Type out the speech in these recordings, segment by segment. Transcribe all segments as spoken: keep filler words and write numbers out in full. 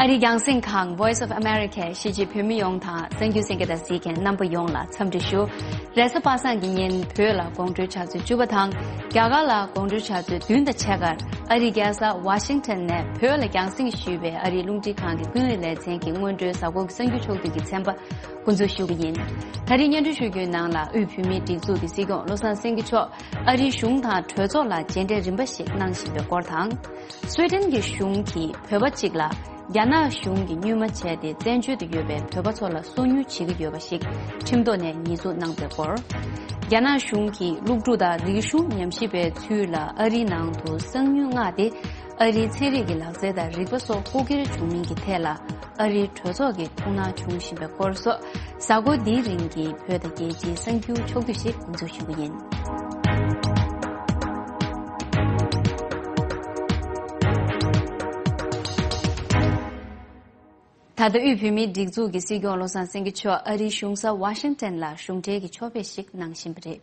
ཨ་རིའི་རྒྱང་སྲིང་ཁང་Voice of America གཞིས་བྱེས་བོད་མི་ཡོངས་དང་གསར་འགྱུར་གསན་མཁན་དང་གཟིགས་མཁན་རྣམ་པ་ཡོངས་ལ་འཚམས་འདྲི་ཞུ། རེས་གཟའ་པ་སངས་ཀྱི་ཉིན་བོད་ལ་དགོང་དྲོའི་ཆུ་ཚོད་བཅུ་པ་དང་རྒྱ་གར་ལ་དགོང་དྲོའི་ཆུ་ཚོད་བདུན་དང་ཕྱེད་ཀར་ཨ་རིའི་རྒྱལ་ས་ཝ་ཤིང་ཊོན་ནས་བོད་ལ་རྒྱང་སྲིང་ཞུས་པའི་ཨ་རིའི་རླུང་འཕྲིན་ཁང་གི་ཀུན་གླེང་ལེ་ཚན་གྱི་སྔོན་འགྲོའི་གཟའ་འཁོར་གྱི་གསར་འགྱུར་ཕྱོགས་བསྡུས་ཀྱི་ཚན་པ་འགོ་འཛུགས་ཞུ་གི་ཡིན། ད་རིང་སྙན་སྒྲོན་ཞུ་རྒྱུའི་ནང་ལ་དབུས་བོད་མིའི་སྒྲིག་འཛུགས་ཀྱི་སྲིད་སྐྱོང་བློ་བཟང་སེང་གེ་མཆོག་ཨ་རིའི་གཞུང་དང་གྲོས་ཚོགས་ལ་མཇལ་འཕྲད་རིམ་པ་ཞིག་གནང་བཞིན་པའི་སྐོར་དང་། སུའེ་ཏེན་གྱི་གཞུང་གིས་བོད་པ་གཅིག་ལ་རྒྱ་ནག་གཞུང་གིས་གཉུལ་མ་བྱས་ཏེ་བཙན་བྱོལ་དུ་ཡོད་པའི་བོད་པ་ཚོ་ལ་སོ་ཉུལ་བྱེད་ཀྱི་ཡོད་པ་ཞིག་ཁྲིམས་ཐོག་ནས་ཉེས་འཛུགས་གནང་པའི་སྐོར། རྒྱ་ནག་གཞུང་གིས་སློབ་ཕྲུག་དང་རིག་གཞུང་ཉམས་ཞིབ་པའི་ཚུལ་ལ་ཨ་རིའི་ནང་དུ་གསང་ཉུལ་མངགས་ཏེ། ཨ་རིའི་ཚན་རིག་གི་ལག་རྩལ་དང་རིག་པ་སོགས་རྐུ་འཁྱེར་བྱུང་མིན་གྱི་ཐད་ལ་ཨ་རིའི་གྲོས་ཚོགས་ཀྱི་ཐུགས་སྣང་བྱུང་བཞིན་པའི་སྐོར་སོགས་གཟའ་འཁོར་འདིའི་རིང་གི་བོད་དང་རྒྱལ་སྤྱིའི་གསར་འགྱུར་ཕྱོགས་བསྡུས་ཤིག་འགོ་འཛུགས་ཞུ་གི་ཡིན། ད་ལྟ་དབུས་བོད་མིའི་སྒྲིག་འཛུགས་ཀྱི་སྲིད་སྐྱོང་བློ་བཟང་སེང་གེ་མཆོག་ཨ་རིའི་གཞུང་ས་ཝ་ཤིང་ཊོན་ལ་གཞུང་འབྲེལ་གྱི་ཕྱོགས་ཕེབས་ཤིག་གནང་བཞིན་པ་རེད།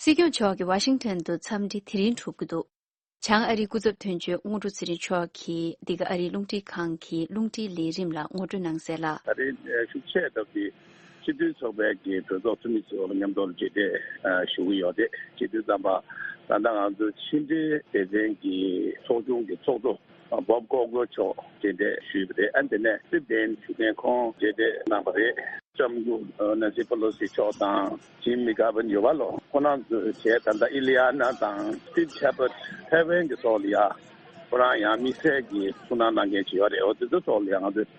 སྲིད་སྐྱོང་མཆོག་གིས་ཝ་ཤིང་ཊོན་དུ་འཚམས་འདྲི་དེ་རིང་གྲུབ་ཀྱི་འདུག། བྱང་ཨ་རིའི་སྐུ་ཚབ་དོན་གཅོད་དངོས་གྲུབ་ཚེ་རིང་མཆོག་གིས་འདི་ག་ཨ་རིའི་རླུང་འཕྲིན་ཁང་གི་རླུང་འཕྲིན་ལས་རིམ་ལ་ངོ་སྤྲོད་གནང་གསལ་ལ། ད་རེས་ཤུགས་ཆེ་སྟབས་ཀྱིས་སྤྱི་མཐུན་ཚོགས་པའི་གི་གྲོས་ཚོགས་འཐུས་མི་ཚོ་མཉམ་དུ་མཇལ་འཕྲད་ཞུ་གི་ཡོད་དེ། མཇལ་དུས་ཙམ་པ་ད་ལྟ་ང་ཚོ་ཕྱི་འབྲེལ་སྡེ་ཚན་གྱི་ཚོགས་ཆུང་གི་ཚོགས་གཙོ་བོབ་ཀོག་གྷོ་མཆོག་མཇལ་འཕྲད་ཞུས་པ་རེད། ཨ་ནི་དེ་ནས་སི་པེན་ཞུ་མཁན་ཁོང་མཇལ་འཕྲད་གནང་བ་རེད། ལྕམ་སྐུ་ནན་སི་པེ་ལོ་སི་མཆོག་དང་ཇིམ་མེ་གྷ་ཝིན་ཡོད་པ་ལོ། ཁོང་རྣམ་ཚོ་བྱས་ད་ལྟ་ཨི་ལི་ཡ་ན་དང་སི་ཊིབ་ཆེ་པར་ཐའེ་ཝན་གྱི་ཐོག་ལ་ཡ་ཁོ་རང་ཡང་དམིགས་བསལ་གྱི་ཐུགས་སྣང་གནང་མཁན་ཅིག་ཡོད་རེད། འོ་དེ་ཚོ་ཐོག་ལ་ཡ་ང་ཚོས་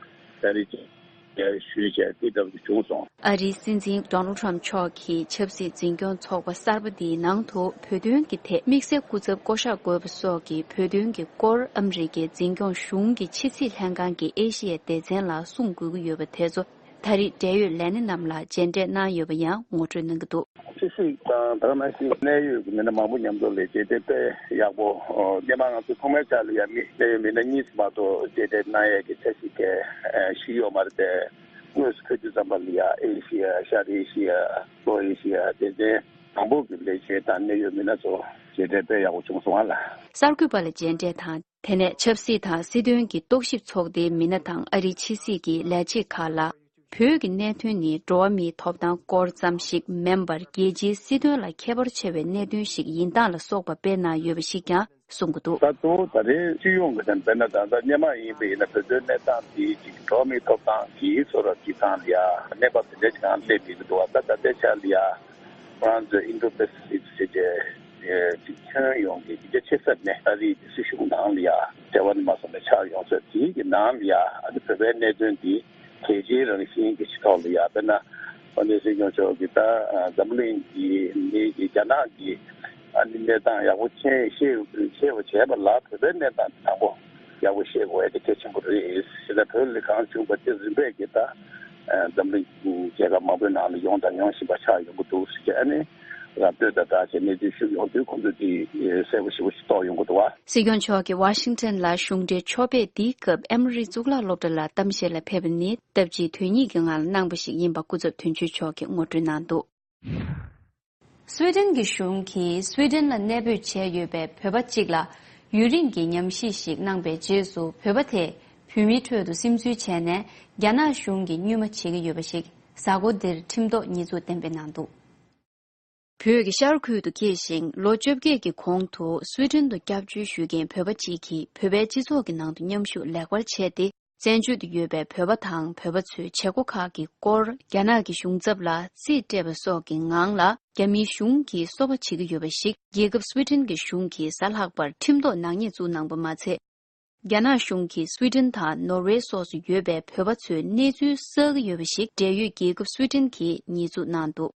ད་རེས་ཞུས་བྱས་དེ་ལྟ་བུ་བྱུང་སོང་། ཨ་རིའི་སྲིད་འཛིན་ཌོ་ནལ་ཊམ་མཆོག་གིས་ཆབ་སྲིད་འཛིན་སྐྱོང་ཚོགས་པ་གསར་པ་འདིའི་ནང་དུ་བོད་དོན་གྱི་ཐད་དམིགས་བསལ་སྐུ་ཚབ་བསྐོ་གཞག་དགོས་པ་སོགས་ཀྱི་བོད་དོན་གྱི་སྐོར་ཨ་མི་རི་ཀའི་འཛིན་སྐྱོང་གཞུང་གི་ཕྱི་སྲིད་ལྷན་ཁང་གི་ཨེ་ཤི་ཡའི་སྡེ་ཚན་ལ་གསུང་དགོས་ཀྱི་ཡོད་པ་དེ་ཚོ་ད་རེས་འབྲེལ་ཡོད་ལས་སྣེ་རྣམས་ལ་མཇལ་འཕྲད་གནང་ཡོད་པ་ཡང་ངོ་སྤྲོད་གནང་གི་འདུག། ཕྱི་སྲིད་དང་ད་ག་ནང་བཞིན་གནད་ཡོད་ཀྱི་མི་སྣ་མང་པོ་མཉམ་དུ་ལ་མཇལ་འཕྲད་དཔེ་ཡག་པོ། སྔོན་མ་ང་ཚོ་ཚང་མའི་ཆ་ལ་ཡ་མི་གནད་ཡོད་མི་སྣ་གཉིས་མ་གཏོགས་མཇལ་འཕྲད་གནང་ཡས་ཀྱི་ཆ་ཞིག་གས་ཞིག་ཡོད་མ་རེད་དེ། དངོས་སུ་ཕེབས་དུས་ཙམ་པ་ལ་ཡ་ཨེ་ཤི་ཡ་ཤར་ཨེ་ཤི་ཡ་ལྷོ་ཨེ་ཤི་ཡ་སྡེ་ཚན་དང་པོ་གི་ལས་བྱེད་དང་གནད་ཡོད་མི་སྣ་ཚོ་མཇལ་འཕྲད་དཔེ་ཡག་པོ་བྱུང་སོང་བ་ལ། གསར་འགོད་པ་ལ་མཇལ་འཕྲད་དང་། དེ་ནས་ཆབ་སྲིད་དང་སྲིད་དོན་གྱི་རྟོག་ཞིབ་ཚོགས་སྡེའི་མི་སྣ་དང་ཨ་རིའི་ཕྱི་སྲིད་ཀྱི་ལས་བྱེད་ཁག་ལ། བོད་ཀྱི་གནད་དོན་ནི་འགྲོ་བ་མིའི་ཐོབ་ཐང་སྐོར་ཙམ་ཞིག་མིན་པར་རྒྱལ་སྤྱིའི་སྲིད་དོན་ལ་ཁྱད་པར་ཆེ་བའི་གནད་དོན་ཞིག་ཡིན་སྟངས་ལ་སོགས་པ་སྤེལ་གནང་ཡོད་པ་ཞིག་ཀྱང་གསུང་གི་འདུག། ད་དུང་ད་རེས་སྤྱི་ཡོངས་ཀྱི་དང་དཔེར་ན་ད་ལྟ་སྔོན་མ་ཡིན་པ་ཡིན་ན་བོད་དོན་གནས་སྟངས་དེ་ཅིག་འགྲོ་བ་མིའི་ཐོབ་ཐང་གི་སོ་རབ་ཀྱི་སྒང་ལ་ཡ་གནས་བབ་དེ་འདྲ་ཅིག་ཀྱང་སླེབས་མེད་ཀྱི་འདུག་བ། ད་ད་ལྟའི་ཆ་ལ་ཡ། ཁོ་རང་ཚོས་ཨིན་ཌོ་པེ་སི་ཕིག་ཟེར་བྱས་ཅིག་ཁྱོན་ཡོངས་ཀྱི་རྒྱ་ཆེ་ས་ནས་ཨ་རིའི་སྲིད་གཞུང་ནང་ལ་ཡ་འབྲེལ་བ་ནི་མ་སོང་བའི་ཆགས་ཡོང་ཚོད་དེའི་གི་ནང་ལ་ཡ་ཨ་ནི་བོད་པའི་གནད་དོན་འདི་གལ་ཆེའི་རང་བཞིན་གྱི་ཐོག་ལ་ཡ་དཔེར་ན་ཨ་ནི་སྲིད་སྐྱོང་མཆོག་གིས་ད་འཛམ་གླིང་གི་མི་གི་རྒྱ་ནག་གི་ཨ་ནི་གནས་སྟངས་ཡག་པོ་མཁྱེན་ཤེས་ཤེས་པ་བྱས་པ་ལ་བོད་པའི་གནས་སྟངས་དང་པོ་ཡག་པོ་ཤེས་དགོས་ཡ་དེ་གལ་ཆེན་པོ་རེད། ཞེ་ད་བོད་ལ་གང་བྱུང་བ་དེ་རིམ་པས་ཀྱི་ད་འཛམ་གླིང་རྒྱལ་ཁབ་མང་པོའི་ནང་ལ་ཡོང་དང་ཡོང་བཞིན་པ་ཆགས་ཡོང་གི་འདུག་ཟེར་གྱི་ཨ་ནི་རང་ལྟོས་དང་སྦྲགས་བྱས་གནས་ཚུལ་ཞུ་ཡོང་དུས་ཁོང་ཚོས་དེ་གསལ་པོ་ཞེ་པོ་ཞིག་རྟོགས་ཡོང་གི་འདུག་བ། སྲིད་སྐྱོང་མཆོག་གིས་ཝ་ཤིང་ཊོན་ལ་གཞུང་འབྲེལ་ཕྱོགས་ཕེབས་འདིའི་སྐབས་ཨེ་མོ་རི་གཙུག་ལག་སློབ་གྲྭ་ལ་གཏམ་བཤད་ལ་ཕེབས་པ་ནི་སྟབས་གཅིག་དོན་གཉིས་ཀྱི་ངང་ལ་གནང་བ་ཞིག་ཡིན་པ་སྐུ་ཚབ་དོན་གཅོད་མཆོག་གིས་ངོ་སྤྲོད་གནང་འདུག། སུའེ་ཏེན་གྱི་གཞུང་གིས་སུའེ་ཏེན་ལ་གནས་སྤོས་བྱས་ཡོད་པའི་བོད་པ་གཅིག་ལ་ཡུན་རིང་གི་ཉམས་ཞིབ་ཞིག་གནང་པའི་རྗེས་སུ་བོད་པ་དེས་བོད་མིའི་ཁྲོད་དུ་སིམ་འཛུལ་བྱས་ནས་རྒྱ་ནག་གཞུང་གིས་གཉུལ་མ་བྱེད་ཀྱི་ཡོད་པ་ཞིག་གཟའ་འཁོར་འདིར་ཁྲིམས་ཐོག་ཉེས་འཛུགས་གཏན་འབེབས་གནང་འདུག། བོད་ཀྱི་ཤར་ཁུལ་དུ་སྐྱེས་ཤིང་ལོ་བཅོ་བརྒྱད་ཀྱི་གོང་དུ་སུའེ་ཏེན་དུ་སྐྱབས་བཅོལ་ཞུ་མཁན་བོད་པ་གཅིག་གིས་བོད་པའི་སྤྱི་ཚོགས་ཀྱི་ནང་དུ་མཉམ་ཞུགས་ལེགས་པར་བྱས་ཏེ། བཙན་བྱོལ་དུ་ཡོད་པའི་བོད་པ་དང་བོད་པ་ཚོའི་བྱེད་སྒོ་ཁག་གི་སྐོར་རྒྱ་ནག་གི་གཞུང་ཚབ་ལ་རྩིས་སྤྲད་པ་སོགས་ཀྱི་ངང་ལ་རྒྱ་མིའི་གཞུང་གིས་སོ་པ་བྱེད་ཀྱི་ཡོད་པ་ཞིག་རྒྱལ་ཁབ་སུའེ་ཏེན་གྱི་གཞུང་གིས་གཟའ་ལྷག་པར་ཁྲིམས་ཐོག་ནག་ཉེས་བཙུགས་གནང་པ་མ་ཚད། རྒྱ་ནག་གཞུང་གིས་སུའེ་ཏེན་དང་ནོར་ཝེ་སོགས་སུ་ཡོད་པའི་བོད་པ་ཚོའི་གནས་ཚུལ་བསགས་ཀྱི་ཡོད་པ་ཞིག་འབྲེལ་ཡོད་རྒྱལ་ཁབ་སུའེ་ཏེན་གྱིས་ཉེས་འཛུགས་གནང་འདུག།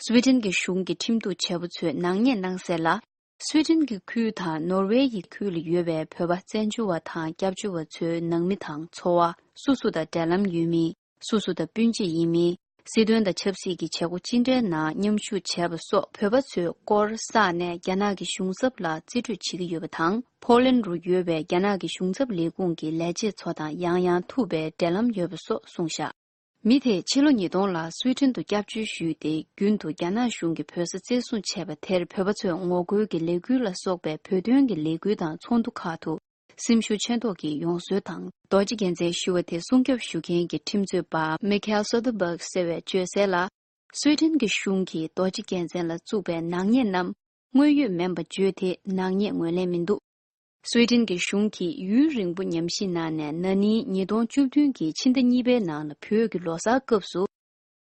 སུའེ་ཏེན་གྱི་གཞུང་གི་ཁྲིམས་གཏུག་བྱ་བ་ཚོས་ནག་ཉེས་གནང་གསལ་ལ། སུའེ་ཏེན་གྱི་ཁུལ་དང་ནོར་ཝེ་ཡི་ཁུལ་ལ་ཡོད་པའི་བོད་པ་བཙན་བྱོལ་བ་དང་སྐྱབས་བཅོལ་བ་ཚོའི་ནང་མི་དང་ཚོ་བ། སུ་སུ་དང་འབྲེལ་ལམ་ཡོད་མིན། སུ་སུ་དང་སྤུན་མཆེད་ཡིན་མིན། སྲིད་དོན་དང་ཆབ་སྲིད་ཀྱི་བྱེད་སྒོ་ཅི་འདྲའི་ནང་མཉམ་ཞུགས་བྱས་པ་སོགས་བོད་པ་ཚོའི་སྐོར་བསགས་ནས་རྒྱ་ནག་གི་གཞུང་ཚབ་ལ་རྩིས་སྤྲོད་བྱེད་ཀྱི་ཡོད་པ་དང་། ཕོ་ལན་རུ་ཡོད་པའི་རྒྱ་ནག་གི་གཞུང་ཚབ་ལས་ཁུངས་ཀྱི་ལས་བྱེད་ཚོ་དང་ཡང་ཡང་ཐུག་པའི་འབྲེལ་ལམ་ཡོད་པ་སོགས་གསུངས་བཞག། མི་དེས་ཕྱི་ལོ་ཉིས་སྟོང་ལ་སུའེ་ཏེན་དུ་སྐྱབས་བཅོལ་ཞུས་ཏེ། རྒྱུན་དུ་རྒྱ་ནག་གཞུང་གིས་བོད་ས་བཙན་བཟུང་བྱས་པ་དེར་བོད་པ་ཚོས་ངོ་རྒོལ་གྱི་ལས་འགུལ་ལ་སོགས་པའི་བོད་དོན་གྱི་ལས་འགུལ་དང་ཚོགས་འདུ་ཁག་ཏུ་ སེམས་ཤུགས་ཆེ་མདོག་གིས་ཡོང་སྲོལ་དང་། རྡོ་རྗེ་རྒྱལ་མཚན་ཞུ་བ་དེ་སྲུང་སྐྱོབ་ཞུ་མཁན་གྱི་ཁྲིམས་རྩོད་པ་མི་ཁེལ་སོ་ཏེ་སྦག་ཟེར་བས་བརྗོད་གསལ་ལ། སུའེ་ཏེན་གྱི་གཞུང་གིས་རྡོ་རྗེ་རྒྱལ་མཚན་ལ་བཙུགས་པའི་ནག་ཉེས་རྣམས་དངོས་ཡོད་མིན་པ་བརྗོད་དེ། ནག་ཉེས་ངོས་ལེན་མི་འདུག་སུའེ་ཏེན་གྱི་གཞུང་གིས་ཡུན་རིང་པོ་ཉམས་ཞིབ་གནང་ནས། ན་ནིང་ཉིས་སྟོང་བཅུ་བདུན་གྱི་ཕྱི་ཟླ་གཉིས་པའི་ནང་ལ་བོད་ཀྱི་ལོ་གསར་སྐབས་སུ།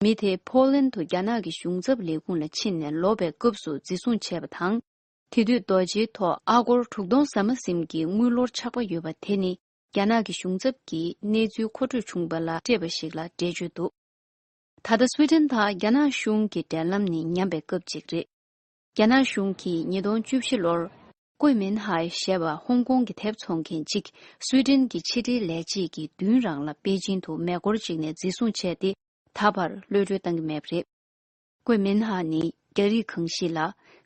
མི་དེ་ཕོ་ལན་དུ་རྒྱ་ནག་གི་གཞུང་ཚབ་ལས་ཁུངས་ལ་ཕྱིན་ནས་ལོག་པའི་སྐབས་སུ་འཛིན་བཟུང་བྱས་པ་དང་། དེ་དུས་རྡོ་རྗེའི་ཐོག་ཨ་སྒོར་དྲུག་སྟོང་ཟ་མ་ཟིན་གྱི་དངུལ་ལོར་ཆག་པ་ཡོད་པ་དེ་ནི། རྒྱ་ནག་གི་གཞུང་ཚབ་ཀྱིས་གནས་ཚུལ་མཁོ་སྤྲོད་བྱུང་བ་ལ་སྤྲད་པ་ཞིག་ལ་འགྲེལ་བརྗོད་འདུག་ད་ལྟ་སུའེ་ཏེན་དང་རྒྱ་ནག་གཞུང་གི་འབྲེལ་ལམ་ནི་ཉམས་པའི་སྐབས་ཅིག་རེད། རྒྱ་ནག་གཞུང་གིས་ཉིས་སྟོང་བཅུ་བཞི་ལོར། ཀུའེ་མིན་ཧའེ་ཞེས་པ་ཧོང་ཀོང་གི་དེབ་འཚོང་མཁན་གཅིག་སུའེ་ཏེན་གྱི་ཕྱི་འབྲེལ་ལས་བྱེད་ཀྱིས་བདུན་རང་ལ་པེ་ཅིང་དུ་མེ་འཁོར་གཅིག་ནས་འཛིན་བཟུང་བྱས་ཏེ། ད་བར་གློད་གྲོལ་བཏང་གི་མེད་པ་རེད། ཀུའེ་མིན་ཧ་ནི་རྒྱ་རིགས་གང་ཞིག་ལ།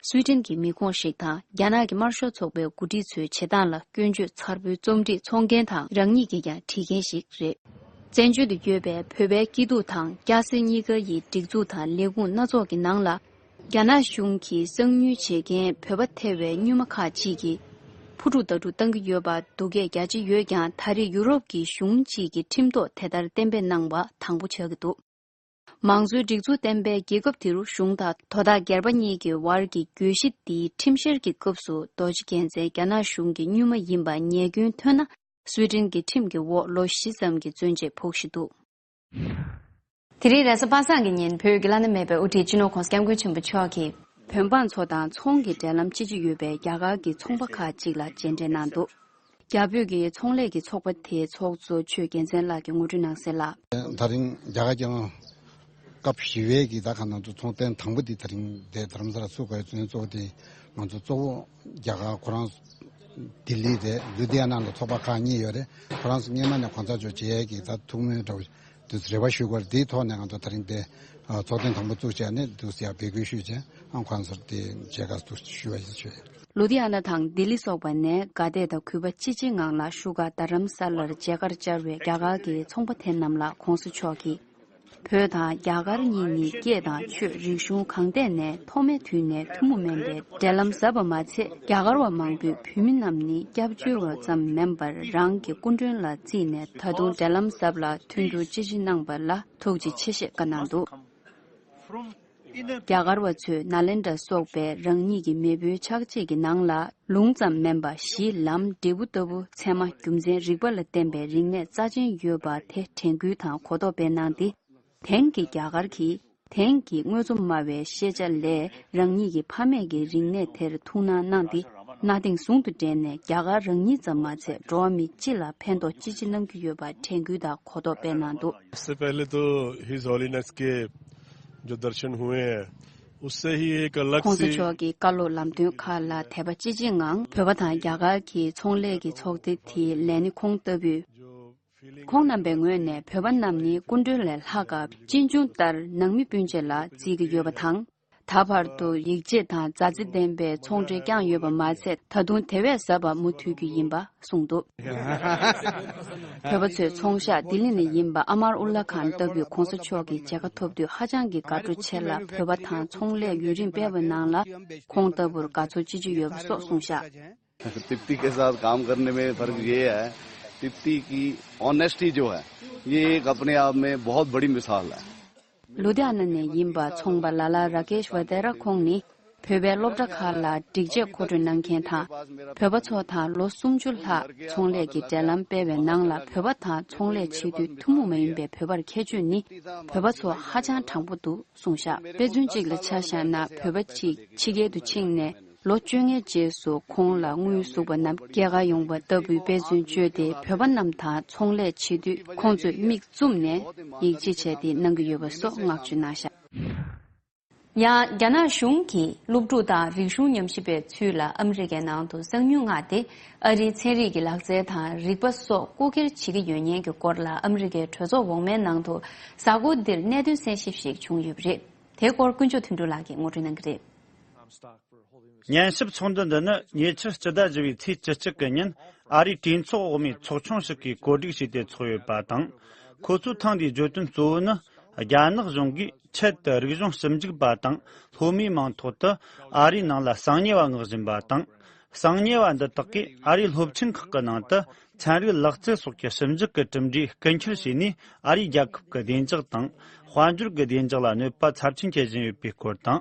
སུའེ་ཏེན་གྱི་མི་ཁོངས་ཤིག་དང་རྒྱ་ནག་གི་དམར་ཤོག་ཚོགས་པའི་འགོ་ཁྲིད་ཚོའི་བྱེད་སྟངས་ལ་སྐྱོན་བརྗོད་ཚ་པོའི་རྩོམ་སྒྲིག་ཚོགས་མཁན་དང་། རང་ཉིད་ཀྱིས་ཀྱང་བྲིས་མཁན་ཞིག་རེད། བཙན་བྱོལ་དུ་ཡོད་པའི་བོད་པའི་སྐྱིད་སྡུག་དང་། སྐྱ་སེར་གཉིས་ཀ་ཡི་སྒྲིག་འཛུགས་དང་ལས་ཁུངས་སྣ་ཚོགས་ཀྱི་ནང་ལ། རྒྱ་ནག་གཞུང་གིས་གསང་ཉུལ་བྱེད་མཁན་བོད་པ་ཐེ་བའི་སྨྱུག་མ་ཁག་ཅིག་གིས་ཕུ་དཀྲུག་ད་དཀྲུག་བཏང་གི་ཡོད་པ་སྡུག་སྐད་རྒྱག་བྱས་ཡོད་ཀྱང་། ད་རེས་ཡུ་རོབ་ཀྱི་གཞུང་གཅིག་གིས་ཁྲིམས་ཐོག་དེ་ལྟར་གཏན་འབེབས་གནང་བ་དང་པོ་ཆགས་ཀྱི་འདུག་མང་གཙོའི་སྒྲིག་འཛུགས་གཏན་འབེབས་རྒྱལ་ཁབ་དེ་རུ་གཞུང་དང་དོ་བདག་སྒེར་པ་གཉིས་ཀྱི་བར་གྱི་གྱོད་གཞི་འདིའི་ཁྲིམས་བཤེར་གྱི་སྐབས་སུ། རྡོ་རྗེ་རྒྱལ་མཚན་རྒྱ་ནག་གཞུང་གི་སྨྱུག་མ་ཡིན་པ་ཉེས་སྐྱོན་ཐོན་ན། སུའེ་ཏེན་གྱི་ཁྲིམས་ཀྱི་འོག་ལོ་བཞི་ཙམ་གྱི་བཙོན་འཇལ་ཕོག་བཞིན་འདུག་དེ་རིང་རེས་གཟའ་པ་སངས་ཀྱི་ཉིན་བོད་ཀྱི་བླ་ན་མེད་པའི་དབུ་ཁྲིད་སྤྱི་ནོར་༸གོང་ས་༸སྐྱབས་མགོན་ཆེན་པོ་མཆོག་གིས། བོད་འབངས་ཚོ་དང་ཚོང་གི་འབྲེལ་ལམ་ཅི་ཆེ་ཡོད་པའི་རྒྱ་གར་གྱི་ཚོང་པ་ཁག་ཅིག་ལ་མཇལ་འཕྲད་གནང་འདུག་རྒྱ་བོད་ཀྱི་ཚོང་ལས་ཀྱི་ཚོགས་པ་དེའི་ཚོགས་གཙོ་ཆོས་རྒྱལ་མཚན་ལགས་ཀྱིས་ངོ་སྤྲོད་གནང་གསལ་ལ། ད་རིང་རྒྱ་གར་རྒྱལ་ཡོངས་སྐབས་བཞི་པའི་གི་ད་ག་ང་ཚོ་ཚོང་རྟེན་དང་པོ་འདི་ད་རིང་དེ་རྡ་རམ་ས་ལ་ཚུགས་པའི་བཙོན་གཙོ་བོ་དེ། ང་ཚོ་གཙོ་བོ་རྒྱ་གར་ཁོ་རང་ལྡི་ལི་རེད། ལུ་དྷི་ཡ་ན་ལ་ཚོགས་པ་ཁག་གཉིས་ཡོད་རེད། ཁོ་རང་ཚོ་སྔོན་མ་ནས་གོང་ས་མཆོག་མཇལ་ཡས་ཀྱི་ད་ཐུགས་སྨོན་འདྲ་བོ་དུས་རེ་བ་ཞུ་དགོས་རེད། དེའི་ཐོག་ནས་ང་ཚོ་ད་རིང་དེ་ཚོགས་ཐེངས་དང་པོ་བཙུགས་བྱས་ནས་དུས་ཡར་འབོད་སྐུལ་ཞུས་བྱས། ཨང་ཁོང་ཚོར་དེ་མཇལ་ཁ་དུ་ཞུ་བ་ཡིན་ཞུས། ལུ་དྷི་ཡ་ན་དང་ལྡི་ལི་སོགས་པ་ནས་དགའ་དད་དང་གུས་པ་ཅི་ཆེའི་ངང་ལ་བཞུགས་སྒར་རྡ་རམ་ས་ལར་མཇལ་ཁར་བཅར་བའི་རྒྱ་གར་གྱི་ཚོང་པ་དེ་རྣམས་ལ་གོང་ས་མཆོག་གིས། བོད་དང་རྒྱ་གར་གཉིས་ནི་སྐད་དང་ཆོས་རིག་གཞུང་གང་ཐད་ནས་ཐོག་མའི་དུས་ནས་ཐུན་མོང་མིན་པའི་འབྲེལ་ལམ་ཟབ་པ་མ་ཚད། རྒྱ་གར་བ་མང་པོས་བོད་མི་རྣམས་ནི་སྐྱབས་བཅོལ་བ་ཙམ་མིན་པར་རང་གི་སྐུ་མགྲོན་ལ་བརྩིས་ནས་ད་དུང་འབྲེལ་ལམ་ཟབ་ལ་མཐུན་འགྱུར་ཅི་ཆེ་གནང་བ་ལ་ཐུགས་རྗེ་ཆེ་ཞེས་བཀའ་གནང་འདུག་རྒྱ་གར་བ་ཚོས་ནཱ་ལེནྡྲ་སོགས་པའི་རང་ཉིད་ཀྱི་མེས་པོའི་ཕྱག་རྗེས་ཀྱི་ནང་ལ་ལུང་ཙམ་མིན་པ་གཞིའི་ལམ་འབྲས་བུ་ལྟ་བུ་ཚད་མ་རྒྱུ་མཚན་རིགས་པ་ལ་བརྟེན་པའི་རིག་གནས་རྩ་ཆེན་ཡོད་པ་དེ་དྲན་སྐུལ་དང་གོ་རྟོགས་སྤེལ་གནང་སྟེ། དེང་གི་རྒྱ་གར་གྱིས་དེང་གི་དངོས་གཙོ་སྨྲ་བའི་ཤེས་བྱ་ལས་རང་ཉིད་ཀྱི་ཕ་མེས་ཀྱི་རིག་གནས་དེར་ཐུགས་སྣང་གནང་སྟེ། གནའ་དེང་ཟུང་དུ་འབྲེལ་ནས་རྒྱ་གར་རང་ཉིད་ཙམ་མ་ཚད་འགྲོ་བ་མི་སྤྱི་ལ་ཕན་ཐོགས་ཅི་ཆེ་གནང་རྒྱུ་ཡོད་པ་དྲན་སྐུལ་དང་གོ་རྟོགས་སྤེལ་གནང་འདུག इससे पहले तो हिज हॉलीनेस के जो दर्शन हुए हैं, उससे ही एक अलग कौन से सी चौक की कालो लमतुन खाला थेबा ची ची ངང་བོད་པ་དང་རྒྱ་གར་གྱི་ཚོང་ལས་ཀྱི་ཚོགས་སྡེ་དེའི་ལས་སྣེ་ཁོང་ལྟ་བུས། ཁོང་རྣམ་པའི་ངོས་ནས་བོད་པ་རྣམས་ནི་སྐུ་མགྲོན་ལས་ལྷག་ག་གཅེན་གཅུང་ལྟར་ནང་མི་སྤུན་མཆེད་ལ་བརྩི་གི་ཡོད་པ་དང་། ད་བར་དུ་ཡིད་ཆེས་དང་མཛའ་བརྩེ་ལྡན་པའི་ཚོང་འབྲེལ་བསྐྱངས་ཡོད་པ་མ་ཚད། ད་དུང་དེ་བས་ཟབ་པ་མུ་མཐུད་རྒྱུ་ཡིན་པ་གསུངས་འདུག་བོད་པ་ཚོས་ཚོང་ཤག་ལྡི་ལི་ནས་ཡིན་པ་ཨ་མར་ཨུ་ལ་ཁཱན་ལྟ་བུའི་གོང་ས་མཆོག་གི་མཇལ་ཁ་ཐོབ་དུས་ཧ་ཅང་གི་དགའ་སྤྲོ་ཆེ་ལ། བོད་པ་དང་ཚོང་ལས་ཡུན་རིང་སྤེལ་བའི་ནང་ལ་ཁོང་ལྟ་བུར་དགའ་ཚོར་ཅི་ཆེ་ཡོད་པ་སོགས་གསུངས་བཞག་དིབ་ཏི་के साथ काम करने में फ़र्क ये है, तिप्ती की ऑनेस्टी जो है, ये एक अपने आप में बहुत बड़ी मिसाल है। ལུ་དྷི་ཡ་ན་ནས་ཡིན་པ་ཚོང་པ་ལ་ལ་ར་ཀེཤ་ཝ་དེ་ར་ཁོང་ནི་བོད་པའི་སློབ་གྲྭ་ཁག་ལ་སྒྲིག་ཆས་མཁོ་སྤྲོད་གནང་མཁན་དང་། བོད་པ་ཚོ་དང་ལོ་སུམ་ཅུ་ལྷག་ཚོང་ལས་ཀྱི་འབྲེལ་ལམ་སྤེལ་བའི་ནང་ལ། བོད་པ་དང་ཚོང་ལས་བྱེད་དུས་ཐུན་མོང་མ་ཡིན་པའི་བོད་པར་ཁྱད་ཆོས་ནི་བོད་པ་ཚོ་ཧ་ཅང་དྲང་པོ་འདུག་གསུངས་བཞག་དཔེ་མཚོན་གཅིག་ལ་ཆ་བཞག་ན། བོད་པ་གཅིག་ཕྱི་རྒྱལ་དུ་ཕྱིན་ནས། ལོ་བཅོ་ལྔའི་རྗེས་སུ་ཁོང་ལ་དངུལ་ཟུག་པ་རྣམས་སྐྱེལ་གར་ཡོང་བ་ལྟ་བུའི་དཔེ་མཚོན་བརྗོད་དེ། བོད་པ་རྣམས་དང་ཚོང་ལས་བྱེད་དུས་ཁོང་ཚོས་མིག་བཙུམ་ནས་ཡིད་ཆེས་བྱས་ཏེ་གནང་གི་ཡོད་པ་སོགས་བསྔགས་བརྗོད་གནང་བཞག་ཡང་རྒྱ་ནག་གཞུང་གིས་སློབ་ཕྲུག་དང་རིག་གཞུང་ཉམས་ཞིབ་པའི་ཚུལ་ལ་ཨ་མི་རི་ཀའི་ནང་དུ་གསང་ཉུལ་མངགས་ཏེ། ཨ་རིའི་ཚན་རིག་གི་ལག་རྩལ་དང་རིག་པ་སོགས་རྐུ་འཁྱེར་བྱེད་ཀྱི་ཡོད་ཉེན་གྱི་སྐོར་ལ་ཨ་མི་རི་ཀའི་གྲོས་ཚོགས་འོག་མའི་ནང་དུ་གཟའ་འཁོར་འདིར་གནད་དོན་གསན་ཞིབ་ཞིག་བྱུང་ཡོད་པ་རེད། དེའི་སྐོར་དཀོན་མཆོག་དོན་གྲུབ་ལགས་ཀྱིས་ངོ་སྤྲོད་གནང་གི་རེད། ཉན་ཞིབ་ཚོགས་འདུ་འདི་ནི་ཉེ་ཆར་སྤྱི་ཟླ་བཞི་པའི་ཚེས་བཅུ་གཅིག་གི་ཉིན་ཨ་རིའི་གྲོས་ཚོགས་འོག་མའི་ཚོགས་ཆུང་ཞིག་གིས་གོ་སྒྲིག་བྱས་ཏེ་ཚོགས་ཡོད་པ་དང་། ཁོ་ཚོས་ཐེངས་འདིའི་བརྗོད་དོན་གཙོ་བོ་ནི། རྒྱ་ནག་གཞུང་གིས་ཆེད་དུ་རིག་གཞུང་ཞིབ་འཇུག་པ་དང་སློབ་མའི་མིང་ཐོག་ཏུ་ཨ་རིའི་ནང་ལ་གསང་ཉུལ་བ་མངགས་བཞིན་པ་དང་། གསང་ཉེ་བ་འདི་དག་གིས་ཨ་རིའི་སློབ་ཆེན་ཁག་གི་ནང་དུ་ཚན་རིག་ལག་རྩལ་སོགས་ཀྱི་ཞིབ་འཇུག་གི་གྲུབ་འབྲས་རྐུ་འཁྱེར་བྱས་ནས། ཨ་རིའི་རྒྱལ་ཁབ་ཀྱི་བདེ་འཇགས་དང་དཔལ་འབྱོར་གྱི་བདེ་འཇགས་ལ་གནོད་པ་ཚབས་ཆེན་བྱེད་བཞིན་ཡོད་པའི་སྐོར་དང་།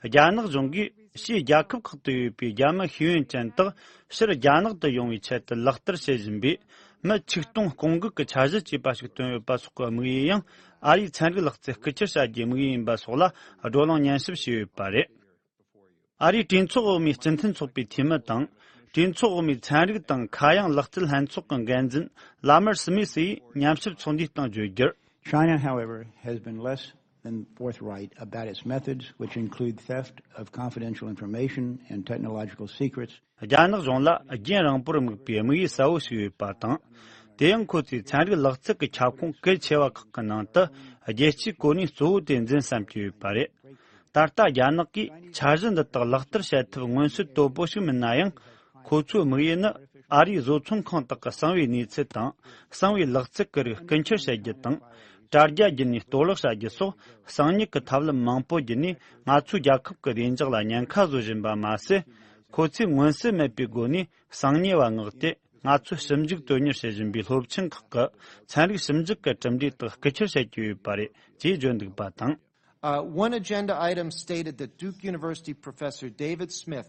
རྒྱ་ནག་གཞུང་གིས་ཕྱིའི་རྒྱལ་ཁབ་ཁག་ཏུ་ཡོད་པའི་རྒྱ་མི་ཤེས་ཡོན་ཅན་དག་ཕྱིར་རྒྱ་ནག་ཏུ་ཡོང་བའི་ཆེད་དུ་ལག་བསྟར་བྱེད་བཞིན་པའི་མི་ཆིག་སྟོང་སྐོང་འགུག་གི་འཆར་གཞི་བཅས་པ་ཞིག་བཏོན་ཡོད་པ་སོགས་ཀྱི་དམིགས་ཡུལ་ཡང་ཨ་རིའི་ཚན་རིག་ལག་རྩལ་རྐུ་འཁྱེར་བྱ་རྒྱུའི་དམིགས་ཡུལ་ཡིན་པ་སོགས་ལ་བགྲོ་གླེང་ཉན་ཞིབ་བྱས་ཡོད་པ་རེད། ཨ་རིའི་གྲོས་ཚོགས་འོག་མའི་སྤྱི་མཐུན་ཚོགས་པའི་འཐུས་མི་དང་། གྲོས་ཚོགས་འོག་མའི་ཚན་རིག་དང་ཁ་གཡང་ལག་རྩལ་ལྷན་ཚོགས་ཀྱི་འགན་འཛིན་ལ་མར་སི་མི་སི་ཡིས་ཉམས་ཞིབ་ཚོགས་འདུའི་སྟེང་བརྗོད་རྒྱུར། China, however, has been less than forthright about its methods, which include theft of confidential information and technological secrets. རྒྱ་ནག་གཞུང་ལ་རྒྱུན་རིང་པོར་དམིགས་པའི་དམིགས་ཡུལ་གསལ་བོ་ཞིག་ཡོད་པ་དང་། དེ་ཡང་ཁོ་ཚོས་ཚན་རིག་ལག་རྩལ་གྱི་ཁྱབ་ཁོངས་གལ་ཆེ་བ་ཁག་གི་ནང་དུ་རྒྱལ་སྤྱིའི་གོ་གནས་གཙོ་བོ་དེ་འཛིན་བསམ་གྱི་ཡོད་པ་རེད། ད་ལྟ་རྒྱ་ནག་གིས་འཆར་གཞི་འདི་དག་ལག་བསྟར་བྱེད་ཐབས་མངོན་གསལ་དོད་པོ་ཞིག་མིན་ན་ཡང་། ཁོ་ཚོའི་དམིགས་ཡུལ་ནི་ཨ་རིའི་བཟོ་ཚོང་ཁང་དག་གི་གསང་བའི་གནས་ཚུལ་དང་། གསང་བའི་ལག་རྩལ་གྱི་རིགས་རྐུ་འཁྱེར་བྱེད་རྒྱུ་དང་། དྲ་རྒྱ་བརྒྱུད་ནས་གཏོར་བརླག་བྱ་རྒྱུ་སོགས་གསང་ཉུལ་གྱི་ཐབས་ལམ་མང་པོ་བརྒྱུད་ནས་ང་ཚོའི་རྒྱལ་ཁབ་ཀྱི་བདེ་འཇགས་ལ་ཉེན་ཁ་བཟོ་བཞིན་པ་མ་ཟད། ཁོ་ཚོས་མངོན་གསལ་མེད་པའི་སྒོ་ནས་གསང་ཉེ་བ་མངགས་ཏེ། ང་ཚོས་ཞིབ་འཇུག་དོན་གཉེར་བྱེད་བཞིན་པའི་སློབ་ཆེན་ཁག་གི་ཚན་རིག་ཞིབ་འཇུག་གི་གྲུབ་འབྲས་དག་རྐུ་འཁྱེར་བྱེད་ཀྱི་ཡོད་པ་རེད་ཅེས་བརྗོད་འདུག་པ་དང་། Uh, one agenda item stated that Duke University professor David Smith,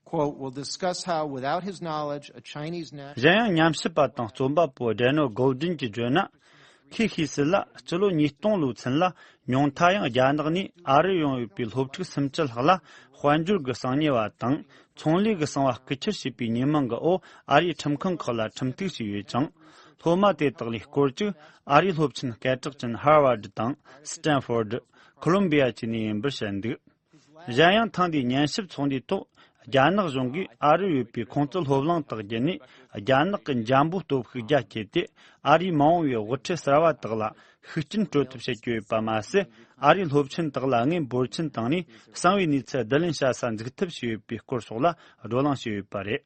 quote, will discuss how, without his knowledge, a Chinese national གཞན་ཡང་ཉམས་ཞིབ་པ་དང་རྩོམ་པ་པོ་ཌེ་ནོ་གོལ་ཌིན་གྱིས་བརྗོད་ན། ཁོས་ཤེས་གསལ་ལ་སྤྱི་ལོ་ཉིས་སྟོང་ལོའི་ཚུན་ལ་ཉུང་མཐའ་ཡང་རྒྱ་ནག་ནས་ཨ་རིར་ཡོང་ཡོད་པའི་སློབ་ཕྲུག་སུམ་ཅུ་ལྷག་ལ་དཔལ་འབྱོར་གྱི་གསང་ཉེ་བ་དང་། ཚོང་ལས་ཀྱི་གསང་བ་རྐུ་འཁྱེར་བྱས་པའི་ཉེས་མིང་གི་འོག་ཨ་རིའི་ཁྲིམས་ཁང་ཁག་ལ་ཁྲིམས་གཏུག་བྱས་ཡོད་ཅིང་། སློབ་མ་དེ་དག་ལས་སྐོར་གཅིག་ཨ་རིའི་སློབ་ཆེན་སྐད་གྲགས་ཅན་ཧར་ཝར་ཌི་དང་སི་ཏན་ཧྥོར་ཌི། ཁོ་ལོམ་བི་ཡ་བཅས་ནས་ཡིན་པར་བཤད་འདུག་གཞན་ཡང་ཐེངས་འདིའི་ཉན་ཞིབ་ཚོགས་འདུའི་ཐོག་རྒྱ་ནག་གཞུང་གིས་ཨ་རིར་ཡོད་པའི་ཁོང་ཚོའི་སློབ་གླིང་དག་བརྒྱུད་ནས་རྒྱ་ནག་གི་འཇམ་པོའི་སྟོབས་ཤུགས་རྒྱ་བསྐྱེད་དེ། ཨ་རིའི་མ་འོངས་པའི་དབུ་ཁྲིད་གསར་བ་དག་ལ་ཤུགས་རྐྱེན་སྤྲོད་ཐབས་བྱེད་ཀྱི་ཡོད་པ་མ་ཟད། ཨ་རིའི་སློབ་ཆེན་དག་ལ་དངུལ་འབོར་ཆེན་བཏང་ནས་གསང་བའི་གནས་ཚུལ་བསྡུ་ལེན་བྱ་ས་འཛུགས་ཐབས་བྱས་ཡོད་པའི་སྐོར་སོགས་ལ་བགྲོ་གླེང་བྱས་ཡོད་པ་རེད།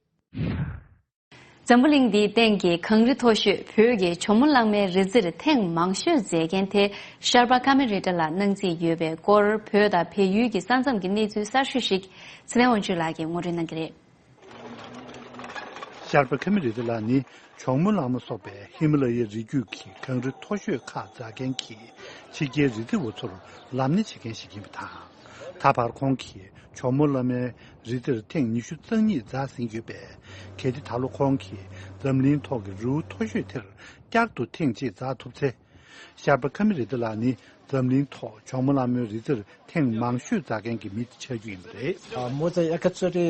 འཛམ་བུ་གླིང་འདིའི་སྟེང་གི་གངས་རི་མཐོ་ཤོས་བོད་ཀྱི་ཇོ་མོ་གླང་མའི་རི་རྩེར་ཐེངས་མང་ཤོས་མཛད་མཁན་དེ་ཤར་པ་ཀ་མེ་རི་ཏྲ་ལགས་གནང་རྩིས་ཡོད་པའི་སྐོར། བོད་དང་བལ་ཡུལ་གྱི་ས་མཚམས་ཀྱི་གནས་ཚུལ་གསར་ཤོས་ཤིག་ཚེ་བརྟན་དབང་ཕྱུག་ལགས་ཀྱིས་ངོ་སྤྲོད་གནང་གི་རེད། ཤར་པ་ཀ་མེ་རི་ཏྲ་ལགས་ནི་ཇོ་མོ་གླང་མ་སོགས་པའི་ཧི་མ་ལ་ཡའི་རི་རྒྱུད་ཀྱི་གངས་རི་མཐོ་ཤོས་ཁག་འཛེག་མཁན་གྱི་ཕྱི་རྒྱལ་རི་རྩེ་བ་ཚོར་ལམ་སྣེ་བྱེད་མཁན་ཞིག་ཡིན་པ་དང་། ད་བར་ཁོང་གིས་ཇོ་མོ་གླང་མའི་རི་རྩེར་ཐེངས་ཉི་ཤུ་རྩ་གཉིས་འཛེགས་ཟིན་ཡོད་པས། གལ་ཏེ་ད་ལོ་ཁོང་གིས་འཛམ་གླིང་ཐོག་གི་རི་བོ་མཐོ་ཤོས་དེར་བསྐྱར་དུ་ཐེངས་གཅིག་འཛེགས་ཐུབ་ཚེ། ཤར་པ་ཀ་མེ་རི་ཏྲ་ལགས་ནི་འཛམ་གླིང་ཐོག་ཇོ་མོ་གླང་མའི་རི་རྩེར་ཐེངས་མང་ཤོས་འཛེག་མཁན་གྱི་མི་དེ་ཆགས་རྒྱུ་ཡིན་པ་རེད། ཨ། མོ་ཙེ་ཨེ་ཀ་ཙི་ཏི་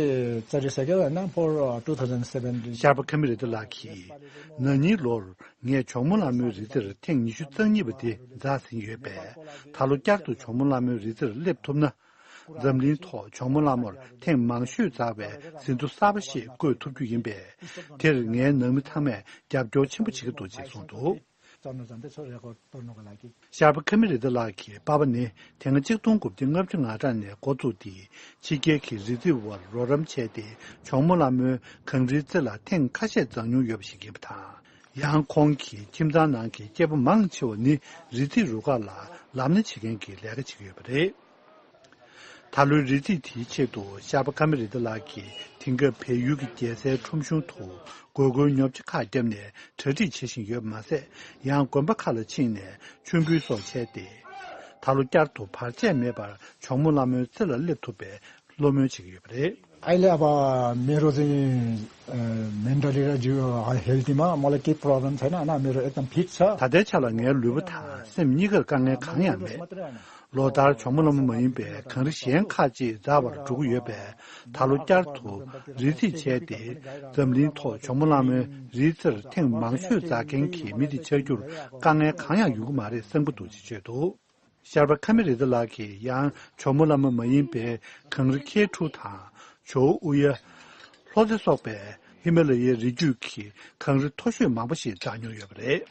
ཙི་རི་ས་ག་ན་ཕོར་ཊུ་ཐའུ་ཟན་སེ་བེན་ཊིན། ཤར་པ་ཀ་མེ་རི་ཏྲ་ལགས་ཀྱིས། ན་ནིང་ལོར་ངས་ཇོ་མོ་གླང་མའི་རི་རྩེར་ཐེངས་ཉི་ཤུ་རྩ་གཉིས་པ་དེ་འཛེགས་ཟིན་ཡོད་པས། ད་ལོ་བསྐྱར་དུ་ཇོ་མོ་གླང་མའི་རི་རྩེར་སླེབས་ཐུབ་ན། འཛམ་གླིང་ཐོག་ཇོ་མོ་གླང་མར་ཐེངས་མང་ཤོས་འཛེགས་པའི་ཟིན་ཐོ་གསར་པ་ཞིག་བཀོད་ཐུབ་རྒྱུ་ཡིན་པས། དེར་ངའི་ནང་མི་ཚང་མས་རྒྱབ་སྐྱོར་ཆེན་པོ་བྱེད་ཀྱི་འདུག་ཅེས་གསུངས་འདུག་ཤར་པ་ཀ་མེ་རི་ཏྲ་ལགས་ཀྱི་པ་ཕ་ནི་དེ་སྔ་གཅིག་སྟོང་དགུ་བརྒྱ་ལྔ་བཅུ་ང་གྲངས་ནས་འགོ་བཙུགས་ཏེ། ཕྱི་རྒྱལ་གྱི་རི་རྩེ་བར་རོགས་རམ་བྱས་ཏེ། ཇོ་མོ་གླང་མའི་གངས་རིའི་རྩེ་ལ་ཐེངས་ཁ་ཤས་འཛེགས་མྱོང་ཡོད་པ་ཞིག་ཡིན་པ་དང་། ཡང་ཁོང་གིས་ཁྱིམ་ཚང་ནང་གི་སྐྱེས་བུ་མང་ཆེ་བ་ནི་རི་རྩེའི་རུ་ཁག་ལ་ལམ་སྣེ་བྱེད་མཁན་གྱི་ལས་ཀ་བྱེད་ཀྱི་ཡོད་པ་རེད། ད་ལོའི་རི་རྩེ་དེའི་ཆེད་དུ་ཤར་པ་ཀ་མེ་རི་ཏྲ་ལགས་ཀྱིས་དེང་སྐབས་བལ་ཡུལ་གྱི་རྒྱལ་སའི་ཁྲོམ་གཞུང་དུ་དགོས་མཁོའི་ཉོ་ཆ་ཁག་བརྒྱབ་ནས་གྲ་སྒྲིག་བྱེད་བཞིན་ཡོད་པ་མ་ཟད། ཡང་དགོན་པ་ཁག་ལ་ཕྱིན་ནས་མཆོད་འབུལ་སོགས་བྱས་ཏེ། ད་ལོ་བསྐྱར་དུ་བར་ཆད་མེད་པར་ཇོ་མོ་གླང་མའི་རྩེ་ལ་སླེབས་ཐུབ་པའི་བློ་སྨོན་བྱེད་ཀྱི་ཡོད་པ་རེད། अहिले अब मेरो चाहिँ, अ, मेन्टली र जिउ, अ, हेल्थमा मलाई केही प्रब्लम छैन, होइन, मेरो एकदम फिट छ। ད་ལྟའི་ཆ་ལ་ངའི་ལུས་པོ་དང་སེམས་གཉིས་ཀར་དཀའ་ངལ་གང་ཡང་མེད། ལོ་ལྟར་ཇོ་མོ་གླང་མ་མ་ཡིན་པའི་གངས་རི་གཞན་ཁག་ཅིག་འཛེག་པར་འགྲོ་གི་ཡོད་པས། ད་ལོ་བསྐྱར་དུ་རི་རྩེ་བྱས་ཏེ། འཛམ་གླིང་ཐོག་ཇོ་མོ་གླང་མའི་རི་རྩེར་ཐེངས་མང་ཤོས་འཛེག་མཁན་གྱི་མི་དེ་ཆགས་རྒྱུར་དཀའ་ངལ་གང་ཡང་ཡོང་གི་མ་རེད་བསམ་གྱི་འདུག་ཅེས་བརྗོད་འདུག་ཤར་པ་ཀ་མེ་རི་ཏྲ་ལགས་ཀྱིས་ཡང་ཇོ་མོ་གླང་མ་མ་ཡིན་པའི་གངས་རི་ཁེ་ཁྲུ་དང་ཇོ་ཨུ་ཡ། ལྷོ་རྩེ་སོགས་པའི་ཧི་མ་ལ་ཡའི་རི་རྒྱུད་ཀྱི་གངས་རི་མཐོ་ཤོས་མང་པོ་ཞིག་འཛེགས་མྱོང་ཡོད་པ་རེད།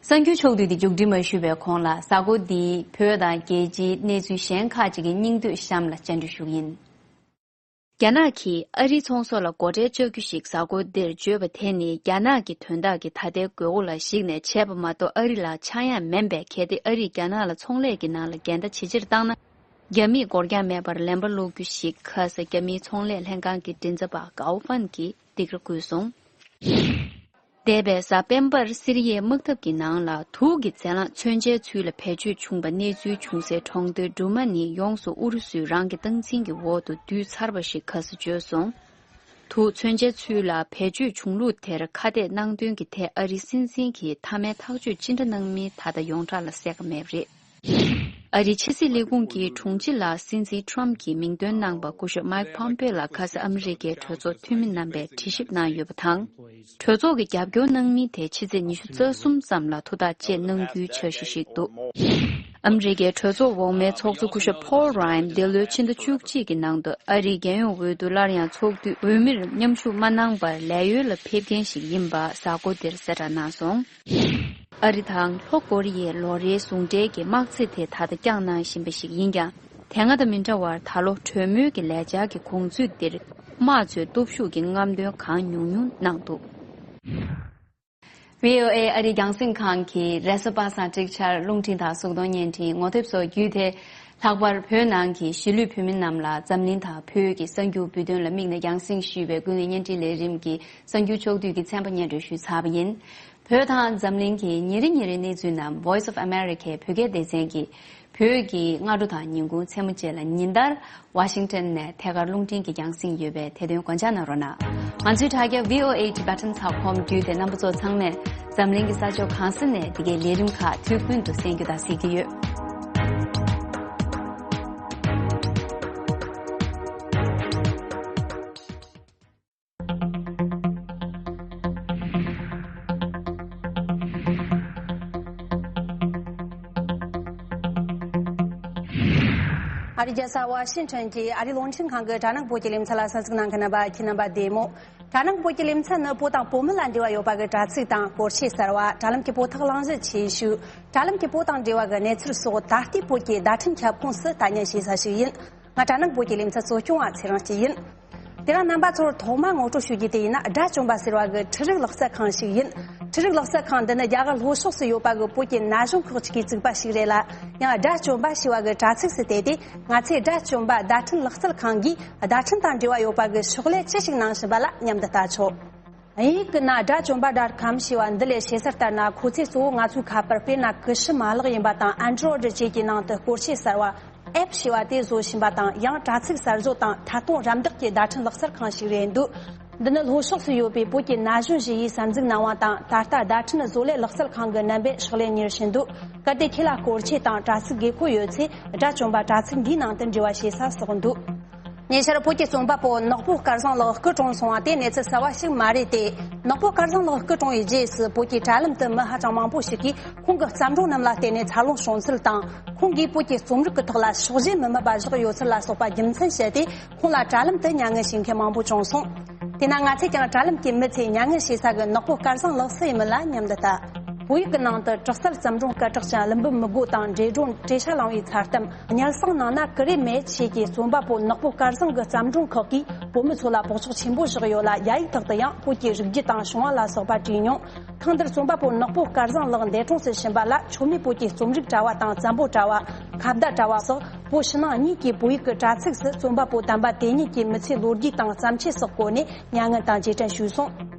གསར་འགྱུར་ཕྱོགས་བསྡུས་དེ་མཇུག་སྒྲིལ་མ་ཞུས་པའི་གོང་ལ། གཟའ་འཁོར་འདིའི་བོད་དང་རྒྱལ་སྤྱིའི་གནས་ཚུལ་གཞན་ཁག་ཅིག་གི་སྙིང་བསྡུས་གཤམ་ལ་སྤྱན་འབུལ་ཞུ་གི་ཡིན། རྒྱ་ནག་གིས་ཨ་རིའི་ཚོང་ཟོག་ལ་སྒོ་ཁྲལ་གཅོག་རྒྱུ་ཞིག་གཟའ་འཁོར་འདིར་བརྗོད་པ་དེ་ནི། རྒྱ་ནག་གི་དོན་དག་གི་ད་ལྟའི་དགོས་མཁོ་ལ་གཞིགས་ནས་བྱས་པ་མ་གཏོགས། ཨ་རི་ལ་ཆག་ཡང་མིན་པས། གལ་ཏེ་ཨ་རིས་རྒྱ་ནག་ལ་ཚོང་ལས་ཀྱི་ནང་ལ་འགལ་ཟླ་ཇེ་ཆེར་བཏང་ན། རྒྱ་མིས་འགོར་འགྱངས་མེད་པར་ལན་པ་སློག་རྒྱུ་ཞིག་ཁ་ས་རྒྱ་མིའི་ཚོང་ལས་ལྷན་ཁང་གི་མགྲིན་ཚབ་པ་ཀའོ་ཧྥན་གྱིས་སྡིགས་ར་བསྐུལ་སོང་། འདས་པའི་གཟའ་སྤེན་པར་སི་རི་ཡའི་དམག་འཐབ་ཀྱི་ནང་ལ་དུག་གི་རྫས་ལངས་མཚོན་ཆའི་ཚུལ་ལ་བེད་སྤྱོད་བྱུང་བ་གནས་ཚུལ་བྱུང་སའི་གྲོང་སྡེ་འབྲུ་མ་ནི་ཡོངས་སུ་ཨུ་རུ་སུས་རང་གི་སྟངས་འཛིན་གྱི་འོག་ཏུ་བསྡུས་ཚར་བ་ཞིག་ཁ་ས་བརྗོད་སོང་། དུག་མཚོན་ཆའི་ཚུལ་ལ་བེད་སྤྱོད་བྱུང་ལུགས་དེར་ཁ་གཏད་གནང་དོན་གྱི་ཐད་ཨ་རིའི་སྲིད་འཛིན་གྱིས་མཐའ་མའི་ཐག་གཅོད་ཅི་འདྲ་གནང་མིན་ད་ལྟ་ཡོངས་གྲགས་ལ་གསལ་ཁ་མེད་པ་རེད། ཨ་རིའི་ཕྱི་སྲིད་ལས་ཁུངས་ཀྱི་དྲུང་ཆེ་ལ་སྲིད་འཛིན་ཊམ་གྱིས་མིང་འདོན་གནང་པ་སྐུ་ཞབས་མའིག་ཕོམ་པེ་ལ་ཁ་ས་ཨ་མི་རི་ཀའི་གྲོས་ཚོགས་འཐུས་མི་རྣམ་པས་དྲི་ཞིབ་གནང་ཡོད་པ་དང་། གྲོས་ཚོགས་ཀྱི་རྒྱབ་སྐྱོར་གནང་མིན་དེ་ཕྱི་ཚེས་ཉི་ཤུ་རྩ་གསུམ་ཙམ་ལ་ཐུགས་ཐག་བཅད་གནང་རྒྱུའི་འཆར་གཞི་ཞིག་འདུག་ཨ་མི་རི་ཀའི་གྲོས་ཚོགས་འོག་མའི་ཚོགས་གཙོ་སྐུ་ཞབས་ཕོལ་རའིན་འདི་ལོའི་ཕྱི་ཟླ་བཅུ་གཅིག་གི་ནང་དུ་ཨ་རིའི་རྒྱལ་ཡོངས་འོས་བསྡུ་སླར་ཡང་ཚོགས་དུས་འོས་མིར་མཉམ་ཞུགས་མ་གནང་བར་ལས་ཡོལ་ལ་ཕེབས་མཁན་ཞིག་ཡིན་པ་གཟའ་འཁོར་འདིར་གསལ་བསྒྲགས་གནང་སོང་། ཨ་རི་དང་ལྷོ་ཀོ་རི་ཡའི་ལོ་རེའི་ཟུང་འབྲེལ་གྱི་དམག་རྩེད་དེ་ད་ལྟ་བསྐྱངས་གནང་བཞིན་པ་ཞིག་ཡིན་ཀྱང་། དེ་སྔ་དང་མི་འདྲ་བར་ད་ལོ་གྲོས་མོལ་གྱི་ལས་འཆར་གྱི་གོང་ཚུད་འདིར་དམག་ཚོས་སྟོབས་ཤུགས་ཀྱི་རྔམ་སྟོན་གང་ཉུང་ཉུང་གནང་འདུག་ཝི་ཨོ་ཨེ་ཨ་རིའི་རྒྱང་སྲིང་ཁང་གིས་རེས་གཟའ་པ་སངས་ཀྲིག་ཆར་རླུང་འཕྲིན་དང་གཟུགས་མཐོང་བརྙན་འཕྲིན་ངོ་དེབ་སོགས་བརྒྱུད་དེ། ལྷག་པར་བོད་ནང་གི་གཞིས་ལུས་བོད་མི་རྣམས་ལ་འཛམ་གླིང་དང་བོད་ཀྱི་གསར་འགྱུར་འབུལ་དོན་ལ་དམིགས་ནས་རྒྱང་སྲིང་ཞུས་པའི་ཀུན་གླེང་བརྙན་འཕྲིན་ལས་རིམ་གྱི་གསར་འགྱུར་ཕྱོགས་བསྡུས་ཀྱི་ཚན་པ་སྙན་སྒྲོན་ཞུས་ཚར་བ་ཡིན། བོད་དང་འཛམ་གླིང་གི་ཉིན་རེ་ཉིན་རེའི་གནས་ཚུལ་རྣམས་Voice of America བོད་སྐད་སྡེ་ཚན་གྱི་བོད་ཀྱི་སྔ་དྲོ་དང་ཉིན་གུང་མཚན་མོ་བཅས་ལ་ཉིན་ལྟར་ཝ་ཤིང་ཊོན་ནས་ཐད་ཀར་རླུང་འཕྲིན་གྱིས་རྒྱང་སྲིང་ཡོད་པས་དེ་དོན་དགོངས་འཇགས་གནང་རོགས་གནང་། ང་ཚོའི་དྲ་རྒྱ་V O A Tibetan dot com བརྒྱུད་དེ་རྣམ་པ་ཚོ་ཚང་མས་འཛམ་གླིང་གི་ས་ཕྱོགས་གང་ས་ནས་འདི་གའི་ལས་རིམ་ཁག་དུས་ཀུན་ཏུ་གསན་རྒྱུ་དང་གཟིགས་ཀྱི་ཡོད། ཨ་རིའི་རྒྱལ་ས་ཝ་ཤིང་ཊོན་གྱི་ཨ་རིའི་རླུང་འཕྲིན་ཁང་གི་དྲ་ནང་བོད་ཀྱི་ལེ་ཚན་ལ་གསན་གཟིགས་གནང་མཁན་རྣམ་པ་ཁྱེད་རྣམ་པ་བདེ་མོ། དྲ་ནང་བོད་ཀྱི་ལེ་ཚན་ནི་བོད་དང་བོད་མི་ལ་འབྲེལ་བ་ཡོད་པ་གི་དྲ་ཚིགས་དང་སྐོར་ཆས་གསར་བ། དྲ་ལམ་གྱི་བོད་ཐོག་གླེང་གཞི་ཆེ་ཤོས། དྲ་ལམ་གྱི་བོད་དང་འབྲེལ་བ་གི་གནས་ཚུལ་སོགས་ད་ལྟའི་བོད་ཀྱི་བརྡ་འཕྲིན་ཁྱབ་ཁོངས་སུ་ལྟ་ཉན་བྱེད་ས་ཞིག་ཡིན། ང་དྲ་ནང་བོད་ཀྱི་ལེ་ཚན་གཙོ་སྐྱོང་བ་ཚེ་རིང་སྐྱིད་ཡིན། དེ་རིང་རྣམ་པ་ཚོར་ཐོག་མར་ངོ་སྤྲོད་ཞུ་རྒྱུ་དེ་ཡིན་ན། དགྲ་བཅོམ་པ་ཟེར་བ་གི་འཕྲུལ་རིག་ལག་རྩལ་ཁང་ཞིག་ཡིན། འཕྲུལ་རིག་ལག་རྩལ་ཁང་འདི་ནི་རྒྱ་གར་ལྷོ་ཕྱོགས་སུ་ཡོད་པ་གི་བོད་ཀྱི་ན་གཞོན་ཁག་ཅིག་གིས་བཙུགས་པ་ཞིག་རེད་ལ། ཡང་དགྲ་བཅོམ་པ་ཞེས་པ་གི་དྲ་ཚིགས་སུ་བལྟས་ཏེ། ང་ཚོས་དགྲ་བཅོམ་པ་བརྡ་འཕྲིན་ལག་རྩལ་ཁང་གིས་བརྡ་འཕྲིན་དང་འབྲེལ་བ་ཡོད་པ་གི་ཕྱག་ལས་ཅི་ཞིག་གནང་བཞིན་པ་ལ་མཉམ་དུ་ལྟ་ཆོག་དབྱིན་ཡིག་གི་ནང་དགྲ་བཅོམ་པ་ཌོཊ་ཀོམ་ཞེས་པ་འདི་ལས་ཤེས་གསལ་ལྟར་ན། ཁོ་ཚོས་གཙོ་བོ་ང་ཚོའི་ཁ་པར་དཔེར་ན་ཀི་ཤུ་མ་ལག་ཡིན་པ་དང་ཨན་ཌོ་རོ་ཌི་བཅས་ཀྱི་ནང་དུ་སྐོར་ཆས་གསར་བ། ཨེབ་ཞེས་པ་དེ་བཟོ་བཞིན་པ་དང་། ཡང་དྲ་ཚིགས་གསར་བཟོ་དང་ཐད་གཏོང་རམ་འདེགས་ཀྱི་བརྡ་འཕྲིན་ལག་རྩལ་ཁང་ཞིག་རེད་འདུག་འདི་ནི་ལྷོ་ཕྱོགས་སུ་ཡོད་པའི་བོད་ཀྱི་ན་གཞོན་ཞིག་གིས་གསར་འཛུགས་གནང་བ་དང་། ད་ལྟ་བརྡ་འཕྲིན་བཟོ་ལས་ལག་རྩལ་ཁང་གི་རྣམ་པས་ཕྱག་ལས་གཉེར་བཞིན་འདུག་གལ་ཏེ་ཁྱེད་ལ་སྐོར་ཆས་དང་དྲ་ཚིགས་དགོས་མཁོ་ཡོད་ཚེ། དགྲ་བཅོམ་པ་དྲ་ཚིགས་འདིའི་ནང་དུ་འབྲེལ་བ་བྱེད་ས་སོགས་འདུག་ཉེ་ཆར་བོད་ཀྱི་རྩོམ་པ་པོ་ནག་པོ་སྐལ་བཟང་ལགས་སྐུ་གྲོངས་སོང་བ་དེ་གནས་ཚུལ་གསར་བ་ཞིག་མ་རེད་དེ། ནག་པོ་སྐལ་བཟང་ལགས་སྐུ་གྲོངས་པའི་རྗེས་སུ་བོད་ཀྱི་དྲ་ལམ་དུ་མི་ཧ་ཅང་མང་པོ་ཞིག་གིས་ཁོང་གི་བརྩམས་སྒྲུང་རྣམས་ལ་བརྟེན་ནས་འཚར་ལོངས་བྱུང་ཚུལ་དང་། ཁོང་གིས་བོད་ཀྱི་རྩོམ་རིག་གི་ཐོག་ལ་ཕྱོགས་ཞེན་མི་དམན་པ་བཞག་ཡོད་ཚུལ་ལ་སོགས་པ་རྒྱུ་མཚན་བཤད་དེ། ཁོང་ལ་དྲ་ལམ་དུ་མྱ་ངན་བྱེད་མཁན་མང་པོ་བྱུང་སོང་། དེས་ན་ང་ཚོས་ཀྱང་དྲ་ལམ་གྱི་མི་ཚོས་མྱ་ངན་བྱེད་ས་གི་ནག་པོ་སྐལ་བཟང་ལགས་སུ་ཡིན་མིན་ལ་མཉམ་དུ་ལྟ། བོད་ཡིག་གི་ནང་དུ་དྲག་རྩལ་བརྩམས་སྒྲུང་སྐད་གྲགས་ཅན་ཀླུ་འབུམ་མི་རྒོད་དང་འདྲེ་སྒྲོན་བྲེ་ཤ་ལང་བའི་མཚར་གཏམ། སྙལ་བཟང་ནང་ན་ཀུ་རེ་མེད་ཞེས་ཀྱི་རྩོམ་པ་པོ་ནག་པོ་སྐལ་བཟང་གི་བརྩམས་སྒྲུང་ཁག་གིས་བོད་མི་ཚོ་ལ་བག་ཆགས་ཆེན་པོ་བཞག་ཡོད་ལ། རྒྱ་ཡིག་ཐོག་ཏུ་ཡང་བོད་ཀྱི་རིགས་རྒྱུད་དང་བྱུང་བ་ལ་སོགས་པ་བྲིས་མྱོང་། ཐེངས་འདིར་རྩོམ་པ་པོ་ནག་པོ་སྐལ་བཟང་ལགས་འདས་གྲོངས་སུ་ཕྱིན་པ་ལ་ཆོ་མེད་བོད་ཀྱི་རྩོམ་རིག་དྲ་བ་དང་བཙན་པོ་དྲ་བ། ཁ་བརྡ་དྲ་བ་སོགས་བོད་ཕྱི་ནང་གཉིས་ཀྱི་བོད་ཡིག་གི་དྲ་ཚིགས་སུ་རྩོམ་པ་པོ་དམ་པ་དེ་ཉིད་ཀྱི་མི་ཚེའི་ལོ་རྒྱུས་དང་བརྩམས་ཆོས་སོགས་བཀོད་ནས་མྱ་ངན་དང་རྗེས་དྲན་ཞུས་སོང་།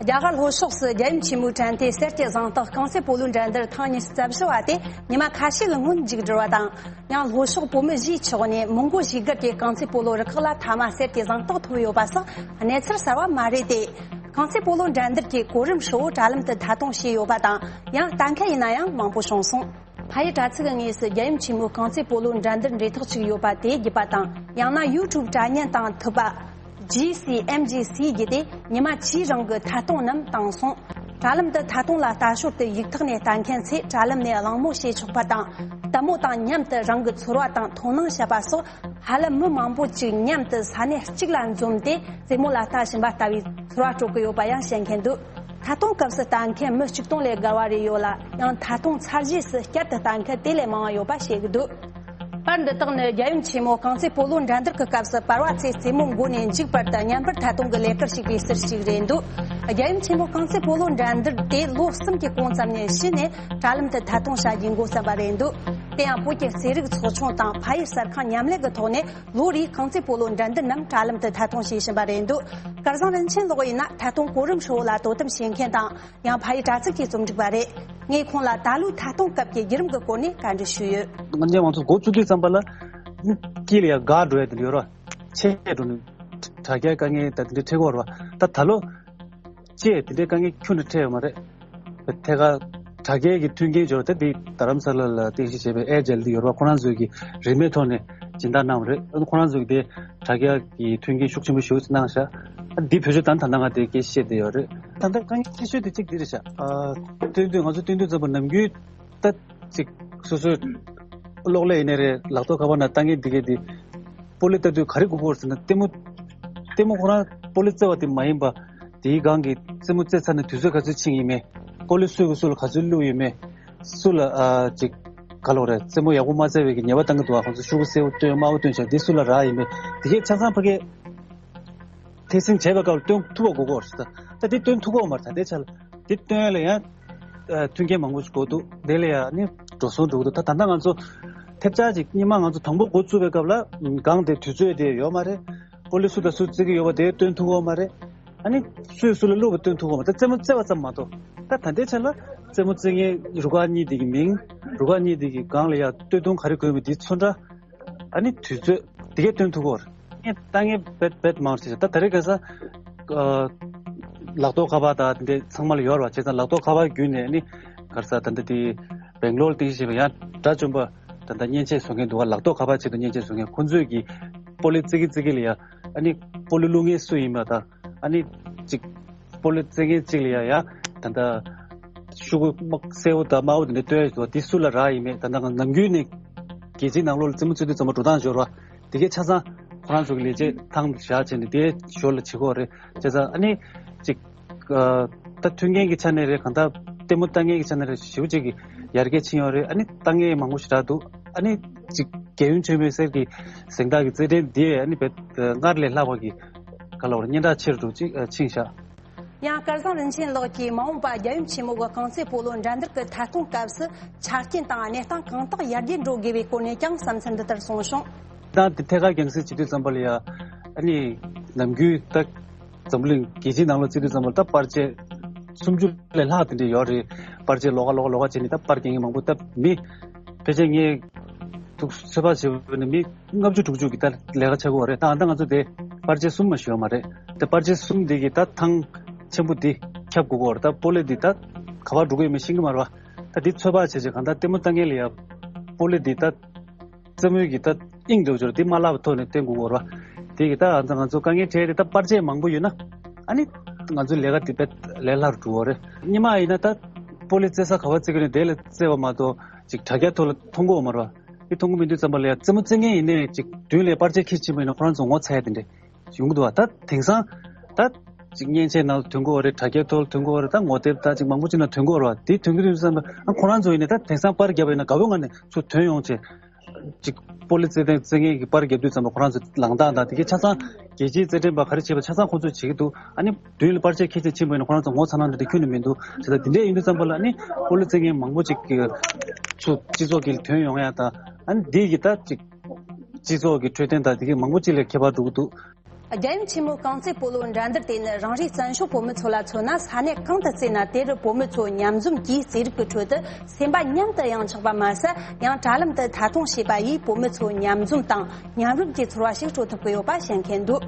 རྒྱ་གར་ལྷོ་ཕྱོགས་སུ་རྒྱལ་ཡུམ་ཆེན་མོའི་དྲན་རྟེན་གསེར་གྱི་གཟེངས་རྟགས་རྐང་རྩེད་སྤོ་ལོའི་འགྲན་བསྡུར་ཐེངས་ཉི་ཤུ་རྩ་བཞི་བ་དེ་ཉི་མ་ཁ་ཤས་ཀྱི་སྔོན་མཇུག་བསྒྲིལ་བ་དང་། ཡང་ལྷོ་ཕྱོགས་བོད་མི་བཞིའི་ཕྱོགས་ནས་མོན་གྷོ་བཞུགས་སྒར་གྱི་རྐང་རྩེད་སྤོ་ལོ་རུ་ཁག་ལ་ཐ་མ་གསེར་གྱི་གཟེངས་རྟགས་ཐོབ་ཡོད་པ་སོགས་གནས་ཚུལ་གསར་བ་མ་རེད་དེ། རྐང་རྩེད་སྤོ་ལོ་འགྲན་བསྡུར་གྱི་གོ་རིམ་ཧྲིལ་བོ་དྲ་ལམ་དུ་ཐད་གཏོང་བྱས་ཡོད་པ་དང་། ཡང་ལྟ་མཁན་ཡིན་ན་ཡང་མང་པོ་བྱུང་སོང་། ཕ་ཡུལ་དྲ་ཚིགས་ཀྱི་ངོས་སུ་རྒྱལ་ཡུམ་ཆེན་མོའི་རྐང་རྩེད་སྤོ་ལོའི་འགྲན་བསྡུར་འབྲེལ་ཐག་ཅིག་ཡོད་པ་དེ་བརྒྱུད་པ་དང་། ཡང་ན་ཡུ་ཊུབ་དྲ་བརྙན་དང་ཐུབ་པ། G C M G C བརྒྱུད་དེ་ཉི་མ་བཅུའི་རིང་གི་ཐད་གཏོང་རྣམས་བཏང་སོང་། དྲ་ལམ་དུ་ཐད་གཏོང་ལ་ལྟ་ཞོར་དུ་ཡིག་ཐོག་ནས་ལྟ་མཁན་ཚོས་དྲ་ལམ་ནས་གླེང་མོལ་བྱེད་ཆོག་པ་དང་། ལྟད་མོ་དང་མཉམ་དུ་རང་གི་ཚོར་བ་དང་དོ་སྣང་བཤད་པ་སོགས། ཧ་ལམ་མི་མང་པོ་ཅིག་མཉམ་དུ་ས་གནས་གཅིག་ལ་འཛོམས་ཏེ་རྩེད་མོ་ལ་ལྟ་བཞིན་པ་ལྟ་བུའི་ཚོར་བ་སྤྲོད་ཀྱི་ཡོད་པ་ཡང་བཤད་མཁན་འདུག་ཐད་གཏོང་སྐབས་སུ་ལྟ་མཁན་མི་ཆིག་སྟོང་ལས་བརྒལ་བ་རེ་ཡོད་ལ། ཡང་ཐད་གཏོང་ཚར་རྗེས་སུ་བསྐྱར་དུ་ལྟ་མཁན་དེ་ལས་མང་བ་ཡོད་པ་བཤད་ཀྱི་འདུག་པར་འདི་དག་ནི་རྒྱལ་ཡུམ་ཆེན་མོ་རྐང་རྩེད་སྤོ་ལོ་འགྲན་བསྡུར་གྱི་སྐབས་སུ་པར་བ་ཚོས་རྩེད་མོ་མགོ་ནས་མཇུག་བར་དུ་བརྙན་པར་ཐད་གཏོང་གི་ལས་ཀར་ཞུགས་པའི་ཟུར་ཞིག་རེད་འདུག་རྒྱལ་ཡུམ་ཆེན་མོ་རྐང་རྩེད་སྤོ་ལོ་འགྲན་བསྡུར་དེ་ལོ་གསུམ་གྱི་གོང་ཙམ་ནས་གཞི་ནས་དྲ་ལམ་དུ་ཐད་གཏོང་བྱ་རྒྱུའི་འགོ་བརྩམས་པ་རེད་འདུག་དེ་ཡང་བོད་ཀྱི་རྩེད་རིགས་ཚོགས་ཆུང་དང་ཕ་ཡུལ་གསར་ཁང་མཉམ་ལས་ཀྱི་ཐོག་ནས་ལོ་རེའི་རྐང་རྩེད་སྤོ་ལོ་འགྲན་བསྡུར་རྣམས་དྲ་ལམ་དུ་ཐད་གཏོང་བྱེད་བཞིན་པ་རེད་འདུག་སྐལ་བཟང་རིན་ཆེན་ལགས་ཡིན་ན་ཐད་གཏོང་གོ་རིམ་ཧྲིལ་བོ་ལ་དོ་དམ་བྱེད་མཁན་དང་ཡང་ཕ་ཡུལ་དྲ་ཚིགས་ཀྱི་རྩོམ་སྒྲིག་པ་རེད། ངས་ཁོང་ལ་ད་ལོའི་ཐད་གཏོང་སྐབས་ཀྱི་བརྒྱུད་རིམ་གྱི་སྐོར་ནས་བཀའ་འདྲི་ཞུས་ཡོད། ང་ཚོ་འགོ་བཙུགས་དུས་ཙམ་པ་ལ་དཀྱིལ་ལ་ཡ་འགག་འགྲོ་ཡ་དེ་འདྲ་ཡོད་རེད། ཆད་འགྲོ་ནས་དྲ་རྒྱ་དཀའ་ངལ་ད་དེ་འདྲ་འཕྲད་ཀྱི་ཡོད་རེད་བ། ད་ད་ལོ་ཅེས་དེ་འདྲའི་དཀའ་ངལ་ཁྱོན་ནས་འཕྲད་ཡོད་མ་རེད། ཐད་ཀར་དྲ་རྒྱའི་གི་མཐུན་རྐྱེན་འབྱོར་ཏེ་འདི་རྡ་རམ་ས་ལ་ལ་རྟེན་གཞི་བྱས་པའི་ཨེ་ཇེལ་འདི་ཡོད་རེད་བ། ཁོ་རང་ཚོས་ཀྱི་རིན་མེད་ཐོག་ནས་སྦྱིན་བདག་གནང་བ་རེད། ཁོ་རང་ཚོས་ཀྱི་དེ་དྲ་རྒྱ་གི་མཐུན་རྐྱེན་ཤུགས་ཆེན་པོ་ཞིག་གནང་ཤག་འདི་བེད་སྤྱོད་དང་ད་ལྟ་ང་དེ་སྐད་བཤད་བསྡད་ཡོད་རེད། ད་ལྟ་དཀའ་ངལ་ཆེ་ཤོས་དེ་གཅིག་འདི་རེད་ཤག་ཨ། སྟོན་དུས་ང་ཚོ་སྟོན་དུས་ཙམ་པ་ནམ་རྒྱུན་ད་ཅིག་སོ་སོའི་གློག་ཀླད་ཡིན་ནའི་རེད། ལག་ཐོག་ཁ་པར་ནང་ལྟ་མཁན་འདི་གས་འདི་སྤོ་ལོ་ལྟ་དུས་ག་རེ་དགོས་ཀྱི་ཡོད་རེད་ཟེར་ན། ལྟད་མོ་ལྟད་མོ་ཁོ་རང་སྤོ་ལོ་རྩེ་བ་དེ་མ་ཡིན་པ་དེའི་སྒང་གི་རྩེད་མོ་རྩེ་ཚར་ནས་དུས་ཚོད་ག་ཚོད་ཕྱིན་ཡིན་མེད། སྤོ་ལོ་སུས་གི་སུ་ལ་ག་ཚོད་བླུགས་ཡོད་མེད། སུ་ལ་ཨ་ཅིག་ག་ལོག་རེད། རྩེད་མོ་ཡག་པོ་མ་རྩེ་བའི་གི་ཉེས་པ་བཏང་གི་འདུག་ཨ། ཁོང་ཚོ་ཤོག་གུ་སེར་པོ་སྟོན་དམར་པོ་སྟོན་བྱས་འདི་སུ་ལ་རག་ཡིན་མེད། དེ་གས་ཆ་ཚང་ཕ་གས་ཐེ་སྲིང་བྱས་པའི་སྐབས་ལ་སྟོན་ཐུབ་པ་དགོས་ཀྱི་ཡོད་རེད་ད། ད་དེ་སྟོན་ཐུབ་ཀྱི་ཡོད་མ་རེད། ད་ལྟའི་ཆ་ལ་དེ་སྟོན་ཡ་ལ་ཡང་ཨ་མཐུན་རྐྱེན་མང་པོ་ཞིག་དགོས་འདུག་དེ་ལ་ཡང་ནི་འགྲོ་སོང་འགྲོ་གི་འདུག་ད་ད་ལྟ་ང་ཚོ་ཐེབས་ཆག་ཅིག་སྔོན་མ་ང་ཚོ་དང་པོ་འགོ་བཙུགས་པའི་སྐབས་ལ་སྒང་དེ་དུས་ཚོད་དེ་ཡོད་མ་རེད། སྤོ་ལོ་སུ་དང་སུ་རྩེ་གི་ཡོད་པ་དེ་སྟོན་ཐུབ་ཀྱི་ཡོད་མ་རེད། ཨ་ནི་སུས་སུ་ལ་བླུགས་པ་སྟོན་ཐུབ་ཀྱི་ཡོད་མ་རེད། ད་རྩེད་མོ་རྩེ་བ་ཙམ་མ་གཏོགས། ད་ད་ལྟའི་ཆ་ལ་རྩེད་མོ་རྩེ་མཁན་རུ་ཁག་གཉིས་དེ་གི་མིང་། རུ་ཁག་གཉིས་དེ་གི་སྒང་ལ་ཡང་སྟོད་ཐུང་ག་རེ་གོན་པ་དེའི་ཚོན་ཁྲ། ཨ་ནི་དུས་ཚོད་དེ་གས་སྟོན་ཐུབ་ཀྱི་ཡོད་རེད། ངས་ལྟ་མཁན་རྦད་རྦད་མང་རེད། ད་ད་རེས་ཁ་སང་ཨ་ལག་ཐོག་ཁ་པར་དང་དེ་འདྲ་ཚང་མ་ལ་ཡོད་རེད་བ། བྱས་ཙང་ལག་ཐོག་ཁ་པར་བརྒྱུད་ནས་ནི་ག་རེ་ཟེར། ད་ལྟ་དེ་སྦེང་ལོར་རྟེན་གཞི་བྱས་པའི་ཡང་དགྲ་བཅོམ་པ་ད་ལྟ་མཉེན་ཆས་བཟོ་མཁན་འདུག་ག་ལག་ཐོག་ཁ་པར་ཆེད་དུ་མཉེན་ཆས་བཟོ་མཁན། ཁོང་ཚོས་ཀྱི་སྤོ་ལོ་རྩེ་གི་རྩེ་གི་ལ་ཡ་ཨ་ནི་སྤོ་ལོ་བླུགས་མཁན་སུ་ཡིན་པ་དང་། ཨ་ནི་ཅིག་སྤོ་ལོ་རྩེ་མཁན་གཅིག་ལ་ཡ་ཡ་ད་ལྟ་ཤོག་གུ་དམར་སེར་པོ་དང་དམར་པོ་དེ་འདྲ་སྟོན་ཡ་འདུག་དེ་སུ་ལ་རག་ཡིན་མེད། ད་ལྟ་ང་ནམ་རྒྱུན་ནས་རྒྱལ་སྤྱིའི་ནང་ལོགས་ལ་རྩེད་མོ་རྩེ་དུས་ཙམ་པ་འགྲོ་སྟངས་འབྱོར་བ་དེ་གས་ཆ་ཚང་ཁོ་རང་ཚོ་གི་ལས་བྱེད་ཐང་དུ་བཞག་བྱས་ནས་དེ་ཞོར་ལ་བྱེད་ཀྱི་ཡོད་རེད། བྱས་ཙང་ཨ་ནི་ཅིག་ཨ་ད་མཐུན་རྐྱེན་གྱི་ཆ་ནས་རེད། གང་ལྟར་ལྟད་མོ་ལྟ་མཁན་གྱི་ཆ་ནས་རེད། ཞེ་པོ་ཅིག་གི་ཡར་རྒྱས་ཕྱིན་ཡོད་རེད། ཨ་ནི་ལྟ་མཁན་མང་པོ་ཞེ་དྲག་འདུག་ཨ་ནི་ཅིག་རྒྱལ་ཡུམ་ཆེན་མོའི་གསེར་གྱི་གཟེངས་རྟགས་ཀྱི་རྩེད་འགྲན་འདི་ཨ་ནི་བས་སྔར་ལས་ལྷག་པ་གི་ག་ལབ་རེད། སྙན་གྲགས་ཆེ་རུ་ཅིག་ཕྱིན་ཤག་ཡང་སྐལ་བཟང་རིན་ཆེན་ལགས་ཀྱིས་མ་འོངས་པ་རྒྱལ་ཡུམ་ཆེན་མོ་གི་རྐང་རྩེད་སྤོ་ལོ་འགྲན་བསྡུར་གྱི་ཐད་གཏོང་སྐབས་སུ་ཆ་རྐྱེན་དང་གནས་སྟངས་གང་དག་ཡར་རྒྱས་འགྲོ་དགོས་པའི་སྐོར་ནས་ཀྱང་བསམ་ཚུལ་འདི་ལྟར་གསུངས་བྱུང་། ད་དེ་ཐད་ཀར་རྒྱང་སྲིང་བྱེད་དུས་ཙམ་པ་ལ་ཡ་ཨ་ནི་ནམ་རྒྱུན་ད་འཛམ་བུ་གླིང་རྒྱལ་སྤྱིའི་ནང་ལ་བརྩི་དུས་ཙམ་པ་ལ་ད་པར་ཆས་སུམ་ཅུ་ལས་ལྷག་དེ་འདྲ་ཡོད་རེད། པར་ཆས་ལོགས་ཀ་ལོགས་ཀ་ལོགས་ཀ་བྱས་ནས་ད་པར་རྒྱག་མཁན་མང་པོ། ད་མི་ཕལ་ཆེར་ངས་ཐུག་ཚོད་དཔག་བྱས་པ་ན་མི་ལྔ་བཅུ་དྲུག་ཅུ་གི་ད་ལས་ཀ་བྱེད་ཀྱི་ཡོད་རེད། ད་ད་ང་ཚོ་དེ་པར་ཆས་གསུམ་མ་ཞིག་ཡོད་མ་རེད། དེ་པར་ཆས་གསུམ་དེ་གི་ད་ཐང་ཆེན་པོ་འདི་ཁྱབ་དགོས་ཀྱི་ཡོད་རེད། ད་སྤོ་ལོ་འདི་ད་ག་པར་འགྲོ་གི་ཡོད་མེད་ཤེས་ཀྱི་མ་རེད་བ། ད་འདི་ཚོད་དཔག་བྱས་བྱས་གང་ལྟར་ལྟད་མོ་ལྟ་མཁན་ལ་ཡ་སྤོ་ལོ་འདི་ད་རྩེད་མོའི་གི་ད་དབྱིངས་འདྲ་བོ་ཅིག་རེད། འདི་མ་བརླག་པའི་ཐོག་ནས་བསྟན་དགོས་ཀྱི་ཡོད་རེད་བ། དེ་གི་ད་ང་ཚོ་དཀའ་ངལ་འཕྲད་རེད། ད་པར་ཆས་མང་པོ་ཡོད་ན་ཨ་ནི་ང་ཚོའི་ལས་ཀ་དེ་དཔེ་ལས་སླ་རུ་འགྲོ་གི་རེད། སྔོན་མ་ཡིན་ན་ད་སྤོ་ལོ་རྩེ་ས་ག་པར་རྩེ་གི་ཡོད་ན་དེ་ལ་རྩེ་བ་མ་གཏོགས་ཅིག་དྲ་རྒྱའི་ཐོག་ལ་མཐོང་གི་ཡོད་མ་རེད་བ། དེ་མཐོང་གི་མེད་དུས་ཙམ་པ་ལ་ཡ་རྩེད་མོ་རྩེ་མཁན་ཡིན་ནའི་ཅིག་མདུན་ལ་པར་ཆས་འཁྱེར་ཕྱིན་པ་ཡིན་ན་ཁོ་རང་ཚོ་ངོ་ཚ་ཡ་དེ་འདྲ་ཡོང་གི་འདུག་བ། ད་དེང་སང་ད་ཅིག་མཉེན་ཆས་ནང་ལ་ཐོན་གྱི་ཡོད་རེད། དྲ་རྒྱའི་ཐོག་ལ་ཐོན་གྱི་ཡོད་རེད། ད་ངོ་དེབ་ད་ཅིག་མང་པོ་ཅིག་ནང་ཐོན་གྱི་ཡོད་རེད་བ། དེ་ཐོན་གྱི་དུས་ཙམ་པ་ཨ་ཁོ་རང་ཚོ་ཡིན་ནའི་ད་དེང་སང་པར་བརྒྱབ་པ་ཡིན་ན་དགའ་པོའི་ངང་ནས་ཚུར་ཐོན་ཡོང་བྱས། ཅིག་སྤོ་ལོ་རྩེད་ཐེངས་རྩེད་མཁན་གྱི་པར་རྒྱབ་དུས་ཙམ་པ་ཁོ་རང་ཚོ་ལངས་སྟངས་དང་དེ་གའི་ཆ་ཚང་རྒྱལ་སྤྱིའི་རྩེད་འགྲན་པ་ག་རེ་བྱེད་པ་ཆ་ཚང་ཁོང་ཚོས་བྱེད་ཀྱི་འདུག་ཨ་ནི་མདུན་ལ་པར་ཆས་འཁྱེར་ཚེ་ཕྱིན་པ་ཡིན་ན་ཁོ་རང་ཚོ་ངོ་ཚ་སྣང་འདྲ་དེ་ཁྱོན་ནས་མི་འདུག་བྱས་ཙང་དེ་འདྲས་ཡིན་དུས་ཙམ་པ་ལ་ཨ་ནི་སྤོ་ལོ་རྩེད་མཁན་མང་པོ་ཅིག་གིས་ཚུར་སྤྱི་ཚོགས་ཀྱི་ཐོན་ཡོང་ཡ་དང་ཨ་ནི་འདི་གི་ད་ཅིག་སྤྱི་ཚོགས་ཀྱི་འཕྲོད་བསྟེན་དང་དེ་གའི་མང་པོ་ཅིག་ལ་ཁྱད་པར་འགྲོ་གི་འདུག་རྒྱལ་ཡུམ་ཆེན་མོའི་རྐང་རྩེད་སྤོ་ལོ་འགྲན་བསྡུར་དེ་ནི་རང་རེའི་བཙན་བྱོལ་བོད་མི་ཚོ་ལ་མཚོན་ན་ས་གནས་གང་དུ་རྩེས་ན་དེར་བོད་མི་ཚོ་མཉམ་འཛོམས་ཀྱིས་རྩེད་རིགས་ཀྱི་ཁྲོད་དུ་སེམས་པ་མཉམ་དུ་ཡང་ཆགས་པ་མ་ཟད་ཡང་དྲ་ལམ་དུ་ཐད་གཏོང་བྱས་པ་ཡིས་བོད་མི་ཚོ་མཉམ་འཛོམས་དང་མཉམ་རུབ་ཀྱི་ཚོར་བ་ཞིག་སྤྲོད་ཐུབ་ཀྱི་ཡོད་པ་བཤད་མཁན་འདུག་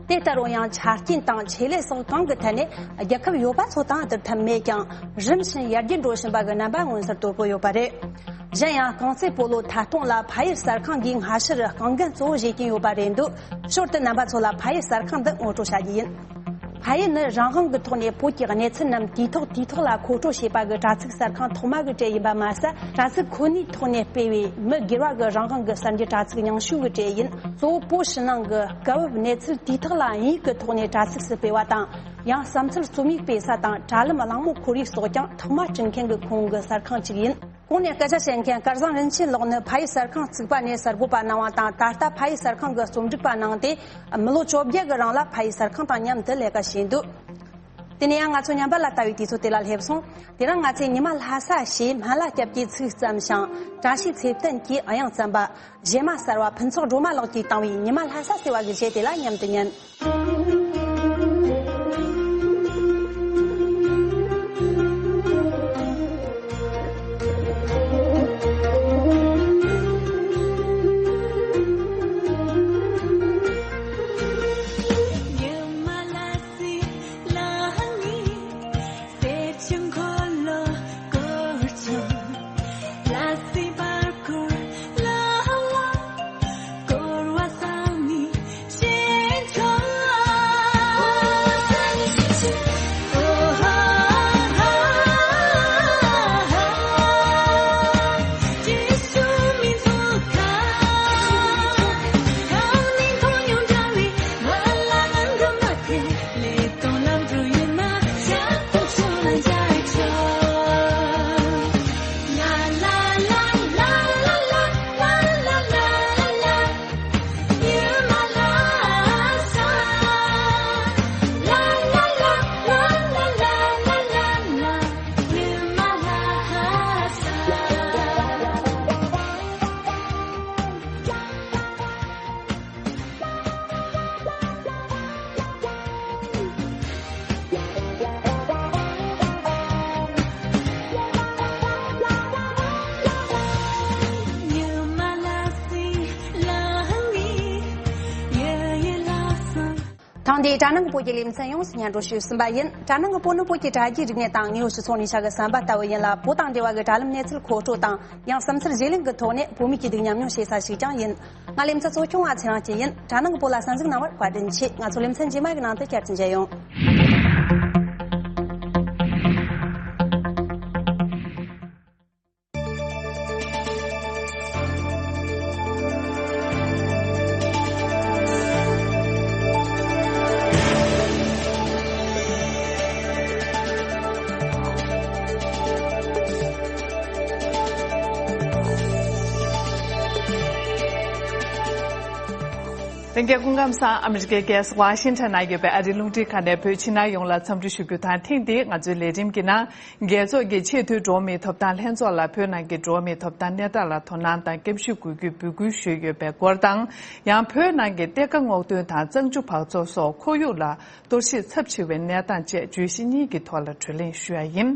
དེ་ལྟ་རུང་ཡང་ཆ་རྐྱེན་དང་ཆེད་ལས་སོགས་གང་གི་ཐད་ནས་རྒྱལ་ཁབ་ཡོད་པ་ཚོ་དང་བསྡུར་ཐབས་མེད་ཀྱང་རིམ་བཞིན་ཡར་རྒྱས་འགྲོ་བཞིན་པ་གི་རྣམ་པ་མངོན་གསལ་དོད་པོ་ཡོད་པ་རེད། གཞན་ཡང་རྐང་རྩེད་སྤོ་ལོ་ཐད་གཏོང་ལ་ཕ་ཡུལ་གསར་ཁང་གིས་སྔ་ཕྱིར་རྐང་འགན་གཙོ་བོ་བཞེས་ཀྱིན་ཡོད་པ་རེད་འདུག་ཞོར་དུ་རྣམ་པ་ཚོ་ལ་ཕ་ཡུལ་གསར་ཁང་འདི་ངོ་སྤྲོད་བྱ་རྒྱུ་ཡིན། ཕ་ཡུལ་ནི་རང་དབང་གི་ཐོག་ནས་བོད་ཀྱི་གནས་ཚུལ་རྣམས་དུས་ཐོག་དུས་ཐོག་ལ་མཁོ་སྤྲོད་བྱེད་པ་གི་དྲ་ཚིགས་གསར་ཁང་ཐོག་མ་གི་གྲས་ཡིན་པ་མ་ཟད། དྲ་ཚིགས་ཁོ་ནའི་ཐོག་ནས་སྤེལ་བའི་མི་སྒེར་བ་གི་རང་དབང་གི་གསར་འགྱུར་དྲ་ཚིགས་ཉུང་ཤོས་ཀྱི་གྲས་ཡིན། གཙོ་བོ་བོད་ཕྱི་ནང་གི་སྐབས་བབ་གནས་ཚུལ་དུས་ཐོག་ལ་དབྱིན་ཡིག་གི་ཐོག་ནས་དྲ་ཚིགས་སུ་སྤེལ་བ་དང་། ཡང་བསམ་ཚུལ་རྩོམ་ཡིག་སྤེལ་ས་དང་དྲ་ལམ་གླེང་མོལ་ཁོར་ཡུག་སོགས་ཀྱང་ཐོག་མ་བསྐྲུན་མཁན་གྱི་ཁོངས་ཀྱི་གསར་ཁང་གཅིག་ཡིན། གོང་ནས་སྐད་ཆ་བཤད་མཁན་སྐལ་བཟང་རིན་ཆེན་ལགས་ནི་ཕ་ཡུལ་གསར་ཁང་བཙུགས་པ་ནས་གསར་འགོད་པ་གནང་བ་དང་། ད་ལྟ་ཕ་ཡུལ་གསར་ཁང་གི་རྩོམ་སྒྲིག་པ་གནང་སྟེ། མི་ལོ་བཅོ་བརྒྱད་གི་རིང་ལ་ཕ་ཡུལ་གསར་ཁང་དང་མཉམ་དུ་ལས་ཀ་བྱས་འདུག་དེ་ནས་ཡང་ང་ཚོ་ཉམས་པ་ལ་ལྟ་བའི་དུས་ཚོད་དེ་ལ་སླེབས་སོང་། དེ་རིང་ང་ཚོས་ཉི་མ་ལྷ་ས་ཞེས་སྨན་བླ་སྐྱབས་ཀྱིས་ཚིག་བརྩམས་ཤིང་། བཀྲ་ཤིས་ཚེ་བརྟན་གྱིས་དབྱངས་བརྩམས་པ། གཞས་མ་གསར་བ་ཕུན་ཚོགས་སྒྲོལ་མ་ལགས་ཀྱིས་བཏང་བའི་ཉི་མ་ལྷ་ས་ཟེར་བ་གི་གཞས་དེ་ལ་མཉམ་དུ་ཉན། ཐེངས་འདིའི་དྲ་ནང་གི་བོད་ཀྱི་ལེ་ཚན་ཡོངས་སུ་སྙན་སྒྲོན་ཞུས་ཟིན་པ་ཡིན། དྲ་ནང་གི་བོད་ནི་བོད་ཀྱི་དྲ་རྒྱའི་རིག་གནས་དང་དངོས་ཡོད་སྤྱི་ཚོགས་གནས་ཆ་གི་ཟམ་པ་ལྟ་བུ་ཡིན་ལ། བོད་དང་འབྲེལ་བ་གི་དྲ་ལམ་གནས་ཚུལ་མཁོ་སྤྲོད་དང་། ཡང་བསམ་ཚུལ་བརྗེ་ལེན་གྱི་ཐོག་ནས་བོད་མི་གཅིག་སྡུད་ཉམས་མྱོང་བྱེད་ས་ཞིག་ཀྱང་ཡིན། ང་ལེ་ཚན་གཙོ་སྐྱོང་བ་ཚེ་རིང་སྐྱིད་ཡིན། དྲ་ནང་གི་བོད་ལ་གསན་གཟིགས་གནང་བར་བཀའ་དྲིན་ཆེ། ང་ཚོ་ལེ་ཚན་རྗེས་མ་གི་ནང་དུ་བསྐྱར་དུ་མཇལ་ཡོང་། ལྷན་རྒྱས་སྐུ་ཁམས་བཟང་། ཨ་མི་རི་ཀའི་རྒྱལ་ས་ཝ་ཤིང་ཊོན་ན་ཡོད་པའི་ཨ་རིའི་རླུང་འཕྲིན་ཁང་ནས་བོད་ཕྱི་ནང་ཡོངས་ལ་འཚམས་འདྲི་ཞུ་རྒྱུ་དང་། ཐེངས་འདིའི་ང་ཚོའི་ལས་རིམ་གྱི་ནང་། རྒྱལ་ཚོགས་ཀྱི་ཆེས་མཐོའི་འགྲོ་བ་མིའི་ཐོབ་ཐང་ལྷན་ཚོགས་ལ་བོད་ནང་གི་འགྲོ་བ་མིའི་ཐོབ་ཐང་གནས་སྟངས་ལ་དོ་སྣང་དང་སྐྱབས་ཞིབ་དགོས་རྒྱུའི་འབོད་སྐུལ་ཞུས་ཡོད་པའི་སྐོར་དང་། ཡང་བོད་ནང་གི་གཏེར་ཁ་སྔོག་འདོན་དང་གཙང་ཆུ་འབག་བཙོག་སོགས་ཁོར་ཡུག་ལ་གཏོར་བཤིག་ཚབས་ཆེ་བའི་གནས་སྟངས་བཅས་བརྗོད་གཞི་གཉིས་ཀྱི་ཐོག་ལ་བགྲོ་གླེང་ཞུ་ཡ་ཡིན།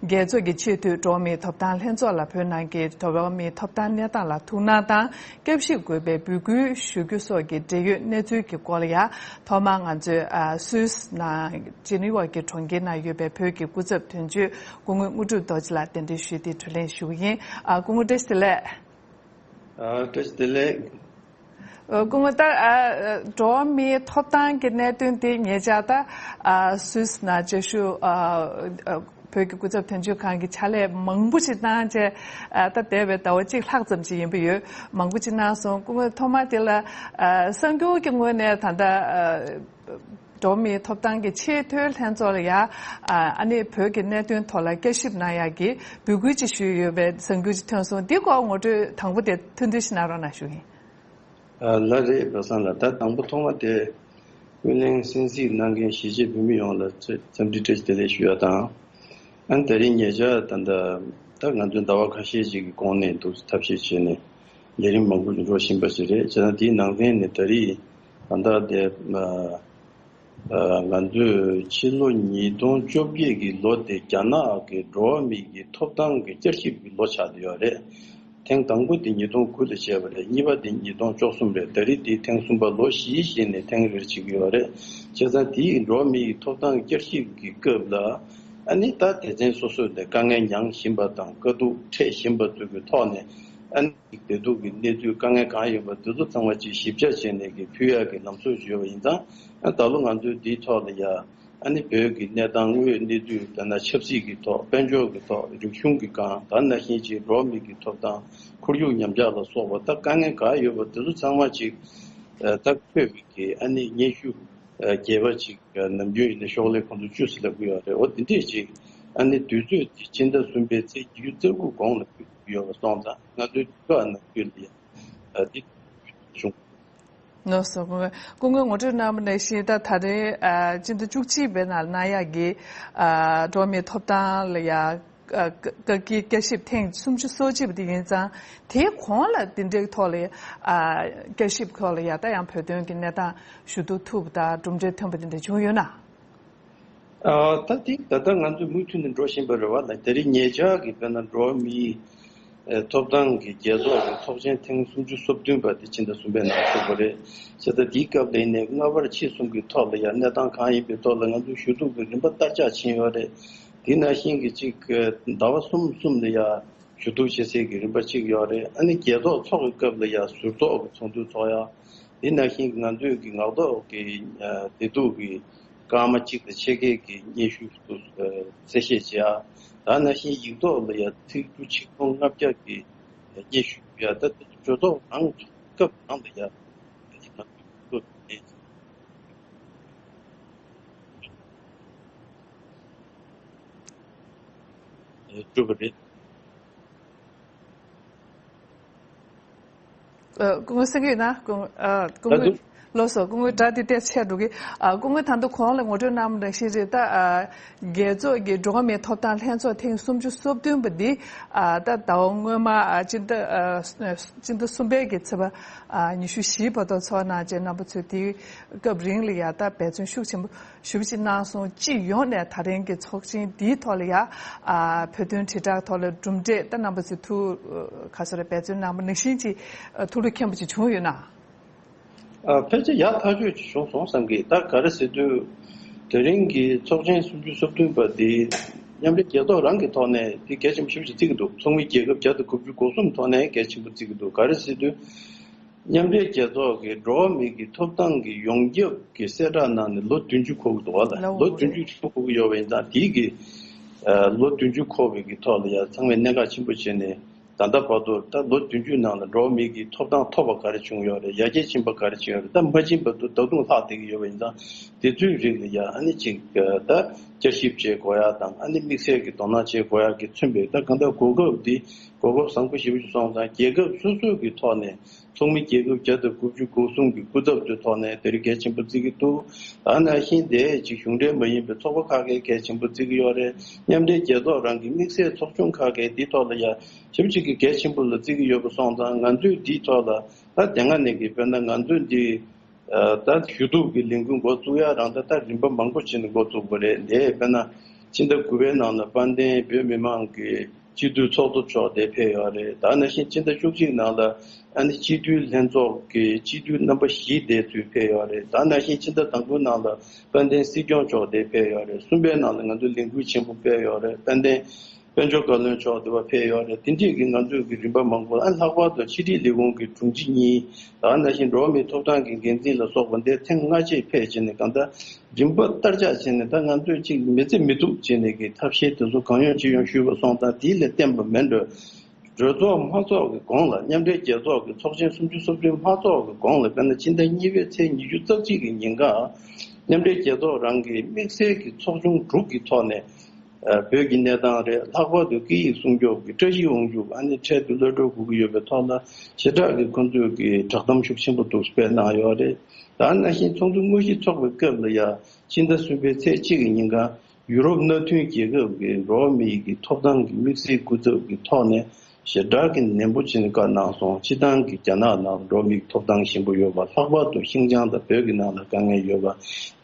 རྒྱལ་ཚོགས་ཀྱི་ཆེས་མཐོའི་འགྲོ་བ་མིའི་ཐོབ་ཐང་ལྷན་ཚོགས་ལ་བོད་ནང་གི་འགྲོ་བ་མིའི་ཐོབ་ཐང་གནས་སྟངས་ལ་ཐུགས་སྣང་དང་སྐྱབས་ཞིབ་དགོས་པའི་འབོད་སྐུལ་ཞུ་རྒྱུ་སོགས་ཀྱི་འབྲེལ་ཡོད་གནས་ཚུལ་གྱི་སྐོར་ལ་ཡང་། ཐོག་མར་ང་ཚོས་ཨ་སུད་སི་ནང་ཇི་ནི་ཝ་གི་གྲོང་ཁྱེར་ནང་ཡོད་པའི་བོད་ཀྱི་སྐུ་ཚབ་དོན་གཅོད་སྐུ་ངོ་དངོས་གྲུབ་རྡོ་རྗེ་ལགས་གདན་འདྲེན་ཞུས་ཏེ་བགྲོ་གླེང་ཞུ་གི་ཡིན། ཨ་སྐུ་ངོ་བཀྲ་ཤིས་བདེ་ལེགས། ཨ་བཀྲ་ཤིས་བདེ་ལེགས། ཨ་སྐུ་ངོ་ད་ཨ་འགྲོ་བ་མིའི་ཐོབ་ཐང་གི་གནད་དོན་དེ་ཉེ་ཆར་ད་ཨ་སུད་སི་ནང་བཅའ་བཞུགས་ཨ་ཨ་བོད་ཀྱི་སྐུ་ཚབ་དོན་གཅོད་ཁང་གི་ཕྱག་ལས་མང་པོ་ཞིག་གནང་བྱས་ཨ་ད་འདས་པའི་ཟླ་བ་གཅིག་ལྷག་ཙམ་ཅིག་ཡིན་པ་ཡོད། མང་པོ་ཅིག་གནང་སོང་། སྐུ་ངོ་ཐོག་མ་དེ་ལ་ཨ་གསར་འགྱུར་གྱི་ངོས་ནས་ད་ལྟ་ཨ་འགྲོ་བ་མིའི་ཐོབ་ཐང་གི་ཆེས་མཐོའི་ལྷན་ཚོགས་ལ་ཡ་ཨ་ཨ་ནི་བོད་ཀྱི་གནད་དོན་ཐོག་ལ་བསྐྱར་ཞིབ་གནང་ཡག་གི་འབོད་སྐུལ་ཅིག་ཞུས་ཡོད་པའི་གསར་འགྱུར་ཅིག་ཐོན་སོང་། འདི་སྐོར་ངོ་སྤྲོད་དང་པོ་དེ་ཐུང་ཐུང་ཞིག་གནང་རོགས་གནང་ཞུ་ཡིན། ཨ་ལགས་རེད། པ་སངས་ལགས། ད་དང་པོ་ཐོག་མ་དེ་ཀུན་གླེང་གསན་གཟིགས་གནང་མཁན་གཞིས་བྱེས་བོད་མི་ཡོངས་ལ་འཚམས་འདྲི་བཀྲ་ཤིས་བདེ་ལེགས་ཞུ་ཡ་དང་། ཨ་ནི་དེ་རིང་ཉེ་ཆར་ད་ལྟ་ད་ང་ཚོའི་ཟླ་བ་ཁ་ཤས་ཅིག་གི་གོང་ནས་འདུག་ཐབས་ཤེས་བྱས་ནས་ལས་རིམ་མང་པོ་ཞིག་འགྲོ་བཞིན་པ་ཞིག་རེད། བྱས་ཙང་དེའི་ནང་ཚན་ནས་ད་རེས་ད་ལྟ་དེ་ཨ་ང་ཚོས་ཕྱི་ལོ་ཉིས་སྟོང་བཅོ་བརྒྱད་ཀྱི་ལོ་དེ་རྒྱ་ནག་གི་འགྲོ་བ་མི་གི་ཐོབ་ཐང་གི་བསྐྱར་ཞིབ་ཀྱི་ལོ་ཆགས་བསྡད་ཡོད་རེད། ཐེངས་དང་པོ་དེ་ཉིས་སྟོང་དགུ་ལ་བྱས་པ་རེད། གཉིས་པ་དེ་ཉིས་སྟོང་བཅུ་གསུམ་རེད། ད་རེས་དེ་ཐེངས་གསུམ་པ། ལོ་བཞིའི་གཞི་ནས་ཐེངས་རེར་བྱེད་ཀྱི་ཡོད་རེད། བྱས་ཙང་དེའི་འགྲོ་བ་མིའི་ཐོབ་ཐང་བསྐྱར་ཞིབ་ཀྱི་སྐབས་ལ་ཨ་ནི་ད་སྡེ་ཚན་སོ་སོ་ནས་དཀའ་ངལ་མྱངས་བཞིན་པ་དང་། དཀའ་སྡུག་འཕྲད་བཞིན་པ་ཚོ་གི་ཐོག་ནས་ཨ་ནི་བདེ་སྡུག་གི་གནས་ཚུལ་དཀའ་ངལ་གང་ཡོད་པ་དེ་ཚོ་ཚང་མ་ཅིག་ཞིབ་ཆ་བྱས་ནས་ཀྱི་ཕུལ་ཡག་གི་ལམ་སྲོལ་ཅིག་ཡོད་པ་ཡིན་ཙང་། ཨ་ད་ལོ་ང་ཚོས་དེའི་ཐོག་ལ་ཡ་ཨ་ནི་བོད་ཀྱི་གནས་སྟངས་དངོས་ཡོད་གནས་ཚུལ། ད་ནི་ཆབ་སྲིད་ཀྱི་ཐོག། དཔལ་འབྱོར་གྱི་ཐོག། རིག་གཞུང་གི་སྒང་། ད་ནང་བཞིན་ཅིག་འགྲོ་བ་མི་གི་ཐོབ་ཐང་། ཁོར་ཡུག་ཉམས་ཆག་ལ་སོགས་པ་ད་དཀའ་ངལ་གང་ཡོད་པ་དེ་ཚོ་ཚང་མ་ཅིག་ཨ་ད་ཁོས་ཀྱི་ཨ་ནི་སྙན་ཞུ་ཨ་རྒྱས་པ་ཅིག་ཨ་ནམ་རྒྱུན་ཡིན་ན་ཤོག་ལྷེ་ཁོང་ཚོ་བཅུ་ཟེར་ལབ་ཀྱི་ཡོད་རེད། འོ་དེ་འདྲས་ཅིག་ཨ་ནི་དུས་ཚོད་དེ་ཕྱི་ཟླ་གསུམ་པའི་ཚེས་ཉི་ཤུ་རྩ་དགུ་གོང་ལ་ཕུལ་གྱི་ཡོད་པ་སོང་ཙང་། ང་ཚོའི་དུས་ཚོད་ནང་ཁུལ་ལ་ཡ་ཨ་དེ་བྱུང་། ལགས་སོ། སྐུ་ངོ་སྐུ་ངོས་ངོ་སྤྲོད་གནང་བ་ནང་བཞིན། ད་ད་རེས་ཨ་སྤྱི་ཟླ་བཅུ་གཅིག་པའི་ནང་གནང་ཡག་གི་ཨ་འགྲོ་བ་མིའི་ཐོབ་ཐང་ལ་ཡ་ཨ་བཀའ་བཀའ་བཀའ་ཞིབ་ཐེངས་སུམ་ཅུ་སོ་གཅིག་པ་དེ་ཡིན་ཙང་། དེའི་གོང་ལ་དེ་འདྲའི་ཐོག་ལ་ཨ་བཀའ་ཞིབ་ཐོག་ལ་ཡ་ད་ཡང་བོད་དོན་གྱི་གནས་སྟངས་ཞུ་གཏུག་ཐུབ་པ་དང་གྲུབ་འབྲས་ཐོན་པ་དེ་འདྲ་བྱུང་ཡོད་ན། ཨ་ད་དེ་ད་ལྟ་ང་ཚོས་མུ་མཐུད་ནས་འགྲོ་བཞིན་པ་རེད་བ། ལ་དེ་རིང་ཉེ་ཆར་གྱི་དཔེར་ན་འགྲོ་བ་མིའི་ཨེ་ཐོབ་ཐང་གི་རྒྱལ་ཚོགས་ཀྱི་ཚོགས་ཆེན་ཐེངས་སུམ་ཅུ་སོ་བདུན་པ་དེ་ཕྱི་ཟླ་གསུམ་པའི་ནང་ཚོགས་པ་རེད། བྱས་ཙང་དེའི་སྐབས་ལ་ཡིན་ནའི་སྔ་བར་ཕྱི་གསུམ་གྱི་ཐོག་ལ་ཡང་གནས་སྟངས་གང་ཡིན་པའི་ཐོག་ལ་ང་ཚོས་ཞུ་གཏུག་གི་རིམ་པ་བསྟར་ཆགས་ཕྱིན་ཡོད་རེད། དེ་ནང་བཞིན་གྱི་གཅིག་ཟླ་བ་གསུམ་གསུམ་ལ་ཡང་ཞུ་གཏུག་བྱེད་སའི་གི་རིམ་པ་གཅིག་ཡོད་རེད། ཨ་ནི་རྒྱལ་ཚོགས་ཚོགས་ཀྱི་སྐབས་ལ་ཡང་ཟུར་ཚོགས་ཀྱི་ཚོགས་འདུ་ཚོགས་ཡ། དེ་ནང་བཞིན་གྱི་ང་ཚོས་ཀྱི་ངག་ཐོག་གི་ཨ་བདེ་སྡུག་གི་སྐར་མ་གཅིག་དང་ཕྱེད་ཀའི་གི་སྙན་ཞུ་དུ་ཨ་གསལ་བཤད་བྱེད་ཡ། ད་ནང་བཞིན་ཡིག་ཐོག་ལ་ཡང་ཚིག་འབྲུ་ཆིག་སྟོང་ལྔ་བརྒྱ་གི་སྙན་ཞུ་ཡ། ད་ལྟ་གྲོས་ཚོགས་རང་གི་སྐབས་རང་ལ་ཡང་ང་ཚོས་གྲུབ་པ་རེད། ཨ་སྐུ་ངོ་གསན་གྱི་ཡོད་ན། སྐུ་ངོ་ཨ་སྐུ་ད་ངོ་དུ་ལགས་སོ། སྐུ་ངོ་སྒྲ་དེ་ཏོག་ཙམ་ཆད་འགྲོ་གི། ཨ་སྐུ་ངོ་ད་དུང་གོང་ལ་ངོ་སྤྲོད་གནང་བ་ནང་བཞིན་རེད། ད་ཨ་རྒྱལ་ཚོགས་ཀྱི་འགྲོ་བ་མིའི་ཐོབ་ཐང་ལྷན་ཚོགས་ཐེངས་སུམ་ཅུ་སོ་བདུན་པ་འདི་ཨ་ད་ཟླ་བ་སྔོན་མ་ཨ་སྤྱི་ཟླ་ཨ་སྤྱི་ཟླ་གསུམ་པའི་གི་ཚེས་པ་ཨ་ཉི་ཤུ་བཞི་བར་དུ་ཚོགས་གནང་བྱས། རྣམ་པ་ཚོས་དེའི་སྐབས་རིང་ལ་ཡ་ད་འབད་བརྩོན་ཤུགས་ཆེན་པོ་ཞུ་བ་ཅིག་གནང་སོང་། སྤྱི་ཡོངས་ནས་ད་རིང་གི་ཚོགས་ཆེན་འདིའི་ཐོག་ལ་ཡ་ཨ་བོད་དོན་དྲིལ་བསྒྲགས་ཐོག་ལ་གྲུབ་འབྲས་ད་རྣམ་པ་ཚོས་ཐུགས་ཨ་ག་ཚོད་རེ་འབད་བརྩོན་གནང་བ་ནང་བཞིན་ཅིག་ཨ་ཐུགས་ལུས་མཁྱེན་པ་ཅིག་བྱུང་ཡོད་ན། ཨ་ཕལ་ཆེར་ཡག་ཐག་ཆོད་ཅིག་བྱུང་སོང་བསམ་གི། ད་ག་རེ་ཟེར་དུས་དེ་རིང་གི་ཚོགས་ཆེན་སུམ་ཅུ་སོ་བདུན་པ་འདི་མཉམ་འབྲེལ་རྒྱལ་ཚོགས་རང་གི་ཐོག་ནས་དེ་གལ་ཆེན་པོ་ཞེ་པོ་ཅིག་བརྩི་གི་འདུག། ཚོགས་མི་རྒྱལ་ཁབ་བརྒྱ་དང་དགུ་བཅུ་གོ་གསུམ་ཐོག་ནས་གལ་ཆེན་པོ་བརྩི་གི་འདུག། ག་རེ་ཟེར་དུས། མཉམ་འབྲེལ་རྒྱལ་ཚོགས་ཀྱི་འགྲོ་བ་མི་གི་ཐོབ་ཐང་གི་ཡོངས་ཁྱབ་ཀྱི་གསལ་བསྒྲགས་ནང་ནས་ལོ་བདུན་ཅུ་འཁོར་གྱི་འདུག་བ། ལ་ལོ་ལོ་བདུན་ཅུ་འཁོར་གྱི་ཡོད་པ་ཡིན་ཙང་། དེའི་གི་ཨ་ལོ་བདུན་ཅུ་འཁོར་བའི་གི་ཐོག་ལ་ཡང་ཚང་མས་གནད་འགག་ཆེན་པོ་བྱས་ནས། ད་ལྟ་བར་དུ་ད་ལོ་བདུན་ཅུའི་ནང་ལ་འགྲོ་བ་མི་གི་ཐོབ་ཐང་ཐོབ་པ་ག་རེ་བྱུང་ཡོད་རེད། ཡར་རྒྱས་ཕྱིན་པ་ག་རེ་བྱུང་ཡོད་རེད། ད་མ་ཕྱིན་པ་དུ་ད་དུང་ལྷག་བསྡད་ཀྱི་ཡོད་པ་ཡིན་ཙང་། དེ་ཚོའི་རིགས་ལ་ཡང་ཨ་ནི་ཅིག་ད་བསྐྱར་ཞིབ་བྱེད་དགོས་ཡ་དང་། ཨ་ནི་དམིགས་བསལ་གྱི་དོ་སྣང་བྱེད་དགོས་ཡ་གི་མཚོན་པའི། ད་གང་ལྟར་གོ་སྐབས་འདི་གོ་སྐབས་བཟང་པོ་ཞེ་པོ་ཞིག་སོང་ཙང་། རྒྱལ་ཁབ་སོ་སོའི་གི་ཐོག་ནས་ཚོགས་མི་རྒྱལ་ཁབ་བརྒྱ་དང་དགུ་བཅུ་གོ་གསུམ་གྱི་སྐུ་ཚབ་ཀྱི་ཐོག་ནས་དེ་རིང་གལ་ཆེན་པོ་བརྩི་གི་འདུག། ད་ནང་བཞིན་དེ་ཅིག་གཞུང་འབྲེལ་མ་ཡིན་པའི་ཚོགས་པ་ཁག་གིས་གལ་ཆེན་པོ་བརྩི་གི་ཡོད་རེད། མཉམ་འབྲེལ་རྒྱལ་ཚོགས་རང་གི་དམིགས་བསལ་ཚོགས་ཆུང་ཁག་གིས་འདིའི་ཐོག་ལ་ཡ་ཞེ་པོ་ཅིག་གི་གལ་ཆེན་པོ་ལ་བརྩི་གི་ཡོད་པ་སོང་ཙང་། ང་ཚོས་འདིའི་ཐོག་ལ་ད་དེ་སྔ་ནས་ཀྱི་དཔེར་ན་ང་ཚོས་འདི་ཨ་ད་ཞུ་གཏུག་གི་ལས་འགུལ་འགོ་བཙུགས་ཡ་རང་ད་ད་རིམ་པ་མང་པོ་བྱས་ནས་འགོ་བཙུགས་པ་རེད། དེ་དཔེར་ན་ཕྱི་ཟླ་དགུ་པའི་ནང་ལ་དཔལ་ལྡན་བོད་མི་མང་གི་སྤྱི་འཐུས་ཚོགས་གཙོ་མཆོག་དེ་ཕེབས་ཡོད་རེད། ད་ནང་བཞིན་ཕྱི་ཟླ་བཅུ་གཅིག་ནང་ལ་ཨ་ནི་སྤྱི་འཐུས་ལྷན་ཚོགས་ཀྱི་སྤྱི་འཐུས་རྣམ་པ་བཞི་དེ་ཚོས་ཕེབས་ཡོད་རེད། ད་ནང་བཞིན་ཕྱི་ཟླ་དང་པོའི་ནང་ལ་དཔལ་ལྡན་སྲིད་སྐྱོང་མཆོག་དེ་ཕེབས་ཡོད་རེད། གསུམ་པའི་ནང་ལ་ང་ཚོ་ལས་འགུལ་ཆེན་པོ་སྤེལ་ཡོད་རེད། དཔལ་ལྡན་དཔལ་འབྱོར་བཀའ་བློན་མཆོག་དེ་བ་ཕེབས་ཡོད་རེད། དེ་འདྲས་ཀྱི་ང་ཚོས་ཀྱི་རིམ་པ་མང་པོ། ཨ་ལྷག་པར་དུ་ཕྱི་དྲིལ་ལས་ཁུངས་ཀྱི་དྲུང་ཆེ་གཉིས། ད་ནང་བཞིན་འགྲོ་བ་མིའི་ཐོབ་ཐང་གི་འགན་འཛིན་ལ་སོགས་པ་འདིར་ཐེངས་སྔ་རྗེས་ཕེབས་བྱས་ནས། གང་ལྟར་རིམ་པ་བསྟར་ཆགས་བྱས་ནས། ད་ང་ཚོས་ཅིག་མི་བརྩི་མི་ཐུབ་བྱས་ནས་ཀྱི་ཐབས་ཤེས་དེ་ཚོ་གང་ཡོང་ཅི་ཡོང་ཞུས་པ་སོང་ཙང་། དེ་ལས་བརྟེན་པ་མིན་འགྲོ། གྲོས་ཚོགས་མ་ཚོགས་ཀྱི་གོང་ལ། མཉམ་འབྲེལ་རྒྱལ་ཚོགས་ཀྱི་ཚོགས་ཆེན་སུམ་ཅུ་སོ་བདུན་མ་ཚོགས་ཀྱི་གོང་ལ། དཔེར་ན་ཕྱི་ཟླ་གཉིས་པའི་ཚེས་ཉི་ཤུ་རྩ་གཅིག་གི་ཉིན་ཀ་མཉམ་འབྲེལ་རྒྱལ་ཚོགས་རང་གི་དམིགས་བསལ་གྱི་ཚོགས་ཆུང་དྲུག་གི་ཐོག་ནས་ཨ་བོད་ཀྱི་གནས་སྟངས་རེད། ལྷག་པར་དུ་སྐད་ཡིག་སྲུང་སྐྱོབ་ཀྱི་བཀྲ་ཤིས་དབང་ཕྱུག་ཨ་ནི་འཕྲལ་དུ་གློད་གྲོལ་དགོས་ཀྱི་ཡོད་པའི་ཐོག་ལ་ཞེ་དྲག་གི་ཁོང་ཚོས་ཀྱི་བསྒྲགས་གཏམ་ཤུགས་ཆེན་པོ་འདུག་སྤེལ་གནང་ཡོད་རེད། ད་ནང་བཞིན་ཚོགས་འདུ་དངོས་གཞི་ཚོགས་པའི་སྐབས་ལ་ཡ་ཕྱི་ཟླ་གསུམ་པའི་ཚེས་གཅིག་གི་ཉིན་ཀ་ཡུ་རོབ་མནའ་མཐུན་རྒྱལ་ཁབ་ཀྱི་འགྲོ་བ་མིའི་གི་ཐོབ་ཐང་གི་དམིགས་བསལ་སྐུ་ཚབ་ཀྱི་ཐོག་ནས་ཞེ་དྲག་གི་ནན་པོ་བྱས་ནས་བཀའ་གནང་སོང་། སྤྱིར་བཏང་གི་རྒྱ་ནག་ནང་འགྲོ་བ་མིའི་ཐོབ་ཐང་ཞན་པོ་ཡོད་པ། ལྷག་པར་དུ་ཤིན་ཅང་དང་བོད་ཀྱི་ནང་ལ་དཀའ་ངལ་ཡོད་པ།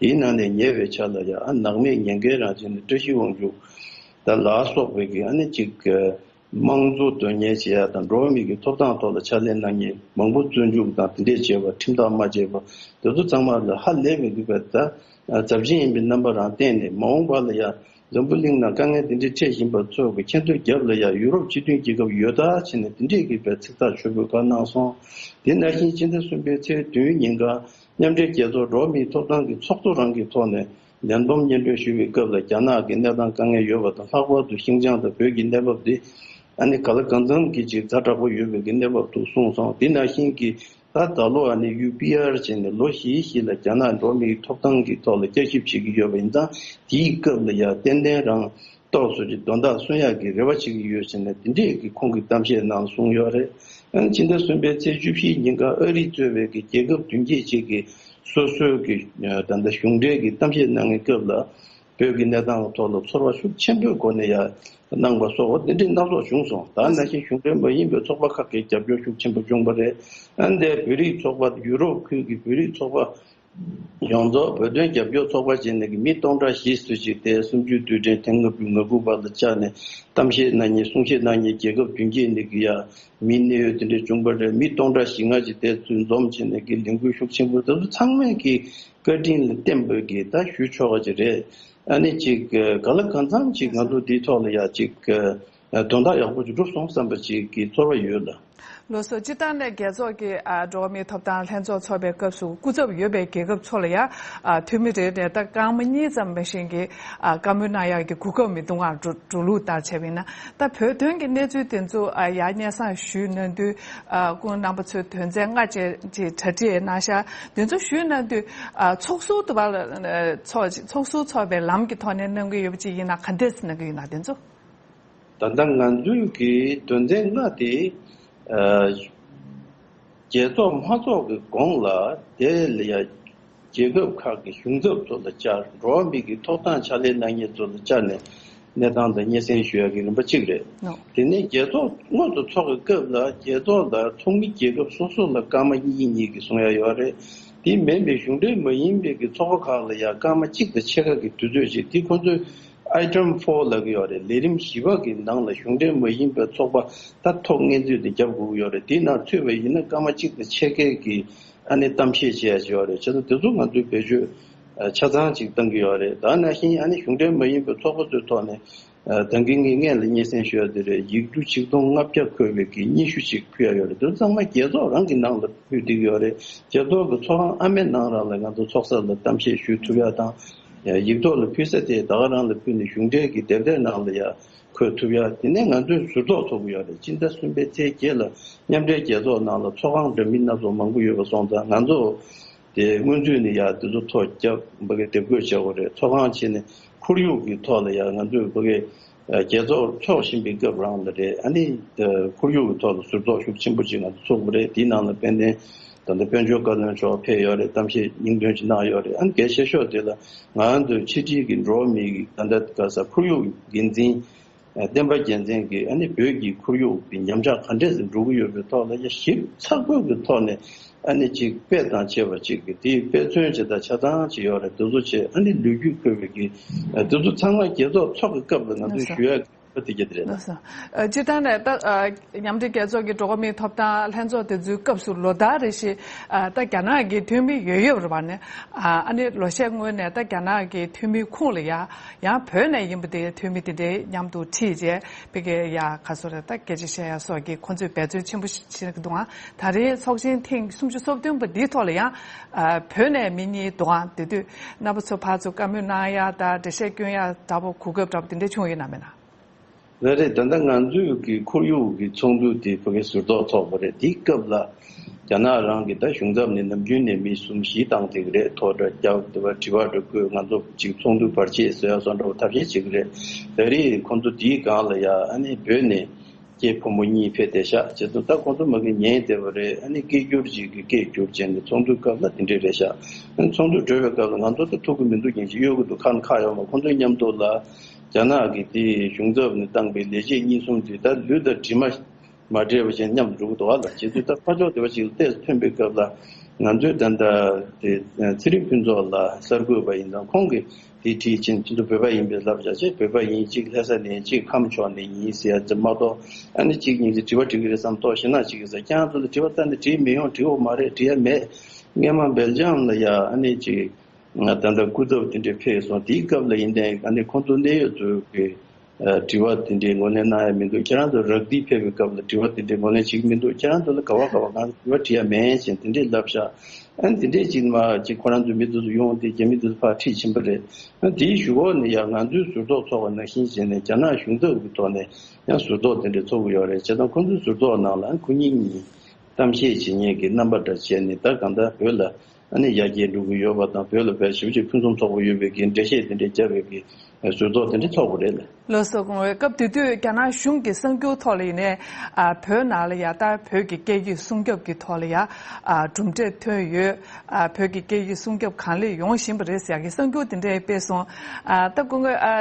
དེའི་ནང་ནས་ཉེ་བའི་ཆར་ལ་ཡ་ཨ་ནག་མེད་ཉེན་ཁའི་རང་བཞིན་ནི་བཀྲ་ཤིས་དབང་ཕྱུག་ད་ལ་སོགས་པའི་གི་ཨ་ནི་ཅིག་དམངས་གཙོ་དོན་གཉེར་བྱེད་ཡ་དང་། འགྲོ་བ་མི་གི་ཐོབ་ཐང་ཐོག་ལ་ཕྱག་ལས་གནང་མཁན་མང་པོ་བཙོན་འཇུག་དང་དེ་འདྲས་བྱས་པ། ཁྲིམས་ཐག་མ་བཅད་པ། དེ་ཚོ་ཚང་མ་ལ་ཧ་ལས་མི་འདུག་པས། ད་ཚབས་ཆེན་ཡིན་པའི་རྣམ་པ་རང་བསྟན་ནས། མ་འོངས་པ་ལ་ཡ་འཛམ་བུ་གླིང་ནང་དཀའ་ངལ་འདི་འདྲས་འཕྲད་བཞིན་པ་ཚོ་གི་མཁྱེན་རྟོགས་རྒྱབ་ལ་ཡ་ཡུ་རོབ་སྤྱི་མཐུན་རྒྱལ་ཁབ་ཡོད་ད་བྱས་ནས་དེ་འདྲས་ཀྱི་པའི་ཚིག་ཐག་ཆོད་པོའི་བཀའ་གནང་སོང་། དེ་ནང་བཞིན་ཕྱི་ཟླ་གསུམ་པའི་ཚེས་བདུན་ཉིན་ཀ་མཉམ་འབྲེལ་རྒྱལ་ཚོགས་འགྲོ་བ་མིའི་ཐོབ་ཐང་གི་ཚོགས་གཙོ་རང་གི་ཐོག་ནས་ལན་འབུམ་སྙན་སྒྲོན་ཞུ་བའི་སྐབས་ལ། རྒྱ་ནག་གི་གནས་སྟངས་དཀའ་ངལ་ཡོད་པ་དང་། ལྷག་པར་དུ་ཤིན་ཅང་དང་བོད་ཀྱི་གནས་བབ་འདི་ཨ་ནི་ག་ལ་གང་འཚམ་གྱི་ཅིག་ཛ་དྲག་པོ་ཡོད་པའི་གི་གནས་བབ་འདུག་གསུངས་སོང་། དེ་ནང་བཞིན་གྱི་ད་ད་ལོ་ཨ་ནི་ཡུ་པི་ཨར་བྱས་ནས་ལོ་བཞིའི་གཞི་ལ་རྒྱ་ནག་འགྲོ་བ་མིའི་ཐོབ་ཐང་གི་ཐོག་ལ་བསྐྱར་ཞིབ་བྱེད་ཀྱི་ཡོད་པ་ཡིན་ཙང་། དེའི་སྐབས་ལ་ཡ་ཏན་ཏན་རང་ ཏོག་ཙམ་ཅིག་དོན་དག་གསུང་ཡག་གི་རེ་བ་བྱེད་ཀྱི་ཡོད་ཟེར་ནས་དེ་འདྲས་ཀྱི་ཁོང་གི་གཏམ་བཤད་ནང་གསུངས་ཡོད་རེད། ཨ་ནི་ཕྱི་ཟླ་གསུམ་པའི་ཚེས་བཅུ་བཞི་ཉིན་ཀ་ཨ་རི་གཙོས་པའི་གི་རྒྱལ་ཁབ་བདུན་བརྒྱད་ཅིག་གིས་སོ་སོའི་གི་ད་ལྟ་གཞུང་འབྲེལ་གྱི་གཏམ་བཤད་གནང་བའི་སྐབས་ལ་བོད་ཀྱི་གནས་སྟངས་ཐོག་ལ་ཚོར་བ་ཤུགས་ཆེན་པོའི་སྒོ་ནས་ཡང་གནང་པ་སོགས་དེ་འདྲའི་སྣ་ཚོགས་བྱུང་སོང་། ད་ནང་བཞིན་གཞུང་འབྲེལ་མ་ཡིན་པའི་ཚོགས་པ་ཁག་གིས་རྒྱབ་སྐྱོར་ཤུགས་ཆེན་པོ་བྱུང་བ་རེད། ཨ་ནི་བོད་རིགས་ཚོགས་པ་ཡུ་རོབ་ཁུལ་གྱི་བོད་རིགས་ཚོགས་པ་ཡོངས་རྫོགས་བོད་དོན་རྒྱབ་སྐྱོར་ཚོགས་པ་བྱས་ནས་ཀྱི་མི་སྟོང་ཕྲག་བཞི་ཙམ་ཞིག་དེ་གསུམ་བཅུའི་དུས་དྲན་ཐེངས་ལྔ་བཅུ་ང་དགུ་བར་དུ་བཅར་ནས་གཏམ་བཤད་གནང་མཁན་གསུང་བཤད་གནང་མཁན་རྒྱལ་ཁབ་བདུན་བརྒྱད་ནས་ཀྱི་ཡ་མི་གནད་ཡོད་དེ་འདྲ་བྱུང་བ་རེད། མི་སྟོང་ཕྲག་བཞི་ལྔ་ཅིག་དེ་ཚོས་འཛོམས་བྱས་ནས་ཀྱི་ལས་འགུལ་ཤུགས་ཆེན་པོ་དེ་ཚོ་ཚང་མས་ཀྱི་བཀའ་དྲིན་ལ་བརྟེན་པ་གི་ད་ཞུ་ཆོག་པ་ཅིག་རེད། ཨ་ནི་ཅིག་ག་ལ་གང་འཚམ་ཅིག་ང་ཚོ་འདིའི་ཐོག་ལ་ཡ་ཅིག་དོན་དག་ཡག་པོ་ཅིག་འགྲུབ་སོང་བསམ་པ་ཅིག་གི་ཚོར་བ་ཡོད་ལ། ལགས་སོ། སྤྱིར་བཏང་ནས་རྒྱལ་ཚོགས་ཀྱི་ཨ་འགྲོ་བ་མིའི་ཐོབ་ཐང་ལྷན་ཚོགས་ཚོགས་པའི་སྐབས་སུ་སྐུ་ཚབ་ཡོད་པའི་རྒྱལ་ཁབ་ཚོ་ལ་ཡང་ཨ་འཐུས་མི་རེ་རེ་ད་སྐར་མ་གཉིས་ཙམ་མ་ཞིག་གི་ཨ་བཀའ་མོལ་གནང་ཡག་གི་གོ་སྐབས་མི་འདུག་ག་འགྲོ་འགྲོ་ལུགས་ལྟར་བྱས་པ་ཡིན་ན། ད་བོད་དོན་གྱི་གནས་ཚུལ་དེ་ཚོ་ཨ་ཡར་སྙན་སེང་ཞུས་གནང་དུས་ཨ་སྐུ་ངོ་རྣམ་པ་ཚོས་དོན་ཚན་ལྔ་ཅན་ཅིག་གྲ་སྒྲིག་གནང་ཤག་དེ་ཚོ་ཞུས་གནང་དུས་ཨ་ཚོགས་ཟུར་དུ་བ་ལ་ཚོགས་ཚོགས་ཟུར་ཚོགས་པའི་ལམ་གྱི་ཐོག་ནས་གནང་གི་ཡོད་པ་ཅིག་ཡིན་ན་ག་འདྲས་གནང་གི་ཡོད་ན་དེ་ཚོ། ད་ལྟ་ང་ཚོའི་གི་དོན་ཚན་ལྔ་དེ་ཨ་རྒྱལ་ཚོགས་མ་ཚོགས་ཀྱི་གོང་ལ་དེ་ལ་ཡ་རྒྱལ་ཁབ་ཁག་གི་གཞུང་ཚབ་ཚོ་ལ་བཅར། འགྲོ་བ་མི་གི་ཐོབ་ཐང་ཕྱག་ལས་གནང་མཁན་ཚོ་ལ་བཅར་ནས་གནས་སྟངས་དང་སྙན་སེང་ཞུ་ཡ་གི་རིམ་པ་གཅིག་རེད། ནོ། དེ་ནས་རྒྱལ་ཚོགས་དངོས་སུ་ཚོགས་ཀྱི་སྐབས་ལ་རྒྱལ་ཚོགས་ལ་ཚོགས་མི་རྒྱལ་ཁབ་སོ་སོ་ལ་སྐར་མ་གཉིས་གཉིས་ཀྱི་གསུང་ཡ་ཡོད་རེད། དེ་མིན་པའི་གཞུང་འབྲེལ་མ་ཡིན་པའི་གི་ཚོགས་པ་ཁག་ལ་ཡང་སྐར་མ་གཅིག་དང་ཕྱེད་ཀ་གི་དུས་ཚོད་ཅིག་དེ་ཁོ་ཚོས་Item four ལབ་ཀྱི་ཡོད་རེད། ལས་རིམ་བཞི་པ་གི་ནང་ལ་གཞུང་འབྲེལ་མ་ཡིན་པའི་ཚོགས་པ་ད་ཐོག་ངན་ཚུལ་དེ་རྒྱབ་དགོས་ཀྱི་ཡོད་རེད། དེའི་ནང་ཚུད་པ་ཡིན་ན་སྐར་མ་གཅིག་དང་ཕྱེད་ཀའི་གི་ཨ་ནི་གཏམ་བཤད་བྱེད་ཡ་ཅིག་ཡོད་རེད། བྱས་ཙང་དེ་ཚོ་ང་ཚོས་བེད་སྤྱོད་ཆ་ཚང་ཅིག་གཏང་གི་ཡོད་རེད། ད་ནང་བཞིན་ཨ་ནི་གཞུང་འབྲེལ་མ་ཡིན་པའི་ཚོགས་པ་ཚོའི་ཐོག་ནས་ད་གིན་ངས་སྔོན་ལ་སྙན་སེང་ཞུ་ཡ་དེ་རེད། ཡིག་འབྲུ་ཆིག་སྟོང་ལྔ་བརྒྱ་འཁོད་པའི་གི་སྙན་ཞུ་ཅིག་ཕུལ་ཡ་ཡོད་རེད། དེ་ཚོ་ཚང་མ་རྒྱལ་ཚོགས་རང་གི་ནང་ལ་ཕུལ་བསྡད་ཀྱི་ཡོད་རེད། རྒྱལ་ཚོགས་ཀྱི་ཚོགས་ཁང་ཨ་མའི་ནང་རང་ལ་ང་ཚོ་ཚོགས་ས་ལ་གཏམ་བཤད་ཞུ་ཐུབ་ཡ་དང་། ཡིག་ཐོག་ལ་ཕུལ་ས་དེ་ད་ག་རང་ལ་ཕུལ་ནས་གཞུང་འབྲེལ་གྱི་དེབ་ཐེར་ནང་ལ་ཡ་འཁོད་ཐུབ་ཡ། དེ་ནས་ང་ཚོས་ཟུར་གཏོགས་ཚོགས་ཀྱི་ཡོད་རེད། སྤྱི་ཟླ་གསུམ་པའི་ཚེས་བརྒྱད་ལ་མཉམ་འབྲེལ་རྒྱལ་ཚོགས་ནང་ལ་ཚོགས་ཁང་འདྲ་མིན་སྣ་ཚོགས་མང་པོ་ཡོད་པ་སོང་ཙང་ང་ཚོ་དེ་སྔོན་ཚུད་ནས་ཡ་དེ་ཚོ་ཐོ་རྒྱབ་ཕ་གི་དེབ་འགོད་བྱེད་དགོས་རེད། ཚོགས་ཁང་ཕྱེ་ནས་ཁོར་ཡུག་གི་ཐོག་ལ་ཡ་ང་ཚོས་ཕ་གི་རྒྱལ་ཚོགས་འཚོགས་བཞིན་པའི་སྐབས་རང་ལ་རེད། ཨ་ནི་ཁོར་ཡུག་གི་ཐོག་ལ་ཟུར་གཏོགས་ཤུགས་ཆེན་པོ་ཅིག་ང་ཚོ་ཚོགས་པ་རེད། དེའི་ནང་ལ་དཔལ་ལྡན་ད་ལྟ་དཔལ་འབྱོར་བཀའ་བློན་མཆོག་ཕེབས་ཡོད་རེད། གཏམ་བཤད་སྙིང་དོན་ཅིག་གནང་ཡོད་རེད། ཨ་ནི་གལ་ཆེ་ཤོས་དེ་ལ་ང་ཚོའི་ཕྱི་དྲིལ་གྱི་འགྲོ་བ་མིའི་ད་ལྟ་ག་ས་ཁོར་ཡུག་འགན་འཛིན་བསྟན་པ་རྒྱལ་མཚན་གྱིས་ཨ་ནི་བོད་ཀྱི་ཁོར་ཡུག་གི་ཉམས་ཆག་ག་འདྲས་སེ་འགྲོ་གི་ཡོད་པའི་ཐོག་ལ་ཡ་ཞིབ་ཚགས་པོ་གི་ཐོག་ནས་ཨ་ནི་ཅིག་དཔེ་དང་བཅས་པ་ཅིག་གི་དེའི་དཔེ་མཚོན་ཅིག་དང་ཆ་ཚང་ཅིག་ཡོད་རེད། དེ་ཚོ་བྱས་ཨ་ནི་ལོ་རྒྱུས་འཁོད་པའི་གི་དེ་ཚོ་ཚང་མ་རྒྱལ་ཚོགས་ཚོགས་ཀྱི་སྐབས་ལ་ང་ཚོས་ཞུ་ཡ་གི་དེ་ག་དེ་རེད། ལགས་སོ། ཨ་སྤྱིར་བཏང་ནས་ད་ཨ་མཉམ་འབྲེལ་རྒྱལ་ཚོགས་ཀྱི་འགྲོ་བ་མིའི་ཐོབ་ཐང་ལྷན་ཚོགས་དེ་ཚོའི་སྐབས་སུ་ལོ་ལྟར་རེ་བཞིན་ཨ་ད་རྒྱ་ནག་གི་འཐུས་མི་ཡོད་ཡོད་རེད་པ་ནི། ཨ་ཨ་ནི་ལོ་ཤས་སྔོན་ནས་ད་རྒྱ་ནག་གི་འཐུས་མིའི་ཁོངས་ལ་ཡ་ཡང་བོད་ནས་ཡིན་པ་དེ་འཐུས་མི་དེ་འདྲའི་མཉམ་དུ་ཁྲིད་རྗེས་ཕ་གི་ཡ་ག་སོ་རེད། ད་སྐད་ཆ་བཤད་ཡ་སོགས་ཀྱི་ཁོང་ཚོས་འབད་བརྩོན་ཆེན་པོ་བྱེད་ཀྱི་འདུག་ཨང་། ད་རེས་ཚོགས་ཆེན་ཐེངས་སུམ་ཅུ་སོ་བདུན་པ་འདིའི་ཐོག་ལ་ཡང་ཨ་བོད་ནས་མི་གཉིས་འདུག་ཨང་། དེ་དུས་རྣམ་པ་ཚོ་ཕར་ཚུར་བཀའ་མོལ་གནང་ཡ་དང་འགྲེལ་བཤད་སྐྱོན་ཡ་འདྲ་པོ་གོ་སྐབས་འདྲ་པོ་དེ་འདྲ་བྱུང་ཡོད་ན་མེད་ན། ལགས་རེད། ད་ལྟ་ང་ཚོའི་གི་ཁོར་ཡུག་གི་ཚོགས་འདུ་དེ་ཕ་གི་ཟུར་གཏོགས་ཚོགས་པ་རེད། དེའི་སྐབས་ལ་རྒྱ་ནག་རང་གི་ད་གཞུང་ཚབ་ནས་ནམ་རྒྱུན་ནས་མི་གསུམ་བཞི་བཏང་བསྡད་ཀྱི་རེད། ཐོ་འདྲ་རྒྱག་དེ་བ་དྲི་བ་འདྲ་བཀོད། ང་ཚོ་ཅིག་ཚོགས་འདུ་བར་ཆད་བཟོ་ཡ་སོགས་འདྲ་བོ་ཐབས་ཤེས་བྱེད་ཀྱི་རེད། ད་རེས་ཁོང་ཚོ་དེའི་སྒང་ལ་ཡ་ཨ་ནི་བོད་ནས་སྐྱེས་ཕོ་མོ་གཉིས་ཕེབས་བསྡད་ཤག་བྱས་ཙང་ད་ཁོང་ཚོ་མ་གི་ཉན་བསྡད་པ་རེད། ཨ་ནི་སྐད་སྒྱུར་ཅིག་གི་སྐད་སྒྱུར་བྱས་ནས་ཚོགས་འདུའི་སྐབས་ལ་དེ་འདྲས་རེད་ཤག་ཨ་ནི་ཚོགས་འདུ་གྲོལ་བའི་སྐབས་ལ་ང་ཚོ་ད་ཐུག་གི་མི་འདུག་ཡིན་གཅིག་གཡོལ་གི་འདུག་ཁ་ནས་ཁ་ཡོད་མ། ཁོང་ཚོའི་མཉམ་དུ་ལ་རྒྱ་ནག་གི་དེའི་གཞུང་ཚབ་ནས་བཏང་པའི་ལས་བྱེད་གཉིས་གསུམ་དེ་ད་ལུས་དང་གྲིབ་མ་མ་འདྲེས་པ་ཅན་མཉམ་དུ་འགྲོ་གི་འདུག་ཨ། ལ་བྱེད་དུས་ད་ཕར་ཕྱོགས་དེ་བ་ཞིག་ལ་ཏོག་ཙམ་ཐོན་པའི་སྐབས་ལ་ང་ཚོའི་ད་ལྟ་དེ་ཚེ་རིང་ཕུན་ཚོགས་ལགས་གསར་འགོད་པ་ཡིན་ཙང་ཁོང་གིས་དེ་དྲིས་ཕྱིན། ཁྱེད་ཚོ་བོད་པ་ཡིན་པས་ལབ་བཞག་བྱས། བོད་པ་ཡིན། གཅིག་ལྷ་ས་ནས་ཡིན། གཅིག་ཁམས་ཕྱོགས་ནས་ཡིན་ཟེར་ཡ་ཙམ་མ་གཏོགས་ཨ་ནི་གཅིག་གཉིས་ཀྱིས་དྲི་བ་དྲི་གི་རེད་བསམ་ཏོག་ཞེ་ན་གཅིག་གིས་ཟེར། ཁྱེད་རང་ཚོ་ལ་དྲི་བ་བཏང་ནས་དྲིས་མི་ཡོང་། དྲི་འོ་མ་རེད། དྲི་ཡ་མེད། སྔོན་མ་སྦེལ་ཇམ་ལ་ཡ་ཨ་ནི་གཅིག་ད་ལྟ་སྐུ་ཚབ་དེ་འདྲས་ཕེབས་སོང་། དེའི་སྐབས་ལ་ཡིན་ཏེ་ཨ་ནི་ཁོང་ཚོ་གནད་ཡོད་ཚོའི་གི་ཨ་དྲི་བ་དེ་འདྲའི་ངོས་ལེན་གནང་ཡ་མི་འདུག་ཁྱེད་རང་ཚོ་རག་དི་ཕེབས་པའི་སྐབས་ལ་དྲི་བ་དེ་འདྲའི་ངོས་ལེན་བྱེད་ཀྱི་མི་འདུག་ཁྱེད་རང་ཚོ་ལ་ག་བ་ག་བ་གང་དྲི་བ་དྲི་ཡ་མེད་ཅེས་དེ་འདྲས་ལབ་ཤག་ཨ་ནི་དེ་འདྲས་ཅིག་མ་ཅིག་ཁོ་རང་ཚོའི་མི་དེ་ཚོ་ཡོང་སྟེ་རྒྱ་མི་དེ་ཚོ་ཕར་ཁྲིད་ཕྱིན་པ་རེད། ཨ་དེའི་གཞུག་གུ་ནས་ཡང་ང་ཚོའི་ཟུར་གཏོགས་ཚོགས་པ་ནང་བཞིན་བྱས་ནས་རྒྱ་ནག་གཞུང་ཚབ་ཀྱི་ཐོག་ནས་ཡང་ཟུར་གཏོགས་དེ་འདྲས་ཚོགས་ཀྱི་ཡོད་རེད། བྱས་ཙང་ཁོ་ཚོའི་ཟུར་གཏོགས་ནང་ལ་ཁོ་གཉིས་གཉིས་གཏམ་བཤད་བྱེད་མཁན་གྱི་རྣམ་པ་འདྲ་བྱས་ནས་ད་གང་ལྟར་བོད་ལ་ཨ་ནི་ཡར་རྒྱས་འགྲོ་གི་ཡོད་པ་དང་། བོད་ལ་བས་ཞེ་པོ་ཅིག་ཕུན་སུམ་ཚོགས་པོ་ཡོད་པའི་གི་འགྲེལ་བཤད་དེ་འདྲ་བརྒྱབ་པའི་གི་ ཟུར་གཏོགས་དེ་འདྲ་ཚོགས་པ་རེད་ལ། ལགས་སོ། སྐུ་ངོ། སྐབས་དེ་དུས་རྒྱ་ནག་གཞུང་གི་གསར་འགྱུར་ཐོག་ལ་ཡིན་ནའི་ཨ་བོད་ནང་ལ་ཡ་ད་བོད་ཀྱི་སྐད་ཡིག་སྲུང་སྐྱོབ་ཀྱི་ཐོག་ལ་ཡ་ཨ་གྲུབ་འབྲས་ཐོན་ཡོད། ཨ་བོད་ཀྱི་སྐད་ཡིག་སྲུང་སྐྱོབ་གང་ལེགས་ཡོང་བཞིན་པ་རེད་ཟེར་ཡ་གི་གསར་འགྱུར་དེ་འདྲ་སྤེལ་སོང་། ཨ་ད་སྐུ་ངོ། ཨ་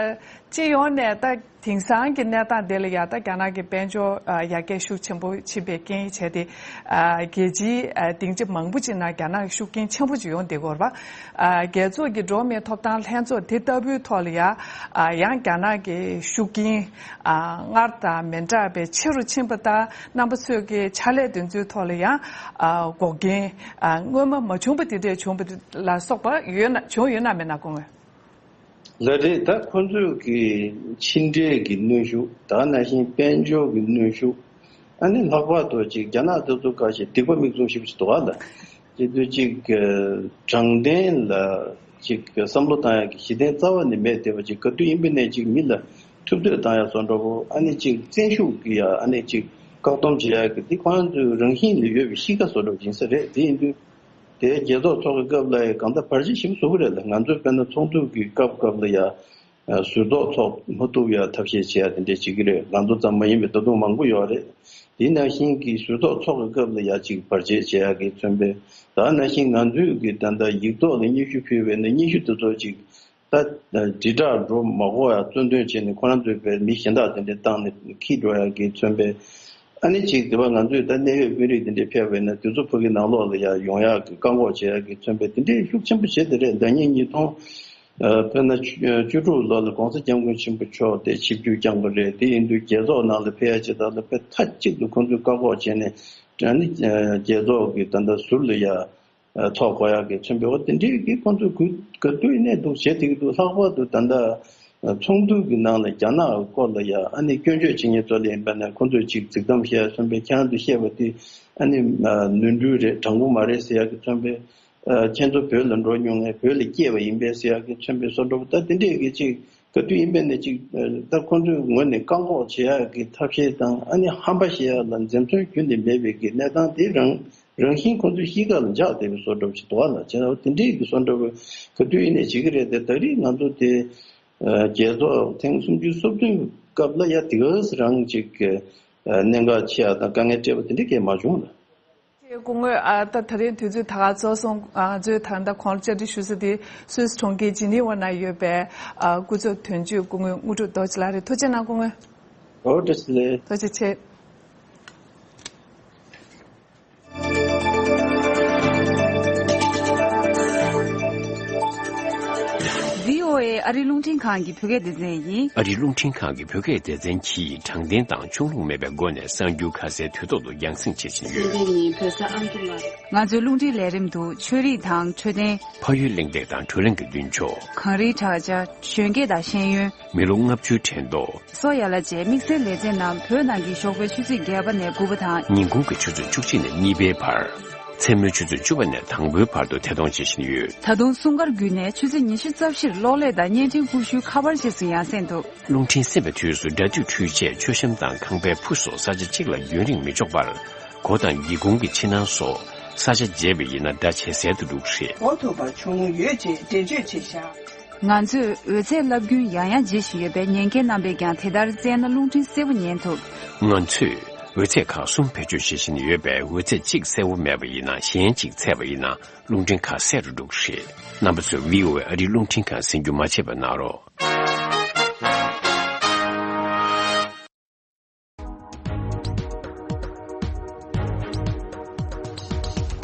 སྤྱི་ཡོངས་ནས་ད་དེང་སང་གི་གནས་སྟངས་དེ་ལ་ཡ་ད་རྒྱ་ནག་གི་དཔལ་འབྱོར་ཨ་ཡར་རྒྱས་ཤུགས་ཆེན་པོ་ཕྱིན་པའི་རྐྱེན་བྱས་ཏེ། ཨ་རྒྱལ་སྤྱིའི་ཨ་སྡིངས་ཆ་མང་པོ་ཅིག་ནང་རྒྱ་ནག་གི་ཤུགས་རྐྱེན་ཆེན་པོ་ཅིག་ཡོང་བསྡད་ཀྱི་ཡོད་རེད་པ། ཨ་རྒྱལ་ཚོགས་ཀྱི་འགྲོ་བ་མིའི་ཐོབ་ཐང་ལྷན་ཚོགས་དེ་ལྟ་བུའི་ཐོག་ལ་ཡ་ཨ་ཡང་རྒྱ་ནག་གི་ཤུགས་རྐྱེན་ཨ་སྔར་དང་མི་འདྲ་བའི་ཆེ་རུ་ཕྱིན་པ་དང་། རྣམ་པ་ཚོས་ཀྱི་ཕྱག་ལས་དེ་ཚོའི་ཐོག་ལ་ཡང་ཨ་འགོག་རྐྱེན་ཨ་སྔོན་མ་མ་བྱུང་པ་དེ་འདྲས་བྱུང་བ་ལ་སོགས་པ་ཡོད་ན་བྱུང་ཡོད་ན་མེད་ན་སྐུ་ངོ། ལགས་རེད། ད་ཁོ་ཚོས་ཀྱི་ཕྱི་འབྲེལ་གྱི་གནོན་ཤུགས། ད་ནང་བཞིན་དཔལ་འབྱོར་གྱི་གནོན་ཤུགས། ཨ་ནི་ལྷག་པར་དུ་ཅིག་རྒྱ་ནག་དེ་ཚོ་ཁ་ཤས་སྡིག་པ་མིག་བཙུམ་ཞེ་པོ་ཅིག་འདུག་ག་ལ། དེ་དུས་ཅིག་དྲང་བདེན་ལ་ཅིག་བསམ་བློ་བཏང་ཡག་གི་གཞི་རྟེན་རྩ་བ་ནས་མེད་བསྡད་པ་ཅིག། ག་དུས་ཡིན་པ་ནས་ཅིག་མི་ལ་ཐུབ་ཚོད་བཏང་ཡག་བཟོ་འདྲ་པོ། ཨ་ནི་ཅིག་བཙན་ཤུགས་ཀྱིས་ཡ་ཨ་ནི་ཅིག་བཀག་སྡོམ་བྱེད་ཡག་གི་འདི་ཁོ་རང་ཚོའི་རང་བཞིན་ལ་ཡོད་པའི་གཤིས་ཀ་བཟོ་འདྲ་པོ་ཡིན་ས་རེད། དེ་ཡིན་དུས། དེའི་རྒྱལ་ཚོགས་ཚོགས་ཀྱི་སྐབས་ལ་ཡང་གང་ལྟར་བར་ཆད་ཞིག་བཟོ་གི་རེད་ལ། ང་ཚོས་དཔེར་ན་ཚོགས་འདུ་གི་སྐབས་སྐབས་ལ་ཡང་ཟུར་གཏོགས་ཚོགས་མ་ཐུབ་ཡ་ཐབས་ཤེས་བྱེད་ཡ་དེ་འདྲས་བྱེད་ཀྱི་རེད། ང་ཚོ་ཙམ་མ་ཡིན་པའི་ད་དུང་མང་པོ་ཡོད་རེད། དེ་ནང་བཞིན་གྱི་ཟུར་གཏོགས་ཚོགས་ཀྱི་སྐབས་ལ་ཡ་ཅིག་བར་ཆད་བྱེད་ཡ་གི་མཚོན་པས། ད་ནང་བཞིན་ང་ཚོས་ཀྱི་ད་ལྟ་ཡིག་ཐོག་ལ་སྙན་ཞུ་ཕུལ་བས་ན་སྙན་ཞུ་དེ་ཚོ་ཅིག་ད་དྲིལ་བསྒྲགས་འགྲོ་མ་དགོས་ཡ་གཙོ་འདོན་བྱས་ནས་ཁོ་རང་ཚོའི་བས་མི་གཞན་དག་དེ་འདྲས་བཏང་ནས་འཁྱེར་འགྲོ་ཡ་གི་མཚོན་པས། ཨ་ནི་ཅིག་དེ་བ་ང་ཚོས་ད་གནད་ཡོད་དཔོན་རིགས་དེ་འདྲས་ཕེབས་པས་ན་དེ་ཚོ་ཕ་གི་ནང་ལོགས་ལ་ཡ་ཡོང་ཡག་གི་བཀག་འགོག་བྱེད་ཡག་གི་མཚོན་པའི་དེ་འདྲས་ཤུགས་ཆེན་པོ་བྱེད་དེ་རེད། ཟླ་ཉིན་ཉིས་སྟོང་ཨ་དཔེར་ན་བཅུ་དྲུག་ལོ་ལ་༸གོང་ས་༸སྐྱབས་མགོན་ཆེན་པོ་མཆོག་དེ་ཆིབས་བསྒྱུར་བསྐྱངས་པ་རེད། དེ་ཡིན་དུས་རྒྱལ་ཚོགས་ནང་ལ་ཕེབས་ཡག་ཅིག་དག་ལ་དཔེ་མཐའ་གཅིག་ཏུ་ཁོང་ཚོས་བཀག་འགོག་བྱས་ནས་ཨ་ནི་རྒྱལ་ཚོགས་ཀྱི་ད་ལྟ་ཟུར་ལ་ཡ། ཚོགས་དགོས་ཡག་གི་མཚོན་པའི་འོ་དེ་འདྲའི་གི་ཁོང་ཚོས་གུ་ག་དུས་ནས་འདུག་བྱེད་ཐིག་འདུག་ལྷག་པར་དུ་ད་ལྟ་ཚོགས་འདུ་གི་ནང་ལ་རྒྱ་ནག་སྐོར་ལ་ཡ་ཨ་ནི་སྐྱོན་བརྗོད་བྱེད་མཁན་ཚོ་ལ་ཡིན་པ་ན་ཁོང་ཚོས་ཅིག་རྫིག་གཏམ་བཤད་མཚོན་པའི་ཁྱེད་རང་ཚོས་བཤད་པ་དེ་ཨ་ནི་ནོར་འཁྲུལ་རེད། དྲང་པོ་མ་རེད་ཟེར་ཡག་གི་མཚོན་པའི་ཁྱེད་ཚོ་བོད་ལ་འགྲོ་མྱོང་ངས་བོད་ལ་སྐྱེས་པ་ཡིན་པས་ཟེར་ཡག་གི་མཚོན་པའི་བཟོ་འདྲ་པོ་ད་དེ་འདྲས་གི་ཅིག་ག་དུས་ཡིན་པས་ན་ཅིག་ད་ཁོང་ཚོའི་ངོས་ནས་བཀག་འགོག་བྱེད་ཡག་གི་ཐབས་ཤེས་དང་ཨ་ནི་ཧམ་པ་བཤད་ཡག་ལ་འཛེམ་ཟོན་ཁྱོན་ནས་མེད་པའི་གི་གནས་སྟངས་དེ་རང་རང་བཞིན་ཁོང་ཚོའི་གཤིས་ཀ་ལ་འཇགས་བསྡད་པའི་བཟོ་འདྲ་པོ་ཞིག་འདུག་ཨ་ལ། བྱས་ན་དེ་འདྲའི་གི་བཟོ་འདྲ་པོ་ག་དུས་ཡིན་ནའི་བྱེད་ཀྱི་རེད་དེ། ད་རེས་ང་ཚོ་དེ་རྒྱལ་ཚོགས་ཐེངས་སུམ་ཅུ་སོ་བདུན་སྐབས་ལ་ཡ་དེ་ག་རང་ཅིག་གི་གནད་འགག་ཆེ་ཡག་དང་དཀའ་ངལ་འཕྲད་པ་དེ་འདྲ་གས་མ་བྱུང་ལ། ཆེ་སྐུ་ངོ། ཨ་ད་ད་རེས་དུས་ཚོད་ད་ག་རྫོགས་སོང་། ང་ཚོས་ད་ལྟ་ཁོང་ལ་བཅར་འདྲི་ཞུ་ས་དེ་སུད་སི་གྲོང་ཁྱེར་ཇི་ནི་ཝ་ན་ཡོད་པའི་ཨ་སྐུ་ཚབ་དོན་གཅོད་སྐུ་ངོ་དངོས་གྲུབ་རྡོ་རྗེ་ལགས་རེད། ཐུགས་རྗེ་གནང་སྐུ་ངོ། ཨོ་བཀྲ་ཤིས་བདེ་ལེགས། ཐུགས་རྗེ་ཆེ། བྷི་ཨོ་ཨེ་ཨ་རི་རླུང་འཕྲིན་ཁང་གི་བོད་སྐད་སྡེ་ཚན་ཡིན། ཨ་རི་རླུང་འཕྲིན་ཁང་གི་བོད་སྐད་སྡེ་ཚན་གྱིས་དྲང་བདེན་དང་ཕྱོགས་ལྷུང་མེད་པའི་སྒོ་ནས་གསར་འགྱུར་ཁ་གསལ་དུས་ཐོག་ཏུ་རྒྱང་སྲིང་བྱེད་བཞིན་ཡོད། སྲིད་འཛིན་ཡིན་བོད་ས་ཨང་ཀི་ལ། ང་ཚོའི་རླུང་འཕྲིན་ལས་རིམ་དུ་ཆོས་རིག་དང་འཕྲོད་བསྟེན། ཕ་ཡུལ་གླེང་སྟེགས་དང་བགྲོ་གླེང་གི་མདུན་ཅོག་གངས་རིའི་བྲག་ཅ། གཞོན་སྐྱེས་དང་ཤེས་ཡོན། མི་ལོ་ལྔ་བཅུའི་དྲན་ཐོ། སོ་ཡ་ལ་བཅས་དམིགས་བསལ་ལེ་ཚན་རྣམས་བོད་ནང་གི་ཞོགས་པའི་ཆུ་ཚོད་བརྒྱད་པ་ནས་དགུ་པ་དང་། ཉིན་གུང་གི་ཆུ་ཚོད་བཅུ་གཅིག་ནས་གཉིས་པའི་བར། མཚན་མོའི་ཆུ་ཚོད་བཅུ་པ་ནས་དང་པོའི་བར་དུ་ཐད་གཏོང་བྱེད་བཞིན་ཡོད། ད་དུང་སྲུང་སྐར་བརྒྱུད་ནས་ཆུ་ཚོད་ཉི་ཤུ་རྩ་བཞིར་གློག་ཀླད་དང་བརྙན་འཕྲིན་ཀུ་ཤུའི་ཁ་པར་རྗེས་སུ་ཡང་སེང་འདུག་རླུང་འཕྲིན་གསན་པའི་དུས་སུ་སྒྲ་སྡུད་འཕྲུལ་ཆས། མཆོད་བཤམས་དང་ཁང་པའི་ཕུ་སོགས་ས་ཆ་གཅིག་ལ་ཡུན་རིང་མི་འཇོག་པར། སྒོ་དང་སྒེའུ་ཁུང་གི་ཕྱི་ནང་སོགས་ས་ཆ་བརྗེས་པ་ཡིན་ན་སྒྲ་ཇེ་གསལ་དུ་འགྲོ་གི་རེད། གོ་ཐུབ་པ་བྱུང་ཡོད་ཅེས་འགྲེལ་བརྗོད་བྱས་བཞག་ང་ཚོས་འོད་ཚད་རླབས་རྒྱུན་ཡང་ཡང་འབྱེད་བཞིན་ཡོད་པས་ཉན་མཁན་རྣམ་པས་ཀྱང་དེ་ལྟར་བཙལ་ན་རླུང་འཕྲིན་གསལ་པོ་ཉན་ཐུབ། ང་ཚོས་འོད་ཚད་ཁག་གསུམ་བེད་སྤྱོད་བྱེད་བཞིན་ཡོད་པས་འོད་ཚད་གཅིག་གསལ་པོ་མེད་པ་ཡིན་ན་གཞན་གཅིག་ཚད་པ་ཡིན་ན་རླུང་འཕྲིན་ཁག་གསལ་རུ་འགྲོ་གི་རེད། རྣམ་པ་ཚོས་བྷི་ཨོ་ཨེ་ཨ་རིའི་རླུང་འཕྲིན་ཁང་གསན་རྒྱུ་མ་བརྗེད་པ་གནང་རོགས།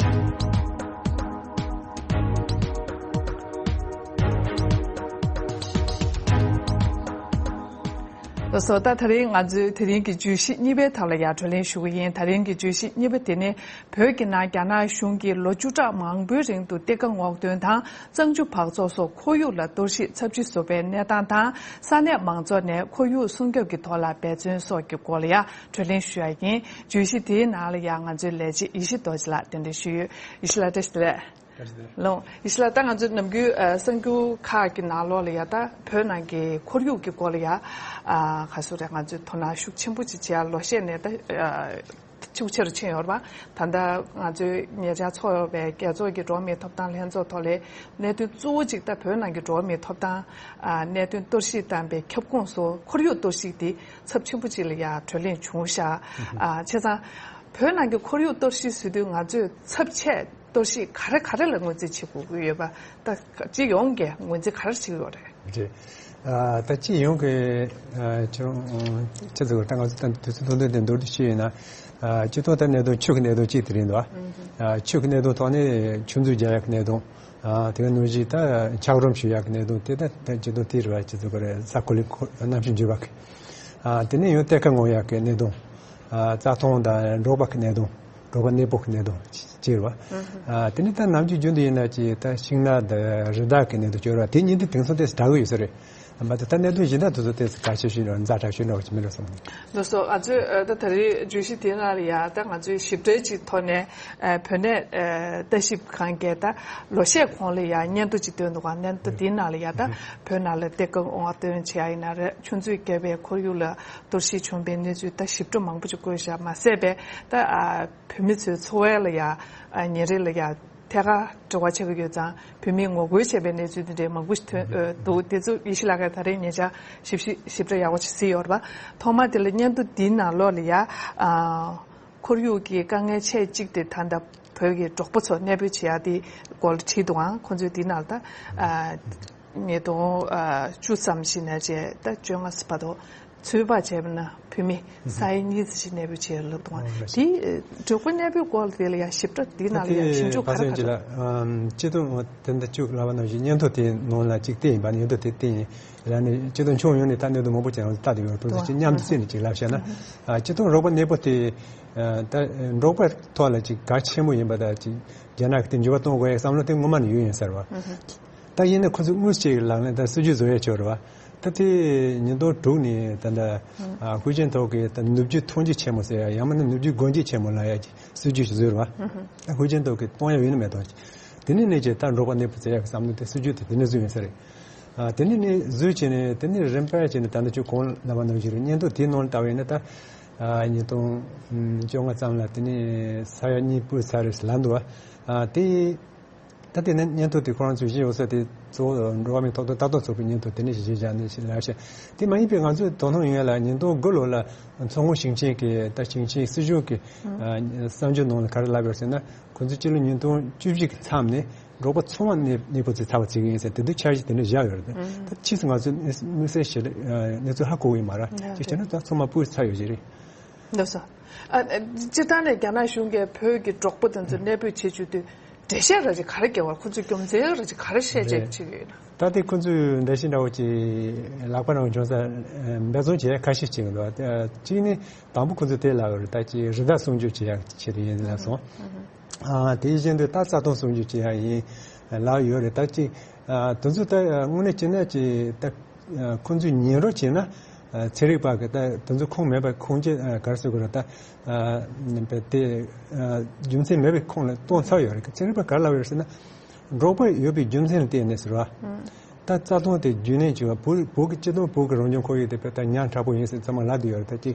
ལགས་སོ། ད་དེ་རིང་ང་ཚོའི་དེ་རིང་གི་བརྗོད་གཞི་གཉིས་པའི་ཐོག་ལ་ཡང་བགྲོ་གླེང་ཞུ་གི་ཡིན། དེ་རིང་གི་བརྗོད་གཞི་གཉིས་པ་དེ་ནི། བོད་ཀྱི་ནང་རྒྱ་ནག་གཞུང་གིས་ལོ་བཅུ་ཕྲག་མང་པོའི་རིང་དུ་གཏེར་ཁ་སྔོག་འདོན་དང་གཙང་ཆུ་འབག་བཙོག་སོགས་ཁོར་ཡུག་ལ་གཏོར་བཤིག་ཚབས་ཆེ་བཟོ་བའི་གནས་སྟངས་དང་། ས་གནས་མང་ཚོགས་ནས་ཁོར་ཡུག་སྲུང་སྐྱོབ་ཀྱི་ཐོག་ལ་འབད་བརྩོན་སོགས་ཀྱི་སྐོར་ལ་ཡང་བགྲོ་གླེང་ཞུ་ཡ་ཡིན། བརྗོད་གཞི་དེའི་ནང་ལ་ཡང་ང་ཚོའི་ལས་བྱེད་ཡེ་ཤེས་རྡོ་རྗེ་ལགས་གདན་འདྲེན་ཞུས་ཡོད། ཡེ་ཤེས་ལགས་བཀྲ་ཤིས་བདེ་ལེགས། ལོ། ཡེ་ཤེས་ལགས་ད་ང་ཚོའི་ནམ་རྒྱུན་ཨ་གསར་འགྱུར་ཁག་གི་ནང་ལོགས་ལ་ཡ་ད་བོད་ནང་གི་ཁོར་ཡུག་གི་སྐོར་ལ་ཡ་ཨ་ག་ཚོད་རེད། ང་ཚོས་དོ་སྣང་ཤུགས་ཆེན་པོ་ཅིག་བྱེད་ཡ་ལོ་ཤས་ནས་ད་ཨ་ ཤུགས་ཆེ་རུ་ཕྱིན་ཡོད་རེད་པ། ད་ལྟ་ང་ཚོའི་ཉེ་ཆར་ཚོགས་ཡོད་པའི་རྒྱལ་ཚོགས་ཀྱི་འགྲོ་བ་མིའི་ཐོབ་ཐང་ལྷན་ཚོགས་ཐོག་ལ་གནད་དོན་གཙོ་བོ་གཅིག་ད་བོད་ནང་གི་འགྲོ་བ་མིའི་ཐོབ་ཐང་ཨ་གནད་དོན་གཏོར་བཤིག་བཏང་པའི་ཁྱབ་ཁོངས་སུ་ཁོར་ཡུག་གཏོར་བཤིག་དེ་ཚབས་ཆེན་པོ་གཅིག་ལ་ཡ་གྲོས་གླེང་བྱུང་ཤག་ཨ་བྱས་ཙང་། བོད་ནང་གི་ཁོར་ཡུག་གཏོར་བཤིག་བཟོ་དུས་ང་ཚོས་ཚབས་ཆེ་གཏོར་བཤིག་ག་རེ་ག་རེ་ལ་ངོས་འཛིན་བྱེད་དགོས་ཀྱི་ཡོད་པ། ད་སྤྱི་ཡོངས་ཀྱི་ངོས་འཛིན་ག་རེ་བྱེད་ཀྱི་ཡོད་རེད། རེད། ཨ་ད་སྤྱི་ཡོངས་ཀྱི་ཨ་ཁྱེད་རང་ཁྱེད་ཚོ་གི་ད་ང་ཚོ་ད་དུས་ཚོད་ཐུང་ཐུང་དེ་མདོར་བསྡུས་ཤིག་ཡིན་ན། ཨ་སྤྱི་ཚོགས་ད་གནད་དོན་ཆོས་ཀྱི་གནད་དོན་གཅིག་དེ་རེད་འདུག་ཨ་ཆོས་ཀྱི་གནད་དོན་ཐོག་ནས་ཆུ་མཛོད་རྒྱག་ཡག་གི་གནད་དོན། ཨ་དེ་ག་ནང་བཞིན་ད་འཁྱགས་རོམ་བཤུ་ཡག་གི་གནད་དོན་དེ་ད་ད་སྤྱི་ཚོགས་དེ་རེད་བ། སྤྱི་ཚོགས་ཀྱི་རེད། ས་གོ་ལའི་ཁོ་གནམ་གཤིས་འགྱུར་བ་གི། ཨ་དེ་ནས་ཡང་གཏེར་ཁ་སྔོག་ཡག་གི་གནད་དོན། ཨ་རྩྭ་ཐང་དང་འབྲོག་པ་གི་གནད་དོན། འབྲོག་པ་གནས་སྤོ་གི་གནད་དོན་ཅེས་རེད་བ། ཨ་དེ་ནས་ད་ནམ་རྒྱུན་རྒྱུན་དུ་ཡིན་ན་ཅིག་ད་ཤིང་ནགས་དང་རི་དྭགས་ཀྱི་གནད་དོན་བྱས་རེད་བ། དེ་གཉིས་དེ་དེང་སང་ཏོག་ཙམ་འདྲ་གི་ཡོད་ས་རེད། མ་གཏོགས་ད་གནད་དོན་གཞན་དག་དེ་ཚོ་ཏོག་ཙམ་གལ་ཆེ་ཤོས་རེད། ཛ་དྲག་ཤོས་འདྲ་བོ་ཅིག་མིན་འགྲོ་བསམ་གི་འདུག་ལགས་སོ། ང་ཚོས་ཨ་ད་ད་རེས་བརྗོད་གཞི་དེའི་ནང་ལ་ཡ་ད་ང་ཚོས་ཞིབ་ཕྲའི་ཅིག་ཐོག་ནས་ཨ་བོད་གནས་ཨ་ལྟ་ཞིབ་ཁང་གིས་ད་ལོ་ཤས་གོང་ལ་ཡ་སྙན་ཐོ་ཅིག་བཏོན་འདུག་ག་སྙན་ཐོ་དེའི་ནང་ལ་ཡ་ད་བོད་ནང་ལ་གཏེར་ཁ་སྔོག་འདོན་བྱེད་ཡ་ཡིན་ན་རེད། ཆུ་མཛོད་བརྒྱབ་པའི་ཁོར་ཡུག་ལ་གཏོར་བཤིག་བྱུང་བའི་གནས་ཚུལ་ད་ཞིབ་ཕྲ་མང་པོ་ཅིག་བཀོད་བཞག་མ་ཟད་པའི་ད་ཨ་བོད་མི་ཚོའི་འཚོ་བའི་ལ་ཡ་ཨ་ཉིན་རེ་ལ་ཡ་ཐད་ཀར་འབྲེལ་བ་ཆགས་ཀྱི་ཡོད་ཙང་། བོད་མིས་ངོ་རྒོལ་བྱས་པའི་གནས་ཚུལ་འདི་འདྲའི་མང་པོ་ཞིག་ཐོན་ཨ་འདུག་དེ་ཚོ་ཡེ་ཤེས་ལགས་ཀྱིས་ད་རེས་ཉེ་ཆར་ཞིབ་ཞིབ་ཞིབ་ཕྲ་ཡག་པོ་ཞིག་གཟིགས་ཡོད་རེད་པ། ཐོག་མ་དེ་ལ་སྙན་ཐོ་འདིའི་ནང་ལོགས་ལ་ཡ་ཨ་ཁོར་ཡུག་གི་དཀའ་ངལ་ཆེ་གཅིག་དེ་ད་ལྟ་བོད་ཀྱི་འབྲོག་པ་ཚོ་གནས་སྤོས་བྱེད་ཡ་དེ་སྐོར་ལ་བྲིས་འདུག་ཨང་། ཁོང་ཚོས་འདིའི་ནང་ལ་ད་ཨ་ཉིས་སྟོང་བཅུ་ཙམ་ཞིག་ནས་བྱས་ད་བཅོ་ལྔ་བར་དུ་ཚོད་དཔག་བྱས་པ་ན་བོད་མི་ས་ཡ་གཉིས་ཙམ་ཞིག་གནས་སྤོས་བྱས་ལབ་འདུག་ཨང་། དེ་འབྲོག་པ་གནས་སྤོས་སྐོར་དེ་ལ་ཡང་ཞིབ་ཕྲ་འདི་ནང་ལ་ཡང་ཞིབ་འཇུག་ག་རེ་ག་རེ། སྤྱི་དོན་དེ་འདྲ་བཅུག་ལབ་པ་ནང་བཞིན་སྙན་ཐོ་དེ་ནང་ལ་གཅིག་བལྟས་ཡིན་པ་ནི་སྙན་ཐོ་དེ་བལྟས་ཡིན་ལ་ནི་སྤྱི་དོན་ཕྱོགས་ཡོངས་ནས་ད་གནད་དོན་མང་པོ་ཅིག་ལ་ལྟ་དུ་ཡོད་པ་དེ་མཉམ་དུ་བརྩིས་ནས་ཅིག་ལབ་བཤད་ན། སྤྱི་དོན་རོགས་པ་གནས་སྤོ་དེ་ད་འབྲོག་པ་ཐོག་ལ་ཅིག་གལ་ཆེན་པོ་ཡིན་པ་དང་ཅིག་རྒྱ་ནག་གི་དེ་འགྱུར་བ་གཏོང་དགོས་ཡ་བསམ་བློ་དེ་སྔོན་མ་ནས་ཡོད་ཡིན་ཟེར་བ། ད་ཡིན་ན་ཁོ་ཚོས་དངོས་སུ་ཅིག་ལག་ལེན་ད་སྲིད་ཇུས་བཟོ་ཡས་ཆོག་རེད་བ། ད་དེ་ཉིས་སྟོང་དྲུག་ནས་ད་ལྟ་ཨ་ཧུའེ་ཅིན་ཐའོ་གིས་ད་ནུབ་རྒྱུད་ཐོན་སྐྱེད་ཆེན་མོ་ཟེར་ཡ་ཡང་མིན་ན་ནུབ་རྒྱུད་སྒོ་འབྱེད་ཆེན་མོ་ལབ་ཡ་གི་སྲིད་ཇུས་ཤིག་བཟོས་རེད་བ། ད་ཧུའེ་ཅིན་ཐའོ་གིས་གཏོང་ཡ་ཡོད་ན་མེད་དོ། དེ་ནས་ནས་ཀྱི་ད་འབྲོག་པ་གནས་སྤོ་ཟེར་ཡ་གི་བསམ་བློ་དེ་སྲིད་ཇུས་དེ་དེ་ནས་བཟོས་ཡིན་ས་རེད། ཨ་དེ་ནས་ནས་བཟོས་བྱས་ནས་དེ་ནས་རིམ་པས་བྱས་ནས་ད་ལྟ་ཁྱོད་གོང་ལབ་པ་ནང་བཞིན་རེད། སྙན་ཐོ་དེའི་ནང་ལ་ལྟ་བ་ཡིན་ན་ད་ཨ་ཉིས་སྟོང་བཅོ་ལྔ་ཙམ་ལ་དེ་ནས་ས་ཡ་གཉིས་སྤོས་ཚར་རེད་ལབ་འདུག་བ། ཨ་དེ། ད་དེ་ནས་སྙན་ཐོ་དེ་ཁོ་རང་ཚོས་བཞེས་ཡོད་ས་དེ་གཙོ་བོ་འགྲོ་བ་མིའི་ཐོབ་ཐང་ལྟ་རྟོག་ཚོགས་པའི་སྙན་ཐོ་དེ་ནས་བཞེས་བཞག་ནས་ཞིག་ལབ་ཤག་དེ་མ་ཡིན་པའི་ང་ཚོས་དོ་སྣང་ཡོད་ལ་ཉིས་སྟོང་དགུ་ལོ་ལ་མཚོ་སྔོན་ཞིང་ཆེན་གྱི་ད་ཞིང་ཆེན་སྲིད་གཞུང་གི་ཨ་གསར་འགྱུར་ནང་ལ་ག་རེ་ལབ་ཡོད་ཟེར་ན། ཁོ་ཚོས་སྤྱི་ལོ་ཉིས་སྟོང་བཅུ་བཞི་གི་མཚམས་ནས་འབྲོག་པ་ཚང་མ་གནས་གནས་སྤོ་བྱེད་ཚར་བ་བྱེད་ཀྱི་ཡིན་ཟེར་དེ་འདྲའི་འཆར་གཞི་དེ་འདྲ་བཞག་ཡོད་རེད། ད་ཕྱིས་སུ་ང་ཚོས་དམིགས་བསལ་ཞིག་གནས་ཚུལ་ཧ་གོ་གི་ཡོད་མ་རེད། ཅིག་བྱས་ན་ད་ཚང་མ་སྤོས་ཚར་ཡོད་ཀྱི་རེད། ལགས་སོ། ཨ་སྤྱིར་བཏང་ནས་རྒྱ་ནག་གཞུང་གིས་བོད་ཀྱི་འབྲོག་པ་དེ་ཚོ་གནས་སྤོས་བྱེད་བཅུག་དུས་འགྲེལ་བཤད་ར་ཅིག་ག་རེ་བརྒྱབ་པ། ཁོ་ཚོས་རྒྱུ་མཚན་ར་ཅིག་ག་རེ་བཤད་བྱས་བྱེད་ཀྱི་ཡོད་ན། ད་དེ་ཁོ་ཚོས་འགྲེལ་བཤད་འདྲ་བོ་ཅིག་ལག་པ་ནང་འབྱོར་ས་འབད་བརྩོན་བྱེད་ཡ་ཁ་ཤས་ཅིག་འདུག་གཅིག་ནི་དང་པོ་ཁོ་ཚོས་དེ་ལབ་ཡོད་རེད། ད་ཅིག་རི་དྭགས་སྲུང་སྐྱོབ་བྱེད་ཡ་ཆེད་དུ་ཡིན་ལབ་སོང་། ཨ་དེ་བཞིན་དུ་ད་རྩྭ་ཐང་སྲུང་སྐྱོབ་བྱེད་ཡ་ཡིན་ལབ་ཡོད་རེད། ད་ཅིག་ཨ་དེ་ཚོ་ད་དངོས་གནས་བྱས་ན་ཅིག་ད་ཁོང་ཚོས་ཉན་རོགས་བྱས་ན། ཨ་ཚན་རིག་པ་གི་ད་དེ་ཚོ་ཁུངས་མེད་པ་ཁུངས་སྐྱེལ་ཨ་ག་རེ་ཟེར་དགོས་རེད། ད་ཨ་དེ་ཨ་རྒྱུ་མཚན་མེད་པའི་ཁུངས་ལ་གཏོང་ཚར་ཡོད་རེད། ཚན་རིག་པ་ག་རེ་ལབ་ཡོད་རེད་ཟེར་ན། འབྲོག་པ་ཡོད་པའི་རྒྱུ་མཚན་ལ་བརྟེན་ནས་ཟེར་བ། ད་རྩྭ་ཐང་དེ་རྒྱུན་གནས་བྱས་པ་བོད་བོད་ཀྱི་སྤྱི་དང་བོད་ཀྱི་རང་བྱུང་ཁོར་ཡུག་དེ་དཔེ་ད་ཉག་ཕྲ་པོ་ཡིན་ཟེར་ཚང་མ་ལབ་བསྡད་ཡོད་རེད། ད་ཅིག་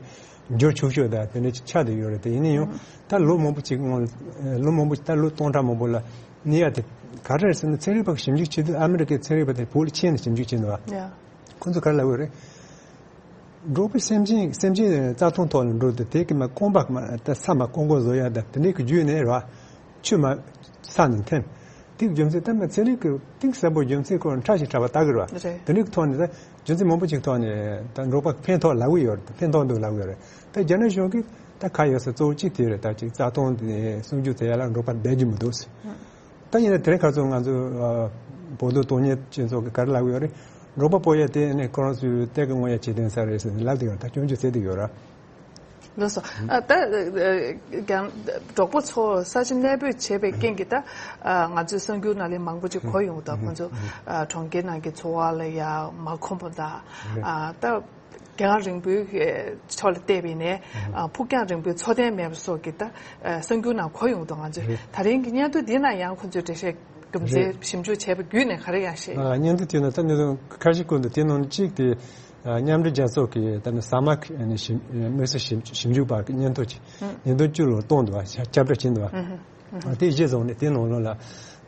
འགྱུར་ཆོག་ཤོས་ད་དེ་འདྲ་ཅིག་ཆགས་བསྡད་ཡོད་རེད། དེ་ཡིན་ན་ཡང་ད་ལོ་མང་པོ་ཅིག་སྔོན་ལ་ལོ་མང་པོ་ད་ལོ་སྟོང་ཕྲག་མང་པོ་ལ་གནས་ཡ་དེ་ག་རེ་རེད་ཟེར་ན། ཚན་རིག་པ་ཞིབ་འཇུག་བྱེད་དུས་ཨ་མི་རི་ཀའི་ཚན་རིག་པ་དེ་བོད་ལ་ཕྱིན་ནས་ཞིབ་འཇུག་བྱས་འདུག་བ། ཡ། ཁོང་ཚོ་ག་རེ་ལབ་ཡོད་རེད། འབྲོག་པའི་སེམས་ཅན་སེམས་ཅན་རྩྭ་ཐང་ཐོག་ལ་འགྲོ་དུས་དེ་གི་མ་རྐང་པ་མ་ད་ས་མ་ཀོང་ཀོང་བཟོ་ཡ་ད་དེ་འདྲའི་གི་བརྒྱུད་ནས་རེད་བ། ཆུ་མ་ས་ནས་འཐེན། དེ་གི་རྒྱུ་མཚན་ད་མ་ཚན་རིག་གི་གཏིང་ཟབ་པོ་རྒྱུ་མཚན་ཁོ་ཕྲ་ཞིང་ཕྲ་བ་ལྟ་གི་རེད་བ། རེད། དེ་འདྲའི་གི་ཐོག་ནས་ད་རྒྱུ་མཚན་མང་པོ་ཅིག་ཐོག་ནས་ད་འབྲོག་པ་ཕན་ཐོགས་ལབ་གི་ཡོད་རེད། ཕན་ཐོགས་འདུག་ལབ་གི་ཡོད་རེད། ད་རྒྱ་ནག་གཞུང་གིས་ད་ཁ་ཡོད་ས་གཙོ་བོ་གཅིག་དེ་རེད། ད་ཅིག་རྩྭ་ཐང་དེ་སྲུང་སྐྱོབ་བྱེད་ཡ་ལ་འབྲོག་པ་བསྡད་རྒྱུ་མི་འདུག་ཟེར། ད་ཡིན་ན་དེ་རིང་ཁ་སང་ང་ཚོ་ཨ་བོད་དོན་དོན་གཉེར་ཅན་ཚོ་གི་ག་རེ་ལབ་ཡོད་རེད། འབྲོག་པ་སྤོ་ཡ་དེ་ནི་ཁོ་རང་ཚོའི་གཏེར་གི་སྔོག་ཡ་བྱེད་དོན་ས་རེད་ཟེར་ནས་ལབ་བསྡད་ཡོད་རེད། ད་སྐྱོན་བརྗོད་བྱེད་བསྡད་ཡོད་རེད། ལགས་སོ། ཨ་ད་ཀྱང་འབྲོག་པ་ཚོ་ས་ཆ་གནས་སྤོས་བྱས་པའི་རྐྱེན་གྱིས་ད་ཨ་ང་ཚོའི་གསར་འགྱུར་ནང་ལ་མང་པོ་ཅིག་གོ་ཡོང་གི་འདུག་ཁོང་ཚོ་ཨ་གྲོང་ཁྱེར་ནང་གི་འཚོ་བ་ལ་ཡ་མ་ཁོམ་པ་དང་། ཨ་ད། རྒྱང་རིང་པོའི་ཕྱོགས་ལ་བལྟས་པ་ཡིན་ནའི་ཨ་ཕུགས་རྒྱང་རིང་པོའི་འཚོ་རྟེན་མེད་པ་སོགས་ཀྱི་ད་ཨ་གསར་འགྱུར་ནང་གོ་ཡོང་འདུག་ང་ཚོས་རེད། ད་རིང་གི་སྙན་ཐོ་འདི་ནང་ཡང་ཁོ་ཚོས་འགྲེལ་བཤད་རྒྱུ་མཚན་རེད། ཞིབ་འཇུག་བྱས་པ་བརྒྱུད་ནས་ག་རེ་ཡང་བཤད་ཡོད། ཨ་སྙན་ཐོ་དེ་ནང་ད་གནད་དོན་ཁ་ཤས་བཀོད་འདུག་དེ་ནང་གཅིག་དེ་ མཉམ་འབྲེལ་རྒྱལ་ཚོགས་ཀྱི་ད་ནི་ས་མ་ཁ་ནི་ཞིབ་དམིགས་བསལ་ཞིབ་ཞིབ་འཇུག་པ་གི་སྙན་ཐོ་ཅིག་སྙན་ཐོ་བཅུ་ལོ་གཏོང་འདུག་བ། ཁྱབ་བསྒྲགས་བྱས་འདུག་བ། དེ་གཞི་བཟུང་ནས་དེ་ནང་ལོགས་ལ་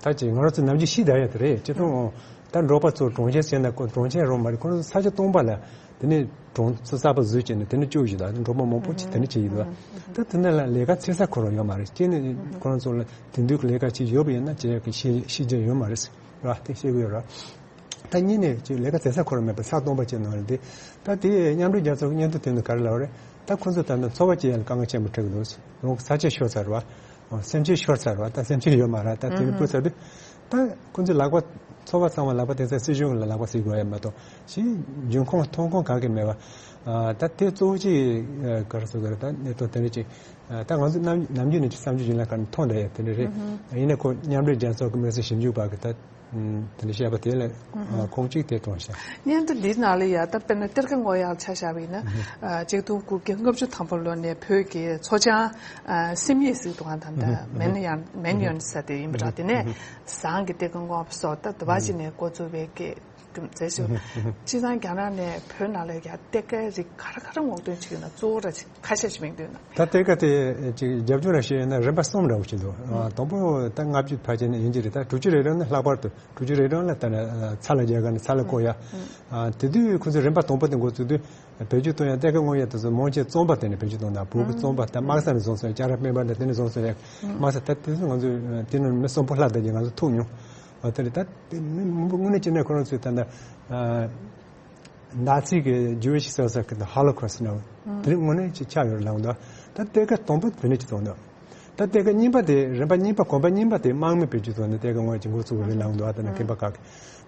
ད་ཅིག་ང་རང་ཚོ་ནམ་རྒྱུན་ཤེས་བསྡད་ཡ་དེ་རེད། སྤྱིར་བཏང་ད་འབྲོག་པ་ཚོ་གྲོང་ཁྱེར་ཟེར་ན་ཁོ་གྲོང་ཁྱེར་རང་མ་རེད། ཁོ་རང་ཚོ་ས་ཆ་སྟོང་པ་ལ་དེ་ནས་གྲོང་ཚོ་གསར་པ་བཟོས་བྱས་ནས་དེ་ནས་སྐྱོ་བཞིན་ད་འབྲོག་པ་མང་པོ་ཅིག་དེ་ནས་བྱེད་ཡིན་འདུག་བ། ད་དེ་ནས་ལ་ལས་ཀ་བྱེད་ས་ཁོ་རང་ཡོད་མ་རེད། སྐྱེས་ནས་ཁོ་རང་ཚོ་ལ་དེང་དུས་ཀྱི་ལས་ཀ་ཅིག་ཡོད་པ་ཡིན་ན་བྱེད་ཡ་གི་ཤེས་ཤེས་རྒྱ་ཡོད་མ་རེད་ར། དེ་ཤེས་ཀྱི་ཡོད་ར། ད་གཉིས་ནས་ཅིག་ལས་ཀ་བྱེད་ས་ཁོ་རང་མེད་པ་ས་སྟོང་པ་ཅིག་ནང་ལ་འདི། ད་དེ་མཉམ་འབྲེལ་རྒྱལ་ཚོགས་ཀྱི་སྙན་ཐོ་དེ་ནི་ག་རེ་ལབ་རེད། ད་ཁོ་ཚོ་ད་ནི་འཚོ་བ་སྐྱེལ་ཡ་ལ་དཀའ་ངལ་ཆེན་པོ་འཕྲད་ཀྱི་འདུག་རང་གི་ས་ཆ་ཤོར་ཚར་བ། སེམས་ཅན་ཤོར་ཚར་བ། ད་སེམས་ཅན་ཡོད་མ་རེད། ད་དེ་ནི་སྤུ་ཚར་དུས། ད་ཁོ་ཚོའི་ལག་པ་འཚོ་བ་ཚང་མ་ལག་པ་དེ་ཚོ་སྲིད་གཞུང་ལ་ལག་པ་ཟིག་དགོས་ཡ་མ་གཏོགས་ཅིག་འབྱུང་ཁུངས་ཐོན་ཁུངས་ག་གེ་མེད་པ། ད་དེ་གཙོ་བོ་ཅིག་ག་རེ་ཟེར་དགོས་རེད། ད་གནད་དོན་དེ་འདྲ་ཅིག་ད་ང་ཚོ་ནམ་ནམ་རྒྱུན་ནས་ཅིག་བསམ་ཚུལ་ཡིན་ལ་ག་ནས་མཐོང་བསྡད་ཡ་དེ་འདྲ་རེད། ཡིན་ན་ཁོ་མཉམ་འབྲེལ་རྒྱལ་ཚོགས་ཀྱི་དམིགས་བསལ་ཞིབ་འཇུག་པ་གི་ད། དེ་འདྲ་བཤད་པ་དེ་ལ་ཁོང་གཅིག་དེ་གཏོང་ཤག་སྙན་ཐོ་འདིའི་ནང་ལ་ཡ་ད་དཔེར་ན་གཏེར་ཁ་སྔོག་ཡག་ཆ་བཞག་པ་ཡིན་ན། ཆིག་སྟོང་དགུ་བརྒྱ་ལྔ་བཅུ་ཐམ་པ་ལོ་ནས་བོད་ཀྱི་མཚོ་བྱང་། སེམས་ཡིག་ཟེར་དུས་ད་ལྟ་མེན་ཡོན་མེན་ཡོན་ས་དེ་ཡིན་པ་འདྲ། དེ་ནས་ཟངས་ཀྱི་གཏེར་ཁ་སྔོག་པ་སོགས་ད་དུ་བ་ཅི་ནས་འགོ་བཙུགས་པའི་སྐད་རྒྱུ་མཚན་ཞུ། སྤྱིར་བཏང་རྒྱ་ནག་ནས་བོད་ནང་ལ་ཡ་གཏེར་ཁའི་རིགས་ག་རེ་ག་རེ་སྔོག་འདོན་བྱེད་ཀྱི་ཡོད་ན་གཙོ་བོ་ར་ཅིག་ཁ་ཤས་ཤིག་མིང་འདོན་ན། ད་གཏེར་ཁ་དེ་ཅིག་རྒྱབ་ལྗོངས་ལ་བཤད་ཡོད་ན་རིམ་པ་གསུམ་འདྲ་བོ་ཞིག་འདུག་དང་པོ་ད་ལྔ་བཅུ་ཕལ་ཆེར་ནི་ཡིན་གྱི་རེད། ད་དྲུག་ཅུ་རེ་གྲངས་ནི་ལྷག་པར་དུ་དྲུག་ཅུ་རེ་གྲངས་ལ་ད་ནི་ཚྭ་ལ་རྒྱག་ག་ནི་ཚྭ་ལ་བརྐོ་ཡ། དེ་དུས་ཁོ་ཚོས་རིམ་པ་དང་པོ་དེ་འགོ་བཙུགས་དུས་བེད་སྤྱོད་གཏོང་ཡ་གཏེར་ཁ་སྔོག་ཡ་དེ་ཚོ་མང་ཆེ་བཙོང་པ་དེ་ནས་བེད་སྤྱོད་གཏོང་ད་བོད་ཀྱི་བཙོང་པ་ད་དམག་ས་ནས་བཟུང་སོང་ཡ། ལྕགས་ར་སྨན་པ་ནས་དེ་ནས་བཟུང་སོང་ཡ། དམག་ས་ད་དེ་ཚོ་ང་ཚོས་དེ་ནས་མི་གསོན་པོ་ལྷག་བསྡད་ཀྱི་ང་ཚོ་ཐུག་མྱོང་། འོ་དེ་རེད། ད་དེ་མི་མང་པོ་དངོས་གནས་བྱས་ན་ཁོ་རང་ཚོས་ད་ད། ནཱ་ཚི་གི་ཇུ་ཝི་ཤི་སོ་སོ་གི་ཧོ་ལོ་ཁོ་སི་ཊི་ནང་དེ་རིང་དངོས་གནས་ཅིག་ཆགས་ཡོད་རེད་ལབ་འདུག་ད་གཏེར་ཁ་དང་པོ་དེ་འདྲ་ཅིག་བཙོང་འདུག་ད་གཏེར་ཁ་གཉིས་པ་དེ་རིམ་པ་གཉིས་པ་གོམ་པ་གཉིས་པ་དེ་དམག་མི་བེད་སྤྱོད་བཙོང་ནས་གཏེར་ཁ་དངོས་ཅིག་འགོ་ཚུགས་རེད་ལབ་འདུག་ད་ནི་ཁེ་པ་ཁག་གི་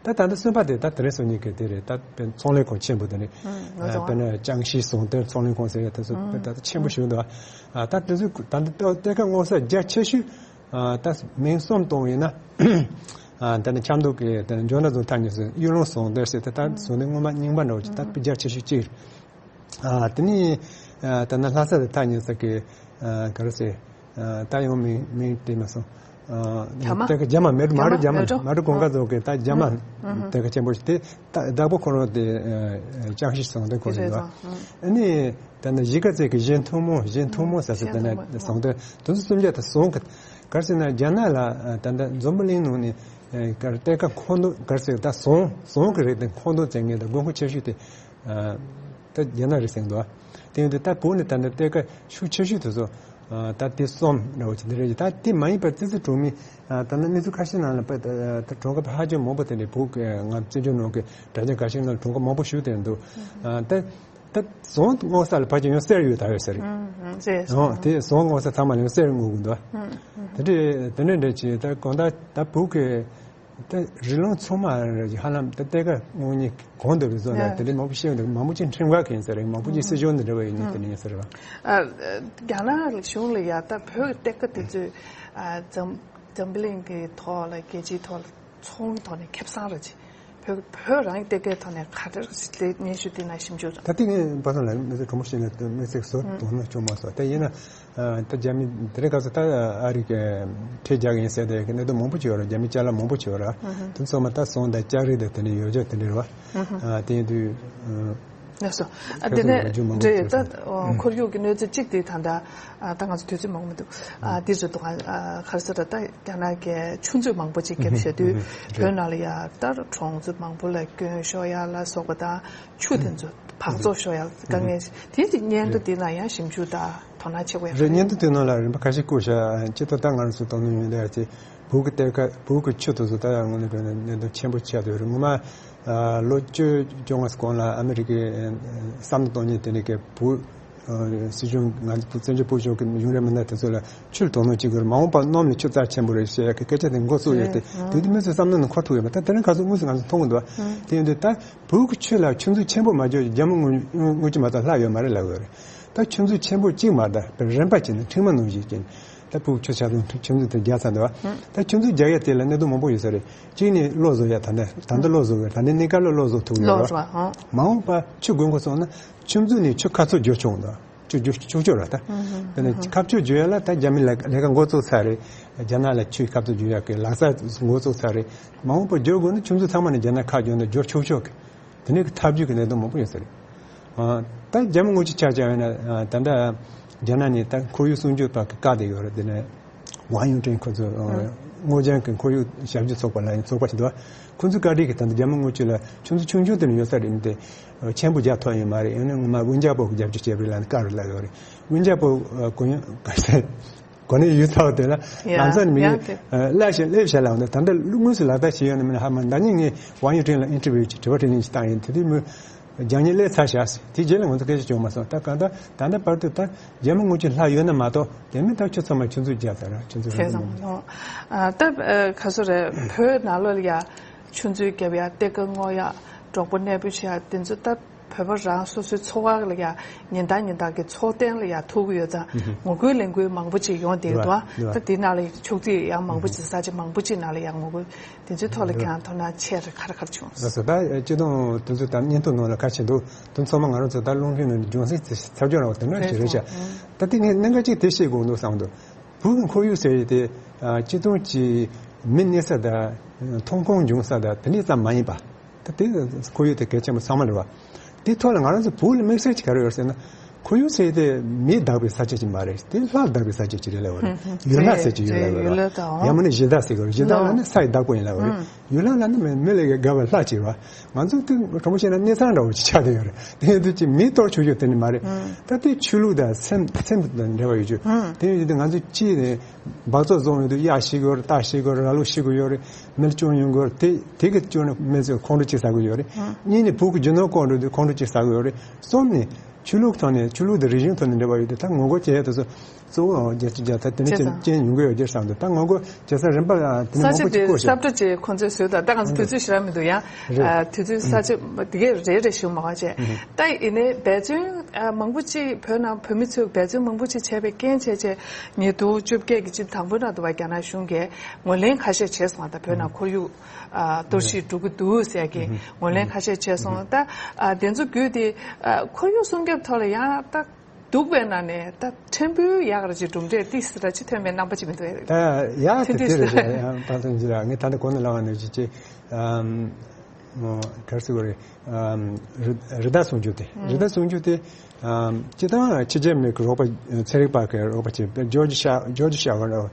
ད་ད་ལྟ་གསུམ་པ་དེ་ད་དེ་རིང་སང་ཉིན་གི་དེ་རེད། ད་དཔེ་ཚོང་ལས་ཁང་ཆེན་པོ་དེ་ནི་དཔེར་ན་ཅང་ཤིས་ཟོང་ཐོན་ཚོང་ལས་ཁང་ཟེར་ཡ་དེ་ཚོ་དཔེ་ད་ཆེན་པོ་ཞིག་འདུག་ད་དེ་ཚོ་ད་ལྟ་གཏེར་ཁ་དངོས་ས་རྒྱ་ཆེ་ཤོས། ད་མིང་གསུམ་བཏོན་ཡིན་ན། ད་ནི་ཆབ་མདོ་གི་ད་ནི་འཇོ་ན་རྫོང་ཐག་ཉེ་སའི་གཡུ་ལུང་ཟོང་དེར་ཟེར་ད་ད་ཟོང་དེ་སྔོན་མ་རྙིང་པ་འདྲ་བོ་ཅིག་ད་རྒྱ་ཆེ་ཤོས་གཅིག་རེད། དེ་ནས་ད་ནི་ལྷ་ས་དེ་ཐག་ཉེ་ས་གི་ག་རེ་ཟེར། ད་ཡང་མིང་མིང་དེ་མ་སོང་། རྒྱ་མ། དེ་ག་རྒྱ་མ་མེ་རུ་མ་རུ་རྒྱ་མ་མེ་རུ་གོང་དཀར་རྫོང་གི་ད་རྒྱ་མ་དེ་ག་ཆེན་པོ་ཞིག་དེ་ད་བདག་པོ་ཁོ་རང་དེ་ཅང་ཤིས་ཟོང་དེ་ཁོ་རེད་བ། ཨ་ནི། ད་ནི་གཞིས་ཀ་རྩེ་གི་གཞན་ཐུན་མོང་གཞན་ཐུན་མོང་ཟེར་ས་དེ་ནས་ཟོང་དེ་དེ་ཚོ་གསུམ་ཆ་དེ་ཟོང་གི་ག་རེ་ཟེར་ན་རྒྱ་ནག་ལ་ད་ལྟ་འཛམ་བུ་གླིང་ནང་ནས་ག་རེ་གཏེར་ཁ་མཁོ་འདོན་ག་རེ་ཟེར་ད་ཟོང་ཟོང་གི་རིགས་དེ་མཁོ་འདོན་བྱེད་མཁན་དང་དགོས་མཁོ་ཆེ་ཤོས་དེ་ད་རྒྱ་ནག་རེད་ཟེར་འདུག་དེ་ཡིན་དུས་ད་བོད་ནས་ད་ལྟ་གཏེར་ཁ་ཤུགས་ཆེ་ཤོས་དེ་ཚོ་ད་དེ་གསུམ་འདྲ་བོ་ཅིག་འདི་རེད། ད་དེ་མ་ཡིན་པར་ཙི་ཙི་གྲོང་མི་ད་ནི་གནས་ཚུལ་ཁ་ཤས་ནང་ལ་ད་གྲོང་ཁྱེར་ཧ་ཅང་མང་པོ་དེ་འདྲའི་བོད་ཀྱི་ང་བཙན་བྱོལ་ནང་གི་དྲ་རྒྱ་འགའ་ཞིག་ནང་གྲོང་ཁྱེར་མང་པོ་ཞིག་དེ་འདུག་ད། ད་ཟོང་སྔོག་ས་ལ་ཕལ་ཆེར་ཡང་གསེར་ཡོད་ད་ཡོད་ས་རེད། ཨང་། དེ་ཟོང་སྔོག་ས་ཚང་མ་ལ་ཡང་གསེར་སྔོག་གི་འདུག་དེ་འདྲའི་དེ་འདྲའི་འདྲ་ཅིག་ད་གང་ལྟར་ད་བོད་ཀྱི་ད་རི་ལུང་ཚང་མ་ཧ་ལམ་ད་གཏེར་ཁ་སྔོག་མཁན་གང་འདུག་རེད་བཟོ་ན་དེ་འདྲའི་མང་པོ་ཤེས་འདུག་མང་པོ་ཅིག་ཁྲིམས་འགལ་གྱི་ཡིན་ས་རེད། མང་པོ་ཅིག་སྲིད་གཞུང་འདི་འདྲ་བ་ཡིན་ནི་དེ་འདྲ་ཡིན་ས་རེད་བ། རྒྱ་ནག་གཞུང་ལ་ཡ་ད་བོད་ཀྱི་གཏེར་ཁ་དེ་ཚོས་འཛམ་འཛམ་བུ་གླིང་གི་ཐོག་ལ་རྒྱལ་སྤྱིའི་ཐོག་ལ། ཚོང་གི་ཐོག་ནས་ཁེ་བཟང་རེད་ཅེས། བོད་བོད་རང་གི་གཏེར་ཁའི་ཐོག་ནས་ག་འདྲ་ཞིག་ལས་སྙན་ཞུ་དེ་ན་ཞིབ་འཇུག་དང་། ད་ལྟ་ངས་པ་སངས་ལ་དམིགས་བསལ་གྲོ་མོ་བཤད་ན་དམིགས་བསལ་བཟོ་དོན་ནི་བྱུང་མ་སོང་། དེ་ཡིན་ན་ད་རྒྱ་མི་དེ་རིང་ཁ་སང་ད་ཨ་རི་གི་ཁྲལ་རྒྱག་གི་ཡིན་ཟེར་དེ་གནད་དོན་མང་པོ་བྱུང་བ་རེད། རྒྱ་མི་ཅ་ལག་མང་པོ་བྱུང་བ་རེད། དེ་ཚང་མ་ད་ཟོང་དང་ལྕགས་རི་དང་དེ་འདྲའི་ཡོ་བྱད་དེ་འདྲ་རེད་བ། དེ་ཡིན་དུས། ལགས་སོ། ཨ་དེ་ནས་འདྲེ་ད་ཁོར་ཡུག་གི་གནས་ཚུལ་གཅིག་དེ་ད་ལྟ་ཨ་ད་ང་ཚོ་དུས་ཚོད་མང་པོ་མི་འདུག་ཨ་འདི་རེད་འདུག་ཨ་ག་རེ་ཟེར་ད་ད་རྒྱ་ནག་གི་ཆུ་མཛོད་མང་པོ་ཅིག་བརྒྱབ་བཞག་དུས་བོད་ནང་ལ་ཡ་ད་གྲོང་ཚོ་མང་པོ་ལ་སྐྱོན་ཤོར་ཡ་ལ་སོགས་པ་དང་ཆུ་དེ་ཚོ་འབག་བཙོག་ཤོར་ཡ་དཀའ་ངལ་དེ་དེ་སྙན་ཐོ་དེ་ན་ཡང་ཞིབ་འཇུག་དང་དོ་སྣང་བྱེད་དགོས་ཡ། རེད། སྙན་ཐོ་དེ་ནང་ལ་རིམ་པ་ཁ་ཤས་བཀོད་བཞག་སྤྱིར་བཏང་ད་ང་རང་ཚོ་དོ་སྣང་ཡོད་ལ་ཡ་ཅིག་བོད་ཀྱི་གཏེར་ཁ་བོད་ཀྱི་ཆུ་དེ་ཚོ་ད་ཡང་དངོས་གནས་དྲང་གནས་གནད་དོན་ཆེན་པོ་ཆགས་བསྡད་ཡོད་རེད། ངོ་མ་ལོ་བཅུ་བཅོ་ལྔ་གོང་ལ་ཨ་མི་རི་ཀའི་བསམ་བློ་གཏོང་མཁན་དེ་འདྲ་གི་བོད་སྲིད་གཞུང་ང་ཚོ་བཙན་བྱོལ་བོད་གཞུང་གི་ཡོང་རེད་མི་སྣ་དེ་ཚོ་ལ་ཆུ་ལ་དོ་སྣང་བྱེད་དགོས་རེད། མ་འོངས་པར་གནམ་ལ་ཆུ་རྩ་ཆེན་པོ་རེད་ཟེར་ཡ་གི་སྐད་ཆ་དེ་འགོ་བཙུགས་ཡོད་དེ། དེ་དུས་མི་ཚོའི་བསམ་བློ་ནང་འཁོར་ཐུབ་ཡོད་མ་རེད། ད་དེ་རིང་ཁ་སང་དངོས་སུ་ང་ཚོ་མཐོང་གི་འདུག་བ། དེ་ཡིན་དུས་ད་བོད་ཀྱི་ཆུ་ལ་ཆུ་མཛོད་ཆེན་པོ་མ་བརྒྱབ་རྒྱ་མི་དངུལ་དངུལ་ཆུ་མ་གཏོགས་ལྷག་ཡོད་མ་རེད་ལབ་ཡོད་རེད། ད་ཆུ་མཛོད་ཆེན་པོ་གཅིག་མ་གཏོགས་རིམ་པ་བྱས་ནས་ཁྲིག་མ་ནང་བཞིན་བྱས་ནས་ད་ཕྲུ་གུ་ཆུ་ཆ་ཚང་ཆུ་མཛོད་དེ་རྒྱག་ཚར་འདུག་བ། ད་ཆུ་མཛོད་རྒྱག་ཡ་དེ་ལ་གནད་དོན་མང་པོ་ཡོད་ས་རེད། གཅིག་ནི་གློག་བཟོ་ཡ་ད་ལྟ་ད་ལྟ་གློག་བཟོ་གི་ད་ལྟ་གནས་སྐབས་ལ་གློག་བཟོ་ཐུབ་ཡོད་རེད་བ། མ་འོངས་པ་ཆུ་དགོས་མཁོ་སོང་ན་ཆུ་མཛོད་ནས་ཆུ་ཁ་ཚུར་བརྗོ་ཆོག་འདུག་ཆུ་རྒྱུ་ཆུ་ཆུ་ར་ད། དེ་ནས་ཁ་ཆུ་རྒྱུ་ཡ་ལ་ད་རྒྱ་མི་ལ་ལས་ཀ་འགོ་བཙུགས་ཚར་རེད། རྒྱ་ནག་ལ་ཆུ་ཁ་ཆུ་རྒྱུ་ཡ་གི་ལག་ས་འགོ་བཙུགས་ཚར་རེད། མ་འོངས་པ་རྒྱུ་དགོས་ན་ཆུ་མཛོད་ཚང་མ་ནས་རྒྱ་ནག་ཁ་རྒྱུ་ན་རྒྱུ་ཆུ་ཆུ་གི་དེ་ནས་ཐབས་ཇུས་ཀྱི་གནད་དོན་མང་པོ་ཡོད་ས་རེད། ད་རྒྱ་མི་དངུལ་ཆུ་ཆགས་ཀྱང་ཡོད་ན། ད་ལྟ་རྒྱ་ནག་ནས་ད་ཁོར་ཡུག་སྲུང་སྐྱོབ་པ་གི་བཀའ་དེ་ཡོད་རེད། དེ་ནས་ཝང་ཡུང་ཀྲེང་ཁོ་ཚོ་སྔོ་ལྗང་གི་ཁོར་ཡུག་ཞབས་ཞུ་ཚོགས་པ་ལ་ཡང་ཚོགས་པ་ཞིག་འདུག་ཁོ་ཚོའི་བཀའ་ཁྲིད་ཀྱི་ད་ལྟ་རྒྱ་མི་དངུལ་ཆུ་ལ་ཆུ་མཛོད་ཆུང་ཆུང་དེ་ནས་ཡོད་ས་རེད། དེ་ཆེན་པོ་རྒྱག་ཐུབ་ཡོད་མ་རེད། ཡང་ན་ངོ་མ་ཝུན་ཅ་པོ་གི་རྒྱབ་སྐྱོར་བྱས་པ་རེད་ལབ་ནས་བཀའ་རེ་ལབ་ཡོད་རེད། ཝུན་ཅ་པོ་གུང་ཡང་ག་ཚད། གོ་གནས་ཡོད་ཚར་བ་དེ་ལ་ཡ་ལམ་སང་ནས་མི་ཡ་ངན་དེ་སླེབས་བྱས་སླེབས་བྱས་ལ་འོང་དུས། ད་ལྟ་དངོས་སུ་ལག་བསྟར་བྱས་ཡོད་ན་མིན་ན་ཧ་མ། ཟླ་ཉིན་ངས་ཝང་ཡུང་ཀྲེང་ལ་ཨིན་ཊར་བིའུ་ཅིག་དྲི་བ་དྲིས་ལན་ཅིག་བཏང་ཡིན། དེ་དུས་མོས་རྒྱག་ཉེས་སླེབས་ཚར་བཞག་དེ་རྗེས་ལ་ང་ཚོ་སྐད་ཆ་བྱུང་མ་སོང་། ད་གང་ལྟར་ད་ལྟ་བར་དུ་ད་རྒྱ་མི་དངུལ་ཆུ་ལྷག་ཡོད་ན་མ་གཏོགས། དེ་མིན་ད་ཁྱོད་ཚང་མ་ཆུ་མཛོད་རྒྱག་ཚར་ར། ཆུ་མཛོད་ར་ཟེར་སོང་། ཨ་ད་ཨ་ག་ཚོད་རེད། བོད་ནང་ལོགས་ལ་ཡ་ཆུ་མཛོད་རྒྱབ་ཡ། གཏེར་ཁ་སྔོག་ཡ། འབྲོག་པ་གནས་སྤོ་བྱེད་ཡ་དེ་ཚོ་ད་བོད་པ་རང་སོ་སོའི་འཚོ་བ་ལ་ཡ་ཉིན་ལྟར་ཉིན་ལྟར་གྱི་འཚོ་རྟེན་ལ་ཡ་ཐུག་གི་ཡོད་ཙང་། ངོ་རྒོལ་ལས་འགུལ་མང་པོ་ཅིག་ཡོང་བསྡད་འདུག་ད་དེ་ནང་ལ་ཕྱོགས་སྒྲིག་ཡང་མང་པོ་ཅིག་ས་ཆ་མང་པོ་ཅིག་ནང་ལ་ཡ་ངོ་རྒོལ་དེ་ཚོའི་ཐོག་ལ་ཁྱེད་རང་དོ་སྣང་ཆེ་རེ་ག་རེ་ག་རེ་བྱུང་། ལགས་སོ། ད་སྤྱི་བཏང་དེ་ཚོ་ད་བརྙན་ཐུང་ནང་ལ་ཁ་ཕྱེ་འདུག་དེ་ཚང་མ་ང་རང་ཚོ་ད་རླུང་འཕྲིན་ནང་འབྱུང་སྲིད་ཚར་སྐྱོན་རང་དེ་འདྲ་ཞིག་རེད་ཤག་ད་དེ་ངས་གནད་འགག་ཅིག་དེ་ཤེས་དགོས་འདུག་བསམ་འདུག་བོད་ཀྱི་ཁོར་ཡུག་ཟེར་ཡས་དེ་སྤྱི་བཏང་གི་མི་གནས་ས་དང་ཐོན་ཁུངས་འབྱུང་ས་དང་དེ་འདྲ་ཙམ་མ་ཡིན་པ། ད་དེ་ཁོར་ཡུག་དེ་གལ་ཆེན་པོ་ཚང་མ་རེད་བ། དེའི་ཐོག་ལ་ང་རང་ཚོ་བོད་ལ་དམིགས་བསལ་གྱི་ག་རེ་ཡོད་ཟེར་ན། ཁོར་ཡུག་ཟེར་དེ་མིས་བདག་པའི་ས་ཆ་ཅིག་མ་རེད། དེ་ལྷ་བདག་པའི་ས་ཆ་ཅིག་རེད་ལབ་པ་རེད། ཡུལ་ལྷ་ཟེར་གྱི་ཡོད་ལབ་པ་རེད། ཡུལ་ལྷ་དང་། ཡང་མིན་ན་གཞི་བདག་ཟེར་གྱི་རེད། གཞི་བདག་ལབ་ན་ས་ཡི་བདག་པོ་ཡིན་ལབ་པ་རེད། ཡུལ་ལྷ་ལབ་ན་མི་མི་ལ་དགའ་བའི་ལྷ་ཅིག་རེད་བ། ང་ཚོ་དེ་དྲང་པོ་བཤད་ན་གནས་ཚང་འདྲ་བོ་ཅིག་ཆགས་བསྡད་ཡོད་རེད། དེ་ཡིན་དུས་ཅིག་མིས་གཏོར་ཆོག་རྒྱུ་དེ་ནི་མ་རེད། ད་དེ་ཆོས་ལུགས་དང་སེམས་སེམས་དང་འབྲེལ་བ་ཡོད་རྒྱུ། དེ་ཡིན་དུས་ང་ཚོ་གཅིག་ནས་འབག་བཙོག་བཟོ་ཡོང་དུས་གཡག་ཤི་གི་ཡོད་རེད། རྟ་ཤི་གི་ཡོད་རེད། ར་ལུག་ཤི་གི་ཡོད་རེད། མི་ལ་སྐྱོན་ཡོང་གི་ཡོད་རེད། དེ་དེ་གི་སྐྱོན་ནི་མི་ཚོས་ཁོང་ཁྲོ་ཅིག་ཟ་གི་ཡོད་རེད། གཉིས་ནས་བོད་ཀྱི་རྒྱུ་ནོར་བཀོག་འགྲོ་དུས་ཁོང་ཁྲོ་ཅིག་ཟ་གི་ཡོད་རེད། གསུམ་ནས་ཆོས་ལུགས་ཐོག་ནས་ཆོས་ལུགས་དང་རིག་གཞུང་ཐོག་ནས་འབྲེལ་བ་ཡོད་དུས། ད་ངོ་རྒོལ་བྱེད་ཡས་དེ་ཚོ་གཙོ་བོ་རྒྱ་ཆེ་རྒྱ་ད་དེ་ནས་ཅན་ཅན་ཡོང་གི་ཡོད་རྒྱུ་བསམ་འདུག་ད་ངོ་རྒོལ་བྱེད་ས་རིམ་པ་དེ་ནས་ས་མང་ཆ་པོ་ཅིག་དེ་བཀོད་ཤག་སབ་ཏྲ་ཅིག་ཁོང་ཚོས་བཟོས་དང་། ད་ང་ཚོ་དུས་ཚོད་ཞེ་དྲག་མི་འདུག་ཡ། རེད། ཨ་དུས་ཚོད་ས་ཆ་དེ་གས་རེ་རེ་ཞུ་མ་བ་བྱས། ད་ཡིན་ནའི་འབད་བརྩོན་ཨ་མང་པོ་ཅིག་བོད་ནང་བོད་མི་ཚོས་འབད་བརྩོན་མང་པོ་ཅིག་བྱས་པའི་རྐྱེན་བྱས་བྱས། ཉིས་སྟོང་བཅོ་བརྒྱད་ཀྱི་སྤྱི་ཟླ་དང་པོའི་ནང་དུ་བ་རྒྱ་ནག་གཞུང་གིས་ངོས་ལེན་ཁ་ཤས་བྱས་སོང་། ད་བོད་ནང་ཁོར་ཡུག་ཨ་གཏོར་བཤིག་འགྲོ་གི་འདུག་ཟེར་གྱི་ངོས་ལེན་ཁ་ཤས་བྱས་སོང་། ད་ཨ་དེ་ཚོ་བརྒྱུད་དེ་ཨ་ཁོར་ཡུག་སྲུང་སྐྱོབ་ཐོག་ལ་ཡང་ད་སྡུག་པའི་ནང་ནས་ད་ཕྲན་བུ་ཡག་ར་ཅིག་གྲུབ་འབྲས་ཏིག་ཙི་ར་ཅིག་ཐོན་པའི་རྣམ་པ་ཅིག་མི་འདུག་ད་ཡག་དེ་ཐུན་དེ་ཏིག་རེད་ཙི་ར། ཡང་ད་ཐུན་ཙི་ར་ངས་ད་ལྟ་གོང་ནས་ལབ་པ་ནང་བཞིན་ཅིག་ཨམ་མོ་ག་རེ་ཟེར་དགོས་རེད། ཨམ་རི་རི་དྭགས་སྲུང་སྐྱོབ་དེ། རི་དྭགས་སྲུང་སྐྱོབ་དེ་ཨམ་སྤྱིར་བཏང་ཕྱི་རྒྱལ་མི་གི་རོགས་པ། ཚན་རིག་པ་གི་རོགས་པ་བྱས་པའི་ཇོར་ཇི་ཤ་ཇོར་ཇི་ཤ་བར་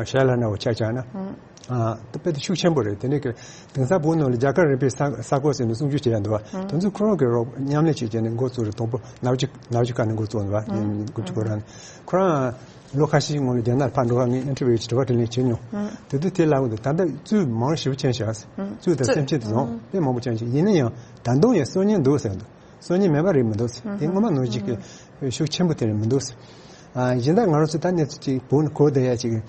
ཤ་ལ་ན་བ་ཆ་ཆ་ན། ཨ་ད་དཔེ་དེ་ཤུགས་ཆེན་པོ་རེད། དེ་ནས་གི་དེང་སང་བོད་ནང་ལ་རྒྱ་གར་རིག་པའི་ས་ས་གོ་ཟེར་ནས་སྲུང་སྐྱོབ་བྱེད་ཡ་འདུག་བ། དེ་ཚོ་ཁོ་རང་གི་རོགས་མཉམ་ལས་བྱེད་བྱས་ནས་འགོ་བཙུགས་རེད། དང་པོ་ནག་ཆུ་ནག་ཆུ་ཁ་ནས་འགོ་བཙུགས་འདུག་བ། དགུ་བཅུ་གོ་ར་ནས་ཁོ་རང་ལོ་ཁ་ཤས་སྔོན་ལ་རྒྱ་ནག་ཕར་འགྲོ་ག་ངས་ཨིན་ཊར་བིའུ་ཅིག་དྲི་བ་དྲིས་ལན་བྱེད་མྱོང་། དེ་དུས་དེ་ལབ་འདུག་ད་ལྟ་རྩོད་མང་ཞེ་པོ་ཕྱིན་ཤག་རྩོད་དང་སེམས་ཅན་དེ་ཚོ་དཔེ་མང་པོ་ཕྱིན་ཤག་ཡིན་ན་ཡང་ད་དུང་ཡང་གསོན་ཉེན་འདུག་ཟེར་འདུག་གསོན་ཉེན་མེད་པ་རེད་མི་འདུག་ཟེར། དེ་སྔོན་མ་ནང་བཞིན་གྱི་ཤུགས་ཆེན་པོ་དེ་རེད་མི་འདུག་ཟེར། ཨ་གཞན་དག་ང་རང་ཚོ་ད་གནས་ཚུལ་ཅིག་བོད་ནས་གོ་བསྡད་ཡ་ཅིག་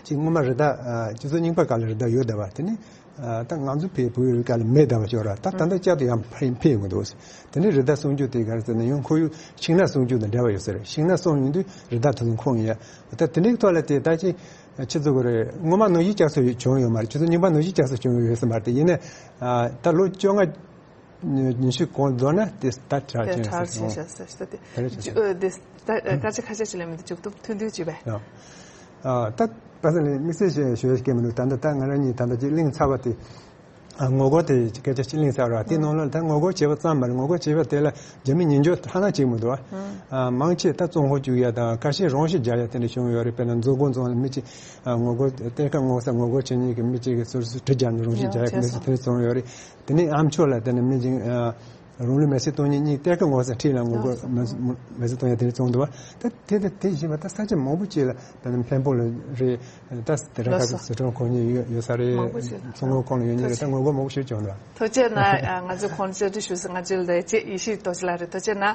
ཅིག་སྔོན་མ་རི་དྭགས་ཨ་སྤྱི་ཚོགས་རྙིང་པ་སྒང་ལ་རི་དྭགས་ཡོད་བསྡད་པ་དེ་ནི་ཨ་ད་ང་ཚོ་བོད་བོད་ཡུལ་སྒང་ལ་མེད་བསྡད་པ་ཅིག་ཡོད་ར། ད་ད་ལྟ་བསྐྱར་དུ་ཡང་འཕེལ་འཕེལ་ཡོང་གི་འདུག་ཟེར། དེ་ནི་རི་དྭགས་སྲུང་སྐྱོབ་དེ་ག་རེ་ཟེར་ན་ཡང་ཁོར་ཡུག་ཤིང་ནགས་སྲུང་སྐྱོབ་དང་འབྲེལ་བ་ཡོད་ས་རེད། ཤིང་ནགས་སྲུང་ཡོང་དུས་རི་དྭགས་དེ་ཚོ་འཁོན་ཡ། ད་དེ་འདྲའི་ཐོག་ལ་དེ་ད་ཅི་ཆི་ཟེར་དགོས་རེད། སྔོན་མ་ནང་བཞིན་བསྐྱར་གསོ་བྱུང་ཡོད་མ་རེད། ཆུ་ཚོད་རྙིང་པ་ནང་བཞིན་བསྐྱར་གསོ་བྱུང་ཡོད་ས་མ་རེད། དེ་ཡིན་ན་ཨ་ད་ལོ་བཅོ་ལྔ་ཉི་ཤུ་གོང་རྫོགས་ན་དེ་ད་དྲག་དེ་ཆེན་དྲག་ཆེ་ཤ་ཟེར་ཤ་དེ་དེ་རེད་ཆེ་ཤ། ཨ་དེ་ད་སྐར་ཆ་ཁ་ཤས་ཤིག་ལས་མི་འདུག་མཇུག་སྡོམ་ཐུང་ཐུང་བྱས་པས། ཡ། ཨ་ད་པ་སེ་ལེ་དམིགས་བསལ་ཞེས་ཞུ་ཡ་ཞིག་མི་འདུག་ད་ལྟ་ད་ང་རང་གཉིས་ད་ལྟ་ཅིག་གླེང་ཚར་བ་དེ། ཨ་ངོ་རྒོལ་དེ་སྐད་ཆ་ཅིག་གླེང་ཚར་བ་དེ་ནང་ལ་ད་ངོ་རྒོལ་བྱས་པ་ཙམ་མ་རེད། ངོ་རྒོལ་བྱས་པ་དེ་ལ་རྒྱ་མི་ཉེས་འགྱུར་ཐ་ན་གཅིག་མི་འདུག་ཨ། ཨ་མང་ཆེ་ད་བཙོན་ཁང་བཅུག་ཡ་དང་ཁ་ཤས་རང་ཤི་རྒྱག་ཡ་དེ་འདྲ་བྱུང་ཡོད་རེད། དཔེར་ན་མཛོ་སྒང་རྫོང་ལ་མི་གཅིག་ཨ་ངོ་རྒོལ་གཏེར་ཁ་སྔོག་ས་ངོ་རྒོལ་བྱེད་མཁན་གྱི་མི་གཅིག་གིས་སོ་སོ་གྲི་རྒྱབ་ནས་རང་ཤི་རྒྱག་ཡ་གི་གནས་ཚུལ་དེ་འདྲ་བྱུང་ཡོད་རེད། དེ་ནས་ཨ་མཆོག་ལ་དེ་ནས་མི་གཅིག་ཨ། རང་ལུས་མེར་སྲེག་གཏོང་མཁན་གཉིས་གཏེར་ཁ་སྔོག་ས་ཁྲིད་ལ་ངོ་རྒོལ་མེར་མེར་སྲེག་གཏོང་ཡ་དེ་འདྲ་བྱུང་འདུག་བ། ད་དེ་དེ་དེ་བཞིན་པ་ད་ས་ཆ་མང་པོ་ཅིག་ལ་ད་ནི་འཕན་པོ་ལ་རེད། ད་ར་ཁ་ལགས་སོ། ཟི་ཁྲོན་ཁོང་གཉིས་ཡོད་ཡོད་ས་རེད། མང་པོ་ཞིག་ཚོང་ཁང་ཁོངས་ལ་ཡོད་མཁན་རེད། ད་ངོ་རྒོལ་མང་པོ་ཞིག་བྱུང་འདུག་ཐུགས་རྗེ་གནང་། ང་ཚོས་ཁོང་ལ་བཅར་འདྲི་ཞུས་སོང་། ང་ཚོའི་ལས་བྱེད་ཡེ་ཤེས་རྡོ་རྗེ་ལགས་རེད། ཐུགས་རྗེ་གནང་།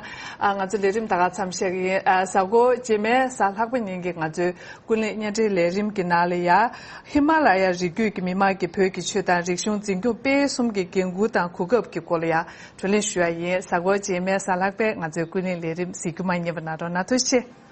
ང་ཚོའི་ལས་རིམ་ད་ག་མཚམས་བཞག་གི་ཡིན། གཟའ་འཁོར་རྗེས་མའི་གཟའ་ལྷག་པ་ཉིན་གྱི་ང་ཚོའི་ཀུན་གླེང་བརྙན་འཕྲིན་ལས་རིམ་གྱི་ནང་ལ་ཡ། ཧི་མ་ལ་ཡ་རི་རྒྱུད་ཀྱི་མི་དམངས་ཀྱིས་བོད་ཀྱི་ཆོས་དང་རིག་གཞུང་འཛིན་སྐྱོང་སྤེལ་གསུམ་གྱི་འགན་འཁུར་དང་གོ་སྐབས་ཀྱི་སྐོར་ལ་ཡ་བགྲོ་གླེང་ཞུ་ཡ་ཡིན། གཟའ་འཁོར་རྗེས་མའི་གཟའ་ལྷག་པའི་ང་ཚོའི་ཀུན་གླེང་ལས་རིམ་གཟིགས་རྒྱུ་མ་བསྙེལ་བ་གནང་རོགས་གནང་། ཐུགས་རྗེ་ཆེ།